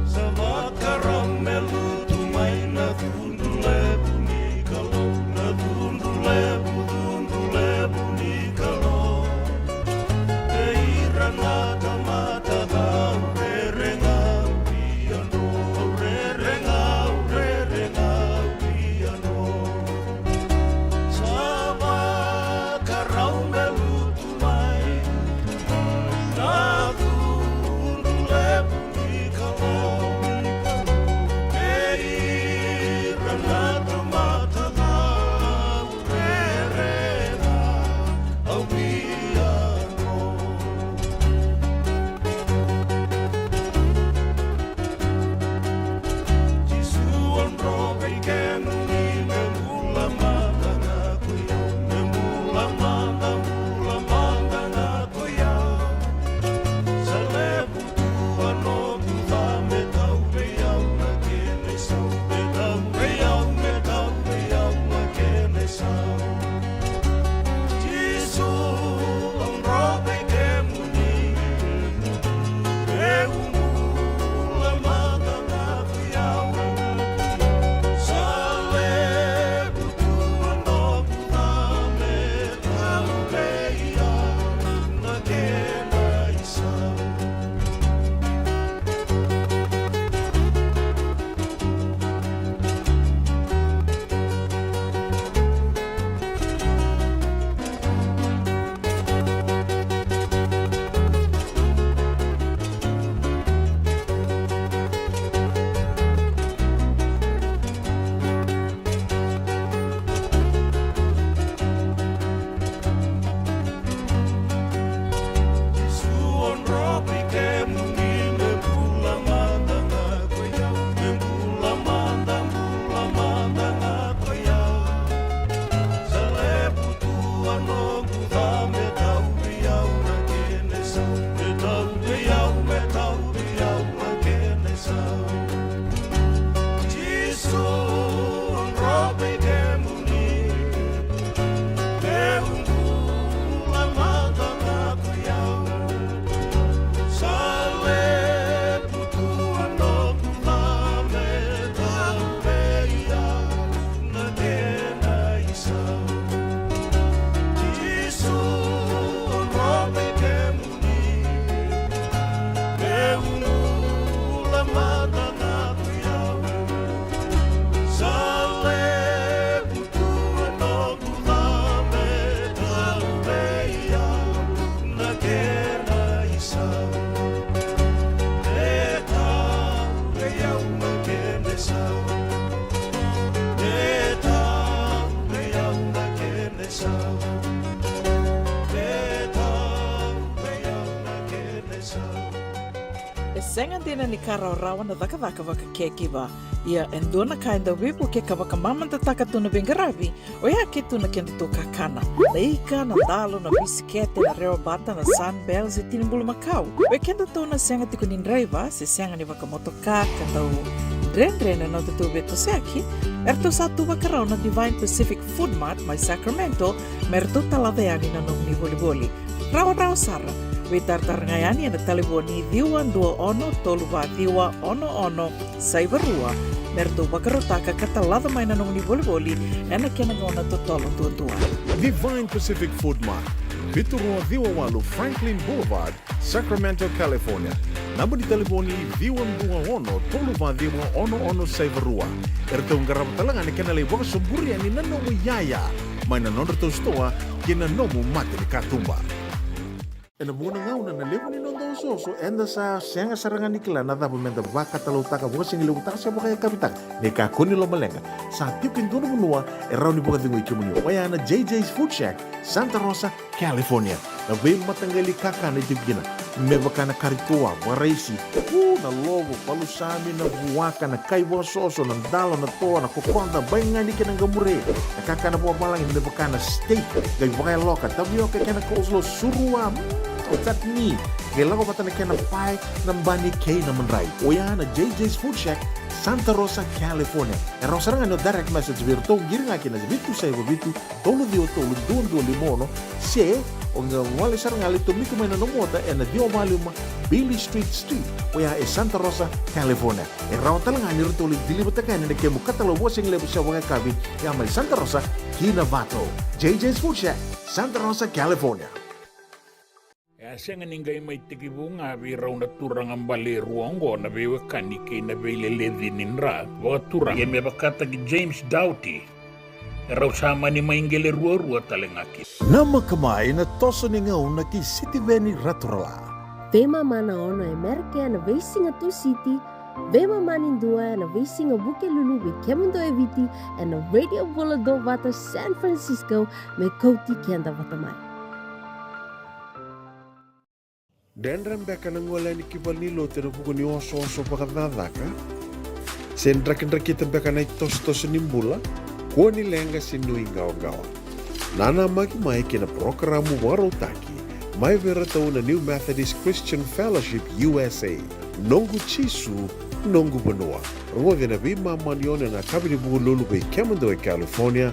Sa vakarau me lutu mai na cudru levu ni Kalou, na cudru levu, cudru levu ni Kalou. Vei ira na tamata cau rere ga vei Yadua, rere ga Sega dina ni ka rawarawa na cakacaka vakacaregiver. Ia e dua na ka e dau veivuke ka vakamamadataka tu na veiqaravi, oya ke tu na kedatou kakana. Na ika, na dalo, na bisikete, na rewa bata, na Sunbell se tini bulumakau. Vei kedatou na sega tiko ni draiva se sega ni vakamotoka ka dau dredre na nodatou veitosoyaki, eratou sa tu vakarau na Divine Pacific Food Mart mai Sacramento me ratou talaca yani na nomuni volivoli. Rawarawa sara. Veitaratara ga yani ena talevoni ciwa dua ono tolu va ciwa ono ono saiva rua me ratou vakarautaka ka talaca mai na nomuni volivoli ena kena gauna totolo duadua. Divine Pacific Food Mart, vitu rua ciwa walu Franklin Boulevard, Sacramento, California. Naba ni talevoni ciwa dua ono tolu va ciwa ono ono saiva rua. Eratou qarava tale ga na kena lai vakasoburi yani na nomu iyaya mai na nodratou sitoa kei na nomu mata ni katuba. Ena vuqa na gauna na levu ni noda osooso eda sa sega sara ga ni kila na cava meda vakatalautaka, vakasigilevutaka se vakayakavitaka. Ni kakua ni lomaleqa, sa tiko e dua na vanua e rawa ni vakacegui kemuni, oya na J J's Food Shack, Santa Rosa, California. Na veimataqali kakana e tiko kina, me vaka na kari toa, vakaraisi, u, na lovo, palusami, na vuaka, na kai vakasoso, na dalo, na toa, na kokoda, baigani kei na qamure. Na kakana vakavalagi me vaka na steak, qai vakayaloka, tavioka kei na coleslaw, surua, mm, o chutney, qai lako vata na kena pae, na bani kei na madrai. Oya na J J's Food Shack, Santa Rosa, California. E rawa sara ga ni o direct message vei iratou, qiri ga kina vitu saiva vitu, tolu ciwa tolu dua dua lima ono, se o qai gole sara ga lai tomika mai na nomu ota ena ciwa va lima Beale Street Suite, oya e Santa Rosa, California. E rawa tale ga ni ratou lai deliver-taka yani na kemu katalau vakasigalevu se vakayakavi, ya mai Santa Rosa ki Novato. J J's Food Shack, Santa Rosa, California. E a sega ni qai mai tekivu ga vei rau na turaga bale e rua oqo na veiwekani kei na veileleci ni dra vakaturaga, ia me vakataki James Doughty, e rau sa mani mai qele ruarua tale ga kina. Namaka mai na toso ni gauna kei Sitiveni Raturala. Veimama na ono e Merika ena veisiga Tusiti, veimama ni dua ena veisiga Vukelulu vei kemudou e Viti, ena Radio Bula Duavata San Francisco, me kauti keda vata mai. Dredre beka na gole yani ki valenilotu ena vuku ni osooso vakacakacaka? Se drakidrakita beka na itosotoso ni bula? Kua ni leqa se nuiqawaqawa. Nanamaki mai ki na parokaramu vakarautaki mai vei iratou na New Methodist Christian Fellowship U S A, Noqu Jisu, Noqu Vanua. Rogoci ena veimama ni ono ena yakavi ni Vukelulu vei kemudou e California,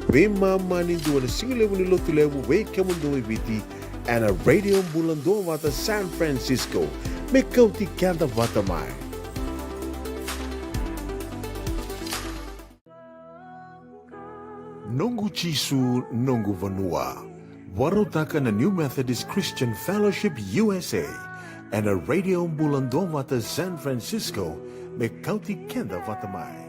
veimama ni dua ena sigalevu ni Lotulevu vei kemudou e Viti, ena Radio Bula Duavata San Francisco, me kauti keda vata mai. Noqu Jisu, Noqu Vanua. Vakarautaka na New Methodist Christian Fellowship U S A, ena Radio Bula Duavata San Francisco, me kauti keda vata mai.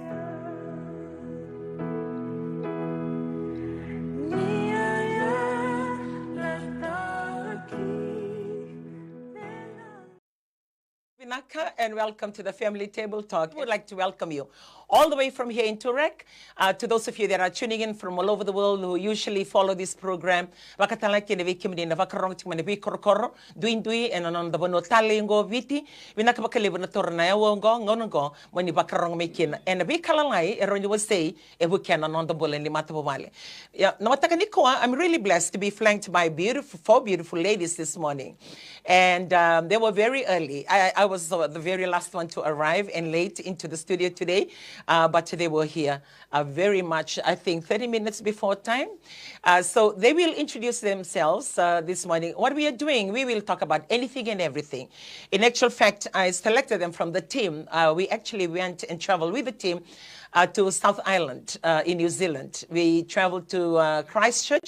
Vinaka, and welcome to the Family Table Talk. We would like to welcome you all the way from here in Toorak. Uh, to those of you that are tuning in from all over the world who usually follow this program, vakatalaki ena vei kemuni na vakarorogo tiko mai na veikorokoro duidui ena noda vanua talei oqo Viti. Vinaka vakalevu na toro na aua oqo, gauna oqo, mo ni vakarorogo mai kina ena veika lalai e rawa ni wasei e vukea na noda bula ni matavuvale. Ia, na mataka nikua, I'm really blessed to be flanked by beautiful, four beautiful ladies this morning. And, um, they were very early. I, I was, uh, the very last one to arrive and late into the studio today, uh, but they were here, uh, very much, I think, thirty minutes before time. Uh, so they will introduce themselves, uh, this morning. What we are doing, we will talk about anything and everything. In actual fact, I selected them from the team. Uh, we actually went and traveled with the team, uh, to South Island, uh, in New Zealand. We traveled to, uh, Christchurch,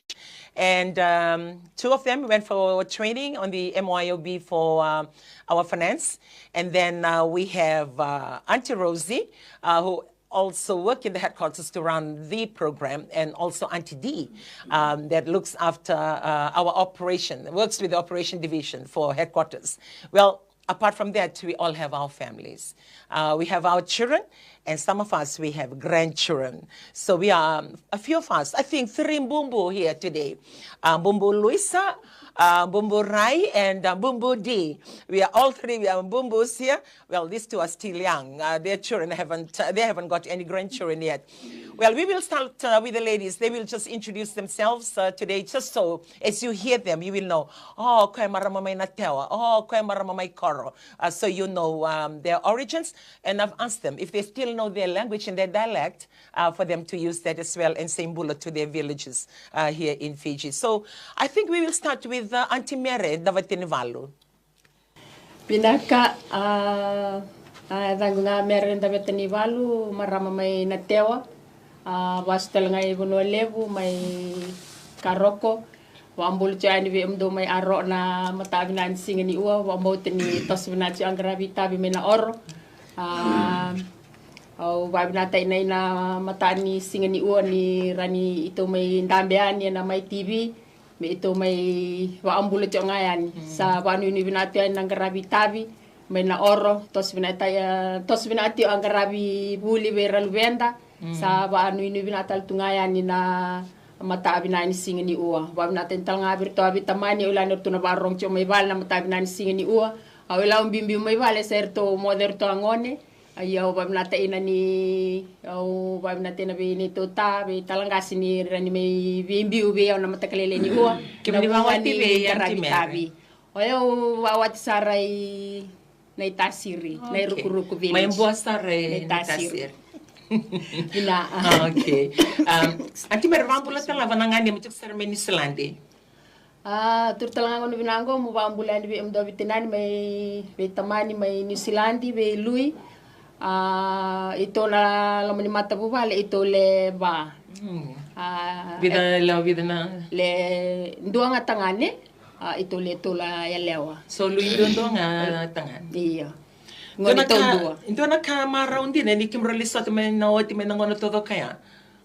and, um, two of them went for training on the M Y O B for, um, our finance. And then, uh, we have, uh, Auntie Rosie, uh, who also work in the headquarters to run the program, and also Auntie Dee, um, that looks after, uh, our operation, works with the operation division for headquarters. Well, apart from that, we all have our families. Uh, we have our children, And some of us, we have grandchildren. So we are, um, a few of us, I think three Bubu here today. Uh, Bubu Luisa, uh, Bubu Rai, and uh, Bubu D. We are all three, we are Bubus here. Well, these two are still young. Uh, their children haven't, uh, they haven't got any grandchildren yet. Well, we will start uh, with the ladies. They will just introduce themselves uh, today, just so as you hear them, you will know, oh, o koya marama mai Natewa. Oh, o koya marama mai Koro. Uh, so you know um, their origins. And I've asked them if they still know their language and their dialect uh, for them to use that as well and say bula to their villages uh, here in Fiji. So I think we will start with uh, Auntie Mere Davatinivalu. Vinaka, a, a, yacaqu ga Mere Davetanivalu, marama mai Natewa, a, vasu tale ga i Vanua Levu, mai Karoko. Vakabula tiko yani vei kemudou mai Aro na mata vinaka ni siga ni ua, vakabauta ni toso vinaka tiko a qaravi itavi mai na Oro. A, au vakavinatai na i na mata ni siga ni ua ni rani itou mai dabe yani ena mai T V. Me itou mai vakabula tiko ga yani. Sa vakanuinui vinaka tiko yani na qaravi itavi mai na Oro, toso vinaka tiko, toso vinaka tiko a qaravi vuli vei ira luveda. Sa vakanuinui vinaka tale tu ga yani na mata vinaka ni siga ni ua. Vakavinatai tale ga vei iratou a veitamani, au kila ni ratou na vakarorogo tiko mai vale na mata vinaka ni siga ni ua. Au kila au biubiu mai vale sa iratou moce iratou a gone. Ia au vakavinatai na ni, au vakavinatai na vei neitou ta, vei talaqasi ni rani mai veibiu vei au na mataka lailai ni ua. Kemuni vakawati vei Aunty Mary? O yau vakawati sara i Naitasiri, Nairukuruku village. Mai Bua sara i Naitasiri. Vinaka. Okay. Um, Aunty Mary, vakabula tale ga, vana ga ni mo tiko sara mai Niusiladi. A, turu tale ga gona vinaka qo, mo vakabula yani vei kemudou veitinani mai, veitamani mai Niusiladi, vei Lui. A, itou na loma ni matavuvale, itou le va. A, vica, e, lewa vica na? Le dua ga tagane, a, itou le tolu a yalewa. So Lui duadua ga tagane. Io. Gona itou dua. Dua na ka marau dina ni kemudrau lai sota mai na oti mai na gauna taucoko ya.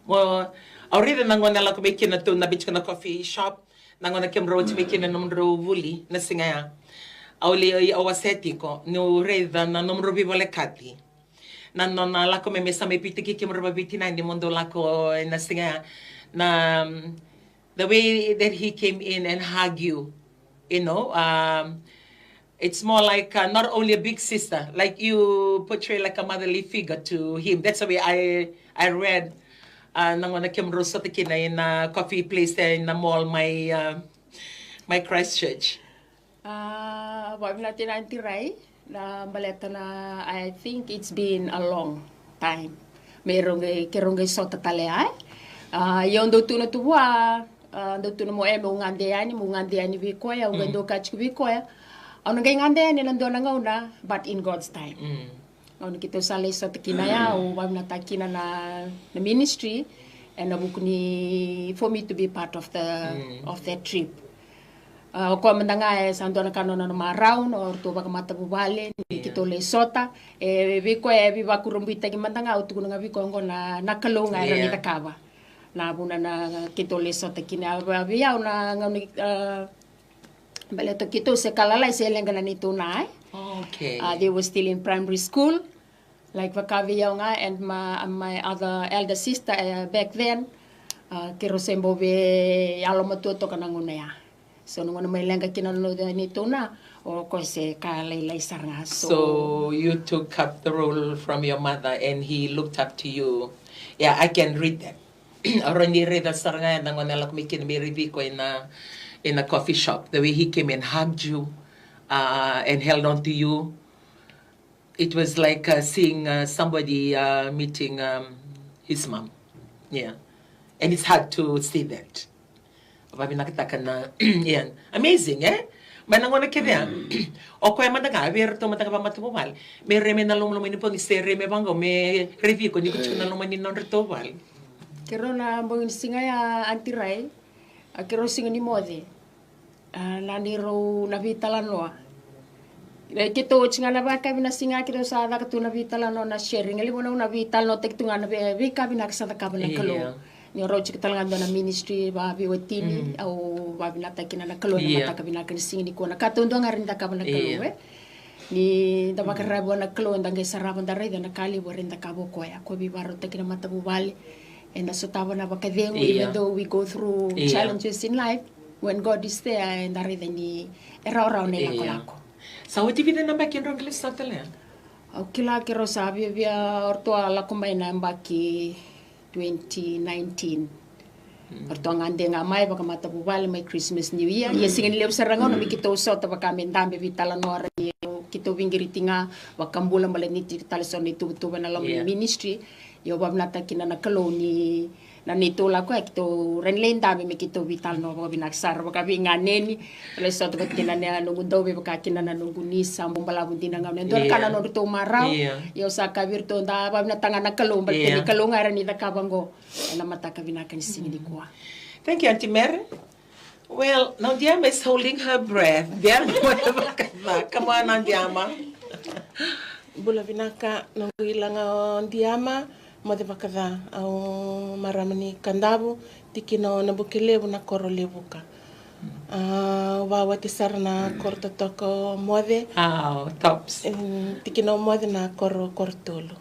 Mo, au raica na gauna lako mai kina tou na biu tiko na coffee shop. Na gauna kemudrau oti mai kina na nomudrau vuli na siga ya. Au lai, au wasea tiko niu raica na nomudrau veivolekati. Na nona lako mai me sa mai pitaki kemudrau vaveitinani mo dou lako ena siga ya. Na, um, the way that he came in and hug you, you know, um, it's more like, uh, not only a big sister, like, you portray like a motherly figure to him. That's the way I, I read. Uh, na gauna kemudrau sota kina ina coffee place there ina mall mai, uh, mai Christchurch. A, vakavinavinaka Aunty Rai, na baleta na, I think it's been a long time me rau qai, keirau qai sota tale, e. A, ia au dau tukuna tu vua, a, dau tukuna mo, e, meu gade yani, meu gade yani vei koya, au qai dau kaya tiko vei koya, au na qai gade yani ena dua na gauna, but in God's time. Gauna keitou sa lai sota kina ya, au vakavinavinaka kina na, na ministry ena vuku ni, for me to be part of the, of that trip. A, o koya mada ga e sa dua na ka nona na marau, o ratou vakamatavuvale ni keitou lai sota. E, vei koya e veivakurabuitaki mada ga, au tukuna ga vei koya oqo na, na Kalou ga e rawa ni cakava. Na vuna na keitou lai sota kina, a, vei au na gauna, a, baleta keitou se ka lalai se leqa na neitou na, e. Okay. A, they were still in primary school. Like vaka vei au ga and my, my other elder sister, e, back then, a, keirau se bau veiyalomatua toka na gauna ya. So na gauna mai leqa kina na neitou na, o koya se ka lailai sara ga. So, so you took up the role from your mother and he looked up to you. Yeah, I can read that. Au rawa ni raica sara ga ya na gauna e lako mai kina me raici iko ina, ina coffee shop. The way he came and hugged you, uh, and held on to you. It was like, uh, seeing, uh, somebody, uh, meeting, um, his mom. Yeah. And it's hard to see that. Vakavinakataka na, yeah. Amazing, e? Mai na gauna kece ya. O koya mada ga, vei iratou mada ga vakamatavuvale. Me rai mai na lomalomanivuli se rai mai vaqo, me raici iko ni ko tiko na loma ni nodratou vale. Keirau na bogi ni siga ya, Aunty Rai, a, keirau sega ni moce. A, na neirau na veitalanoa. E, keitou oti ga na vakayakavi na siga keitou sa caka tu na veitalanoa na sharing. E levu na veitalanoataki tu ga na vei, veika vinaka sa cakava na Kalou. Ni rau tiko tale ga dua na ministry vaveiwatini, au vakavinakataka kina na Kalou ena mataka vinaka ni siga nikua. Na ka taudua ga e rawa ni cakava na Kalou, e. Ni da vakararavi vua na Kalou, da qai sarava, da raica na ka levu e rawa ni da cakava o koya. Ko veivakarautaki na matavuvale, eda sotava na vakacegu, even though we go through challenges in life, when God is there, eda raica ni e rawarawa na ilakolako. Sa oti vica na yabaki e drau qai lesu tale? Au kila keirau sa viavia, o ratou a lako mai na yabaki twenty nineteen. O ratou a gade ga mai vakamatavuvale mai Christmas, New Year. Ia sega ni levu sara ga na gauna me keitou sota vaka me dabe veitalanoa, ra ni keitou veiqiriti ga vakabula, baleta ni tiko tale so na ituvatuva ena loma ni ministry. Ia au vakavinavinakataka kina na Kalou ni na neitou lako ya keitou rawa ni lai dabe me keitou veitalanoa vakavinaka sara, vakaveiganeni. Lai sota vata kina na noqu dau veivaka kina na noqu nisi, sa bau balavu dina ga. E dua na ka na nodratou marau. Ia au sa kaya vei iratou, da vakavinavinakataka ga na Kalou, baleta ni Kalou ga e rawa ni cakava oqo ena mataka vinaka ni siga nikua. Thank you, Aunty Mary. Well, Nau Diama is holding her breath. Diama, come on, Nau Diama. Bula vinaka, noqu ilaga o Diama, moce vakaca, au marama ni Kadavu, tikina o Nabukelevu, na koro Levuka. Au vawati sara na koro totoka o moce. Tikina o moce na koro, koro tolu.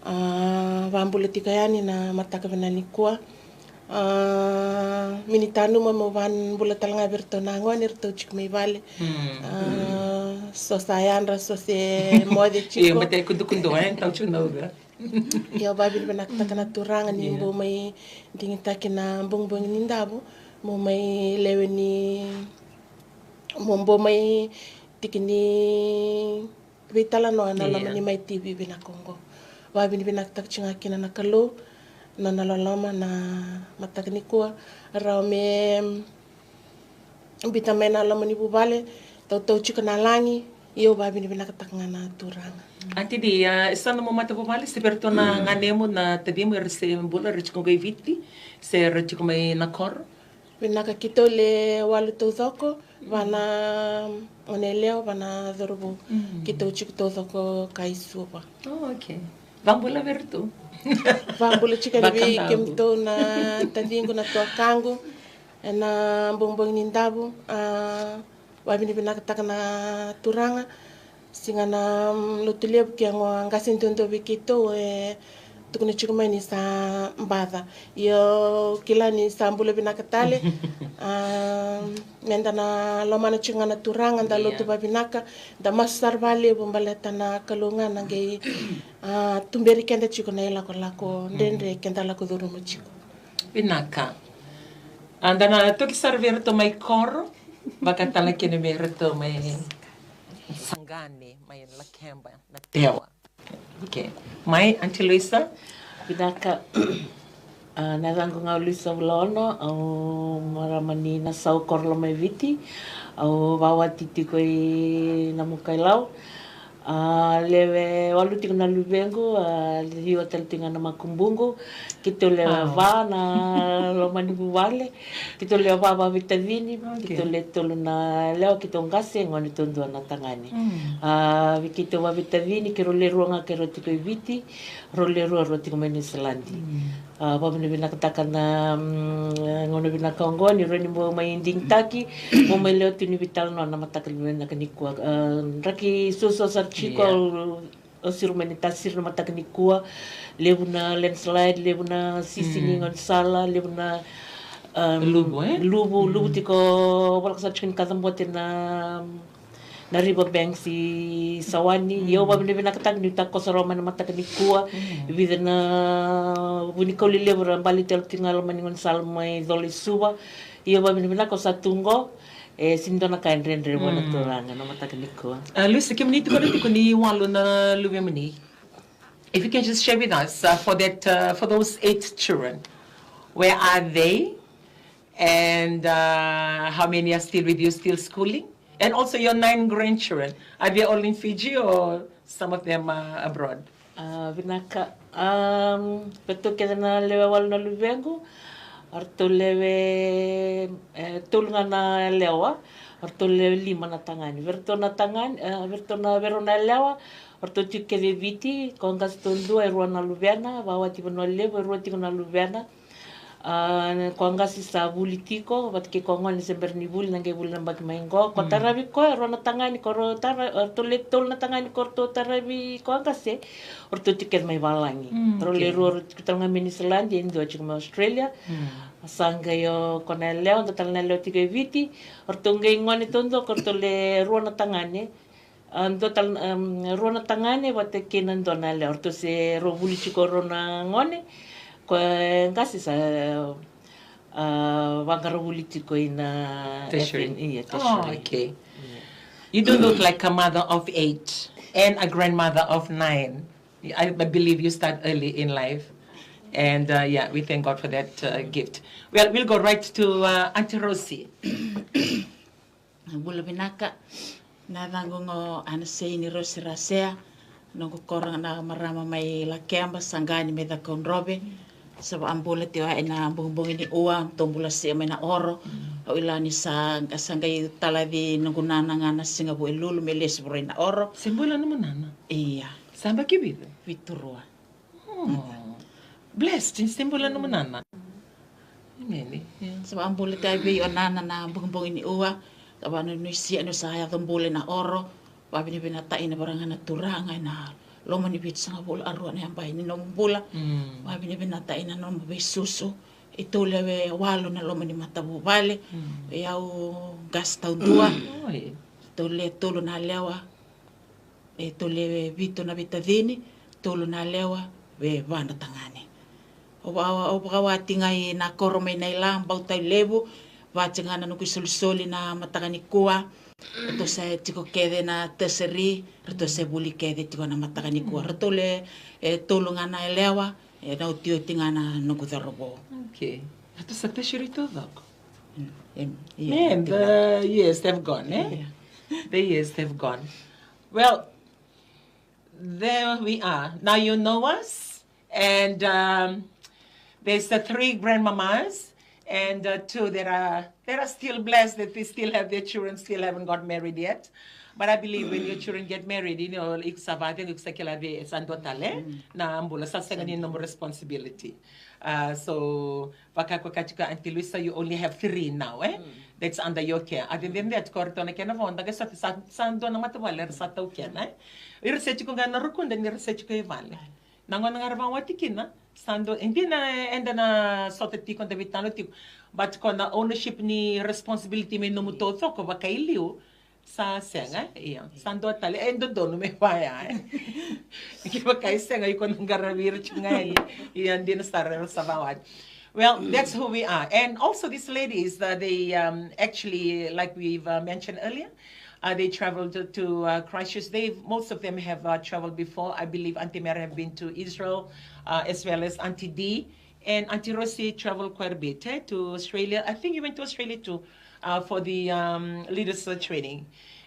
Au vabula tiko yani na mataka vinaka nikua. Au ni tanuma meu vabula tale ga vei iratou na gone, iratou tiko mai vale. So sa yadra, so se moce tiko. Ia au vavinavinakataka na Turaga ni bau mai digitaki na bogibogi ni Davu, meu mai lewe ni, meu bau mai tiki ni veitalanoa ena loma ni Mai TV vinaka oqo. Vavinavinakataka tiko ga kina na Kalou, na nona loloma na mataka nikua, rawa me biuta mai na loma ni vuvale, tautau tiko na lagi. Ia au vavinavinakataka ga na Turaga. Aunty Di, e sa nomu matavuvale se vei iratou na ganemu, na tacimu, era se bula, era tiko qo i Viti se era tiko mai na koro? Vinaka, keitou le walu taucoko, va na goneyalewa, va na cauravou. Keitou tiko taucoko ka i Suva. Vabula vei iratou. Vabula tiko yani vei kemudou na taciqu, na tuakaqu ena bogibogi ni Davu. Au vavinavinakataka na Turaga. Siga na lotu levu ke qo, qase duadua vei keitou e tukuna tiko mai ni sa baca. Io, kila ni sa bula vinaka tale. Meda na lomana tiko ga na Turaga, da lotu vavinaka, da masu sara valevu baleta na Kalou ga na qai tuberi keda tiko na ilakolako dredre keda lako curuma tiko. Vinaka. Da na toki sara vei iratou mai koro, vaka tale kina vei iratou mai Saqani, mai Lakeba, na Tewa. Mai, Aunty Luisa. Vinaka. Na yacaqu ga o Luisa Vulaono, au marama ni Nasau, koro loma i Viti. Au vawati tiko i Namuka-i-Lau. A lewe walu tiko na luvequ, a ciwa tale tiko ga na makubuqu. Keitou lewe va na loma ni vuvale. Keitou lewe va vaveitacini. Keitou lewe tolu na yalewa, keitou qase, gone duadua na tagane. A vei keitou vaveitacini, keirau lewe rua ga keirau tiko i Viti. Rau lewe rua rau tiko mai Niusiladi. A vavinavinakataka na gauna vinaka oqo ni rau ni bau mai digitaki, bau mai lewe tu ni veitalanoa na mataka vinaka nikua. A draki suasua sara tiko, au siro mai ni tasiri na mataka nikua. Levu na landslide, levu na sisi ni gaunisala, levu na luvu, luvu tiko, volaka sara tiko ni kacabote na na river banks i Sawani. Ia au vavinavinakataka niu takoso rawa mai na mataka nikua. Vica na vunikau lelevu ra baleti au tiko ga loma ni gaunisala mai Cola i Suva. Ia au vavinavinaka au sa tu qo. E sega ni dua na ka e dredre vua na Turaga na mataka nikua. A Luisa, kemuni tiko na tiko ni walu na luvemuni. If you can just share with us, uh, for that, uh, for those eight children, where are they? And uh, how many are still with you, still schooling? And also your nine grandchildren, are they all in Fiji or some of them are abroad? A, vinaka. Am, vei ratou kece na lewe walu na luvequ, o ratou lewe, e, tolu ga na yalewa, o ratou lewe lima na tagane. Vei ratou na tagane, e, vei ratou na, vei rau na yalewa, o ratou tiko kece i Viti, ko qase duadua, e rua na luvena, vawati Vanua Levu, e rua tiko na luvena. A, ko a qase sa vuli tiko vata kei ko a gone se bera ni vuli, na qai vuli na baki mai qo. Ko taravi koya, rua na tagane, ko rau tara, a, ratou le tolu na tagane ko ratou taravi ko a qase, o ratou tiko kece mai valagi. Rau le rua, rau tiko tale ga mai Niusiladi, e dua tiko mai Australia. A sa qai o ko na yalewa, dua tale na yalewa tiko e Viti. O ratou qai gone taudua, ko ratou le rua na tagane. A, dua tale, em, rua na tagane vata kei na dua na yalewa. O ratou se rau vuli tiko rau na gone. Ko e qase sa, a, vaqara vuli tiko ina tertiary. Ia, tertiary. Oh, okay. You do look like a mother of eight and a grandmother of nine. I, I believe you start early in life. And, uh, yeah, we thank God for that, uh, gift. Well, we'll go right to, uh, Auntie Rosie. Bula vinaka. Na yacaqu qo Anaseini Rosi Rasea. Noqu koro na marama mai Lakeba, Saqani mai Cakaudrove. Sa vaabula tiko ena bogibogi ni ua, tou bula se mai na Oro. Au kila ni sa, sa qai talaci noqu nana ga na siga Vukelulu me lesu vei na Oro. Se bula nomu nana? Ia. Sa baki vitu? Vitu rua. Oh. Blessed, ni se bula nomu nana. Emeni. Sa vaabula tiko vei o nana na bogibogi ni ua. Sa vanuinui sia ni sa yaco bula ena Oro. Vavinavinaka ina varaga na Turaga ena loma ni vitusagavulu a rua na yabaki ni nomu bula. Vavinavinaka ina nomu veisusu. E tolu e walu na loma ni matavuvale. E au qase taudua. Oi. Tolu e tolu na yalewa. E tolu e vitu na veitacini, tolu na yalewa, e va na tagane. Au va, au vakawati ga ina koro mai Naila, Bauta i Levu, vati ga na noqu isolisoli na mataka nikua. Ratou se tiko kece na tertiary, ratou se vuli kece tiko na mataka nikua. Ratou le, e tolu ga na yalewa, e na otioti ga na noqu cauravou. Okay. Ratou sa tertiary taucoko. Mm, em, ia, man, the years have gone, eh? Ia. The years have gone. Well, there we are. Now you know us. And, um, there's the three grandmamas and, uh, two that are, that are still blessed that they still have their children, still haven't got married yet. But I believe when your children get married, you know, iko sa vacegu, iko sa kila vei, sa dua tale na bula, sa sega ni nomu responsibility. Uh, so, vaka ko kati ko Aunty Luisa, you only have three now, eh? That's under your care. Other than that, ko ratou na kena voda, qai sa, sa, sa dua na matavuvale era sa taukena, eh? Ira se tiko ga na rukuda ni ra se tiko i vale. Na gauna ga ra vakawati kina, sa dua, e dina eda na sota tiko, da veitalanoa tiko. But ko na ownership ni responsibility me nomu taucoko vakailiu, sa sega, ia. Sa dua tale, e dodonu me vaya, eh. Kevaka e sega, iko na qaravi ira tiko ga, ia, dina sara era sa vakawati. Well, that's who we are. And also these ladies, uh, they, um, actually, like we've, uh, mentioned earlier, uh, they traveled to, to, uh, Christchurch. They, most of them have, uh, traveled before. I believe Auntie Mary have been to Israel, uh, as well as Auntie Dee. And Auntie Rosie traveled quite a bit, eh, to Australia. I think you went to Australia too, uh, for the, um, leaders, uh, training.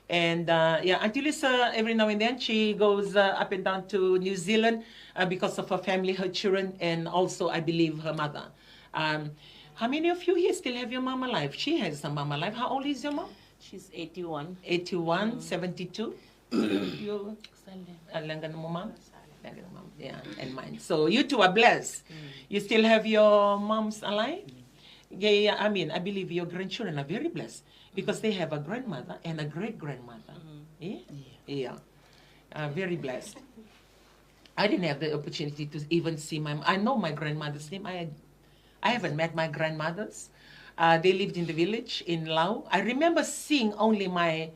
And, uh, yeah, Auntie Lisa, every now and then she goes, uh, up and down to New Zealand, uh, because of her family, her children, and also, I believe, her mother. Um, how many of you here still have your mom alive? She has her mom alive. How old is your mom? She's eighty-one. Eighty-one, seventy-two. You, uh, leqa nomu mom? Leqa nomu mom, yeah, and mine. So you two are blessed. You still have your moms alive? Yeah, yeah, I mean, I believe your grandchildren are very blessed because they have a grandmother and a great grandmother. Eh? Yeah. Uh, very blessed. I didn't have the opportunity to even see my, I know my grandmother's name. I, I haven't met my grandmothers. Uh, they lived in the village in Lau. I remember seeing only my,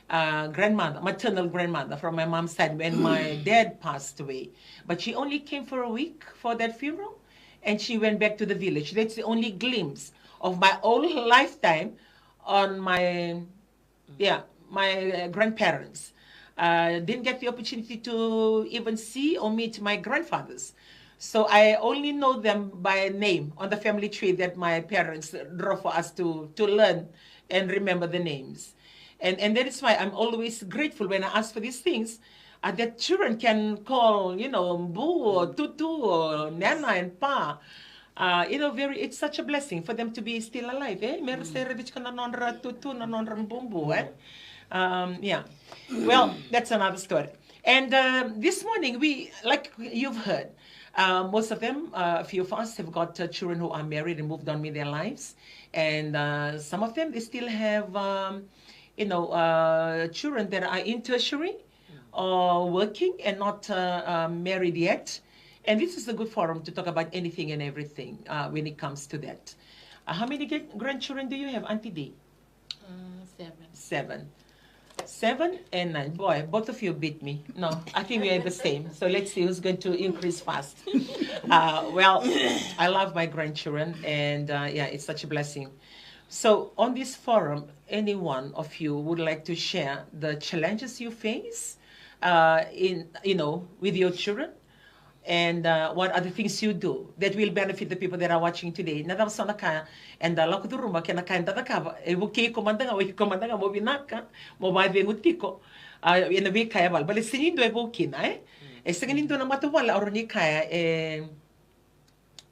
uh, grandmother, maternal grandmother from my mom's side when my dad passed away. But she only came for a week for that funeral, and she went back to the village. That's the only glimpse of my whole lifetime on my yeah, my, uh, grandparents. Uh, didn't get the opportunity to even see or meet my grandfathers. So I only know them by name on the family tree that my parents draw for us to, to learn and remember the names. And, and that is why I'm always grateful when I ask for these things, uh, that children can call, you know, Mbu or Tutu or Nana and Pa. Uh, you know, very, it's such a blessing for them to be still alive, eh? Me ra se raica tiko na nodra tutu, na nodra bubu, eh? Um, yeah. Well, that's another story. And, uh, this morning, we, like you've heard, Uh, most of them, uh, a few of us have got uh, children who are married and moved on with their lives. And uh, some of them, they still have, um, you know, uh, children that are in tertiary or working and not uh, uh, married yet. And this is a good forum to talk about anything and everything uh, when it comes to that. Uh, how many g- grandchildren do you have, Auntie D? Uh, seven. Seven. Seven and nine. Boy, both of you beat me. No, I think we are the same. So let's see who's going to increase fast. Uh, well, I love my grandchildren, and uh, yeah, it's such a blessing. So on this forum, any one of you would like to share the challenges you face uh, in, you know, with your children? And uh, what are the things you do that will benefit the people that are watching today? Na cava so na ka eda lako curuma kei na ka eda cakava e vukei iko mada ga, o iko mada ga mo vinaka, mo vakacegu tiko. A, ena veika e vale, baleta sega ni dua e vou kina, e? E sega ni dua na matavuvale au rawa ni kaya e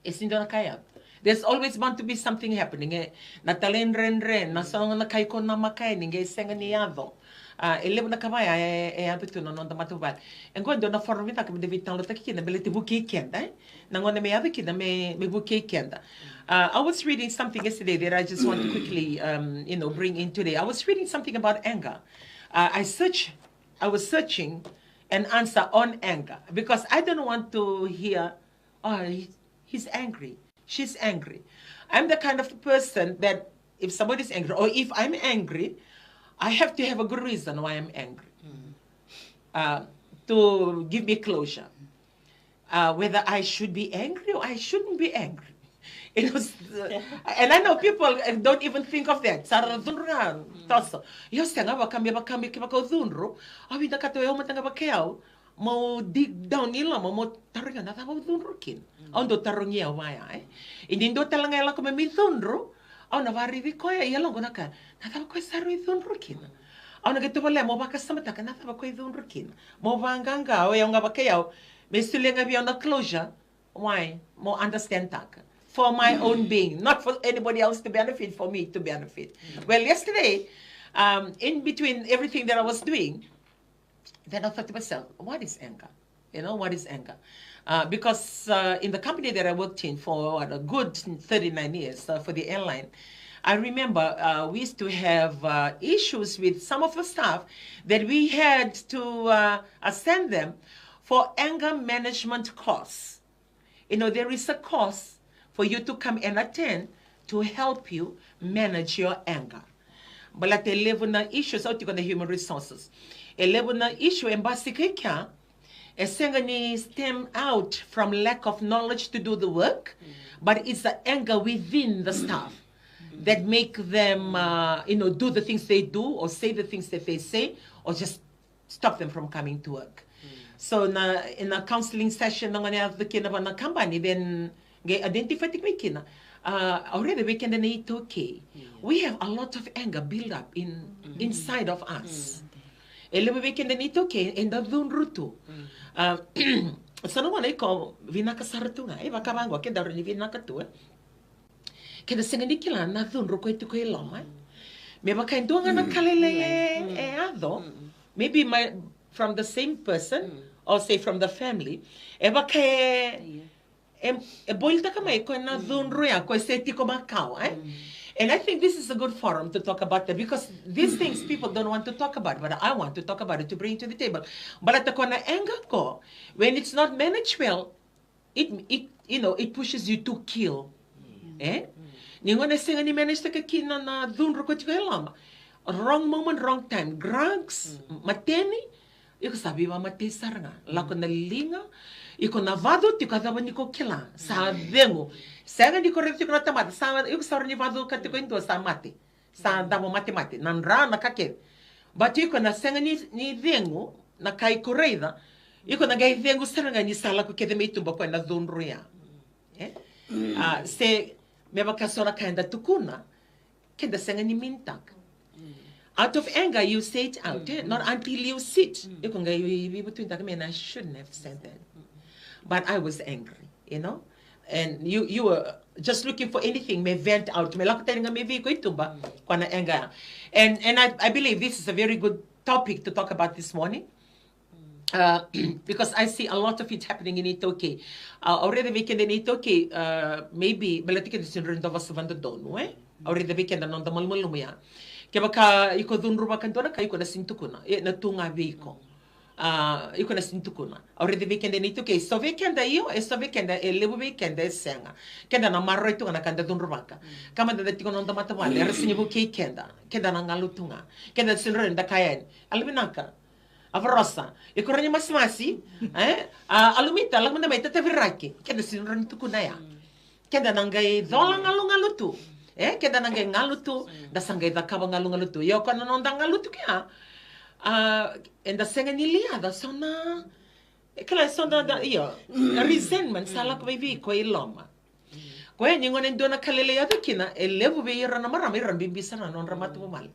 E sega ni dua na ka e yaco. There's always bound to be something happening. E, na talaidredre, na so na ka iko namaka yani qai sega ni yaco. A, e levu na ka vaya e, e yaco tu na noda matavuvale. E qo e dua na forum vinaka me da veitalanoataka kina, baleta e vukei keda, e? Na gauna me yaco kina me, me vukei keda. Uh, I was reading something yesterday that I just want to quickly, um, you know, bring in today. I was reading something about anger. Uh, I search, I was searching an answer on anger because I don't want to hear, "Oh, he, he's angry. She's angry." I'm the kind of person that if somebody's angry or if I'm angry, I have to have a good reason why I'm angry uh, to give me closure. Uh, whether I should be angry or I shouldn't be angry. It was, uh, and I know people uh, don't even think of that. Sa ra cudru ga toso. Io, sega, vaka me, vaka me kevaka au cudru, au vinakata o yau mada ga vakayau mo dig down i loma mo taroga na cava au cudru kina. Au dau tarogi au vaya, e? Ia ni dua tale ga e lako mai me cudru, au na vakaraici koya, ia lako na ka, na cava koya sa rui cudru kina. Au na qai tovolea mo vakasamataka na cava koya e cudru kina. Mo vaqaqa o yau ga vakayau, me solia ga vei au na closure. Why? Mo understand taka. For my own being, not for anybody else to benefit, for me to benefit. Well, yesterday, um, in between everything that I was doing, then I thought to myself, what is anger? You know, what is anger? Uh, because uh, in the company that I worked in for what, a good thirty-nine years uh, for the airline, I remember uh, we used to have uh, issues with some of the staff that we had to uh, assign them for anger management course. You know, there is a course for you to come and attend to help you manage your anger. Baleta e levu na issues, au tiko na human resources. E levu na issue e basika i kea, e sega ni stem out from lack of knowledge to do the work, but it's the anger within the staff that make them, uh, you know, do the things they do or say the things that they say or just stop them from coming to work. So na, na counseling session na gone yaco kina va na kabani, then qai identify tiko mai kina. Uh, au raica vei keda na iTaukei. We have a lot of anger build up in inside of us. E levu vei keda na iTaukei eda cudru tu. Uh, sa na gona iko vinaka sara tu ga. E vaka vaqo keda rawa ni vinaka tu, e? Keda sega ni kila na cudru koya tiko i loma. Me vaka e dua ga na ka lailai e yaco. Maybe my, from the same person or say from the family. E vaka e, e, e bolitaka mai koya na cudru ya koya se tiko makawa, e? And I think this is a good forum to talk about that because these things people don't want to talk about, but I want to talk about it to bring it to the table. Baleta koya na anger ko, when it's not managed well, it, it, you know, it pushes you to kill. E? Ni gone sega ni manage taka kina na cudru ko tiko e loma. Wrong moment, wrong time. Drugs, mateni, iko sa veivakamatei sara ga. Lako na liga, iko na vacu tiko a cava ni ko kila. Sa cegu. Sega ni ko raica tiko na tamata, sa iko sa rawa ni vacu ka tiko e dua sa mate. Sa davo matemate, na dra, na ka kece. But iko na sega ni, ni cegu na ka iko raica. Iko na qai cegu sara ga ni sa lako kece mai tuba koya na cudru ya. E? A, se me vaka so na ka eda tukuna, keda sega ni minitaka. Out of anger you say it out, e? Not until you sit. Iko qai veivutunitaka me na, I shouldn't have said that. But I was angry, you know? And you, you were just looking for anything me vent out, me lako tani ga mai vei iko i tuba, koya na anger. And, and I, I believe this is a very good topic to talk about this morning. Uh, because I see a lot of it happening in iTaukei. Uh, au raica vei keda na iTaukei, uh, maybe baleta keda sega ni dau vosa vakadodonu, e? Au raica vei keda na noda malumalumu ya. Kevaka iko cudruvaka e dua na ka, iko na sega ni tukuna, e na tu ga vei iko. Uh, iko na sega ni tukuna. Au raica vei keda na iTaukei, so vei keda io, e so vei keda, e levu vei keda e sega. Keda na maroroi tu ga na ka da cudruvaka. Ka mada da tiko na noda matavuvale, era sega ni vukei keda. Keda na galu tu ga. Keda sega ni rawa ni da kaya yani, "Yalovinaka, a Varosa, iko rawa ni masimasi, e? A, Alumita, lako mada mai tataviraki." Keda sega ni rawa ni tukuna ya. Keda na qai cola galugalu tu. E, keda na qai galu tu, da sa qai cakava galugalu tu. Io, ko na noda galu tu kea. A, eda sega ni liaca, so na, e kila, so na, da, io, resentment sa lako vei iko i loma. Koya ni gone dua na ka lailai yaco kina, e levu vei ira na marama, ira bibi sara na nodra matavuvale.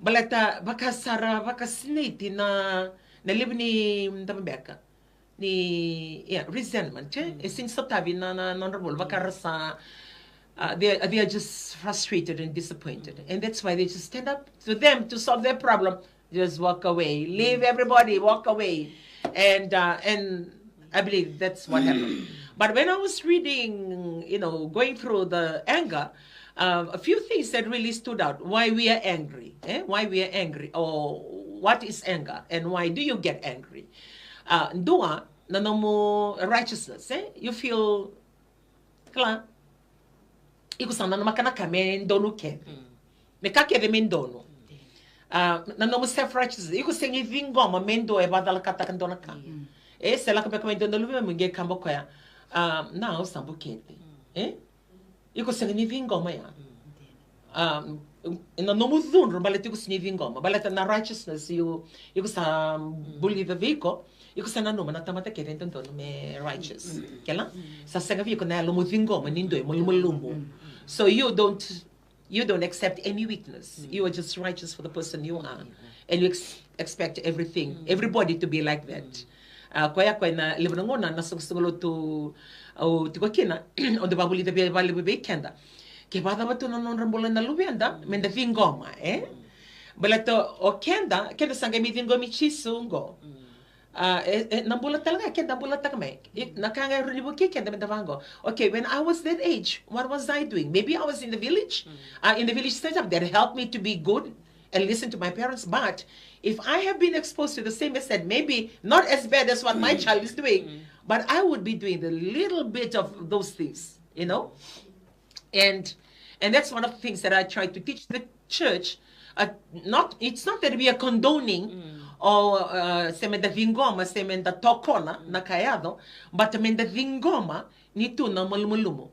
Baleta vaka sara, vakasinaiti na, na levu ni, cava beka, ni, yeah, resentment, e? E sega ni sotavi na, na, na nodra bula, vaka ra sa, uh, they, they are just frustrated and disappointed. And that's why they just stand up to them to solve their problem. Just walk away. Leave everybody, walk away. And, uh, and I believe that's what happened. But when I was reading, you know, going through the anger, um, a few things that really stood out. Why we are angry, eh? Why we are angry, or what is anger, and why do you get angry? Uh, dua, na nomu righteousness, eh? You feel, kila, iko sa nanuma na ka me donu kece. Me ka kece me donu. Ah, na nomu self righteousness, iko sega ni ciqoma me dua e vakacalakataka dua na ka. E, se lako beka mai dua na luvemu qai kaya o koya, ah, na, au sa bukete. E? Iko sega ni ciqoma ya. Ah, na nomu cudru baleta iko sega ni ciqoma. Baleta na righteousness, iko, iko sa buli vei iko. Iko sa nanuma na tamata kece e dodonu me righteous. Kila? Sa sega vei iko na yalomu ciqoma ni dua e malumalumu. So you don't, you don't accept any weakness. You are just righteous for the person you are. And you ex-, expect everything, everybody to be like that. Ah, koya, koya na levu na gauna na soqosoqo lotu au tiko kina, au dau vakavulica vei, vakalevu vei keda. Ke vakacava tu na nodra bula na luveda, meda ciqoma, e? Baleta o keda, keda sa qai mai ciqomi Jisu qo. Ah, e, e, na bula tale ga keda bulataka mai. I, na ka ga e rawa ni vukei keda meda vaqo. Okay, when I was that age, what was I doing? Maybe I was in the village, uh, in the village setup that helped me to be good and listen to my parents. But if I have been exposed to the same method, maybe not as bad as what my child is doing, but I would be doing the little bit of those things, you know? And, and that's one of the things that I try to teach the church. Uh, not, it's not that we are condoning or, uh, se meda ciqoma, se meda tokona na ka e yaco, but meda ciqoma ni tu na malumalumu.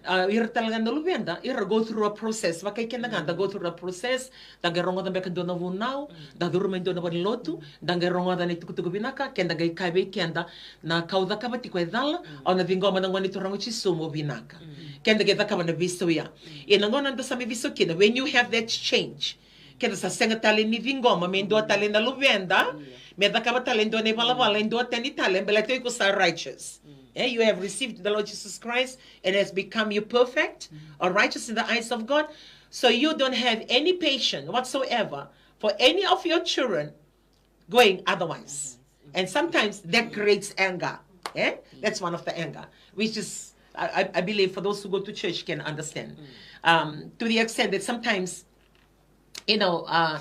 Uh, ira tale ga na luveda, ira go through a process. Vaka i keda ga, da go through a process, da qai rogoca beka dua na vunau, da curu mai dua na valenilotu, da qai rogoca na itukutuku vinaka, keda qai kaya vei keda, na ka au cakava tiko e cala, au na ciqoma na Gone Turaga o Jisu mo vinaka. Keda qai cakava na veisau ya. Ia na gauna da sa mai veisau kina, when you have that change, keda sa sega tale ni ciqoma me dua tale na luveda, me cakava tale e dua na ivalavala e dua tani tale, baleta iko sa righteous. Eh, you have received the Lord Jesus Christ and has become you perfect or righteous in the eyes of God. So you don't have any patience whatsoever for any of your children going otherwise. And sometimes that creates anger. Eh? That's one of the anger, which is, I, I, I believe, for those who go to church can understand. Um, to the extent that sometimes, you know, uh,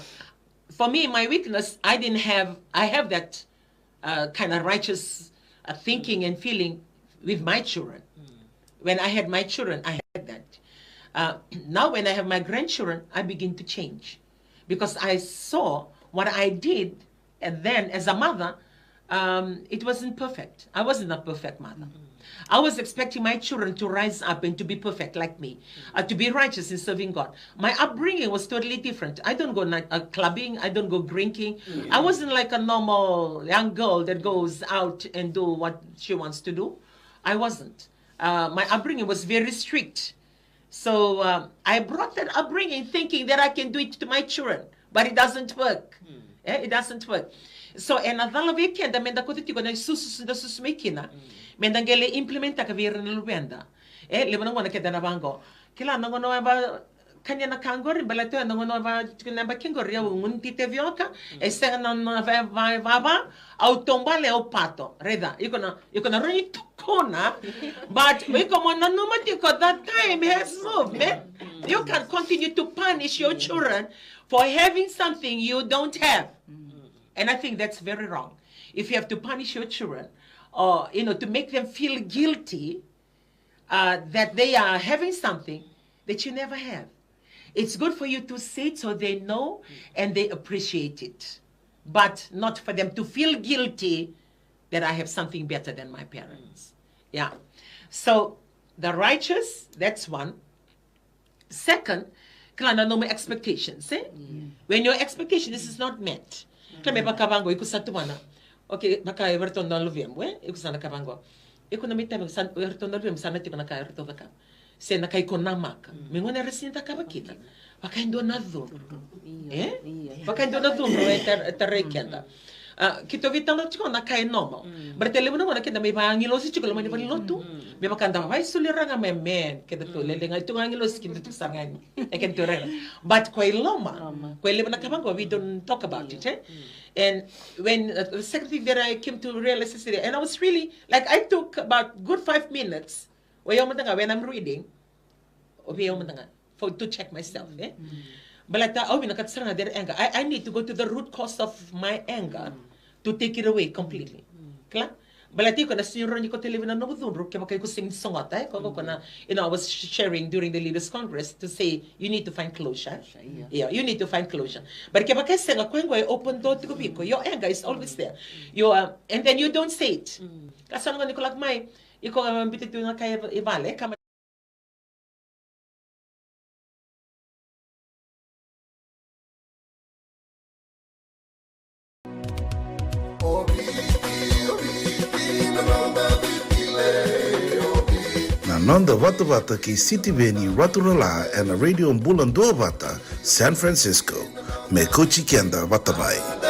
for me, my weakness, I didn't have, I have that, uh, kind of righteous, uh, thinking and feeling with my children. When I had my children, I had that. Uh, now when I have my grandchildren, I begin to change because I saw what I did, and then as a mother, um, it wasn't perfect. I wasn't a perfect mother. I was expecting my children to rise up and to be perfect like me, uh, to be righteous in serving God. My upbringing was totally different. I don't go night, uh, clubbing. I don't go drinking. I wasn't like a normal young girl that goes out and do what she wants to do. I wasn't. Uh, my upbringing was very strict. So, um, I brought that upbringing thinking that I can do it to my children, but it doesn't work. Eh, it doesn't work. So, ena cala vei keda meda kauta tiko na isusu da susu mai kina, meda qai lai implementaka vei ira na luveda. Eh, levu na gauna keda na vaqo, kila, na gauna au a kania na ka qori, baleta ena gauna va tiko na yabaki qori au gunu tite vioka, e sega na, na va, va, va, va, au taubale, au pato. Raica, iko na, iko na rawa ni tukuna, but iko mo nanuma tiko that time has moved, man. You can't continue to punish your children for having something you don't have. And I think that's very wrong. If you have to punish your children, or, you know, to make them feel guilty, uh, that they are having something that you never have. It's good for you to say it so they know and they appreciate it, but not for them to feel guilty that I have something better than my parents. Yeah. So the righteous, that's one. Second, kila na nomu expectations, eh? When your expectation is not met. Kila me vaka vaqo, iko sa tuvana. Okay, vaka e ratou na luvemu, eh? Iko sa na ka vaqo. Iko na me tave sa e ratou na luvemu, sa na tiko na ka e ratou cakava. Se na ka iko namaka. Me gone era sini cakava kina. Vaka e dua na cudru. Eh? Vaka e dua na cudru e tarai keda. A, keitou veitalanoa tiko na ka e normal. Baleta levu na gauna keda mai vaagilosi tiko loma ni valenilotu. Me vaka da vaisuliraga mai, man, keda tu lele ga tu agilosi keda tu sara ga ni. E keda tu rega. But ko i loma, ko i levu na ka vaqo, we don't talk about it, eh? And when, uh, the second thing that I came to realize is that, and I was really, like, I took about good five minutes. O yau mada ga, when I'm reading, o vei yau mada ga, for, to check myself, eh? Baleta au vinakata sara ga that anger. I, I need to go to the root cause of my anger to take it away completely. Kila? Baleta iko na sini rawa ni ko talevi na nomu cudru kevaka iko sini sogota, eh? Ko, ko, ko na, you know, I was sh-, sharing during the Leaders Congress to say you need to find closure. Yeah, you need to find closure. But kevaka e sega, ko e qo e open door tiko vei iko. Your anger is always there. You are, and then you don't say it. Ka sa na gauna iko lako mai, iko, um, biuta tu na ka e, e vale, ka Na noda vatavata kei Sitiveni Raturala ena Radio Bula Duavata, San Francisco. Me kauti keda vata mai.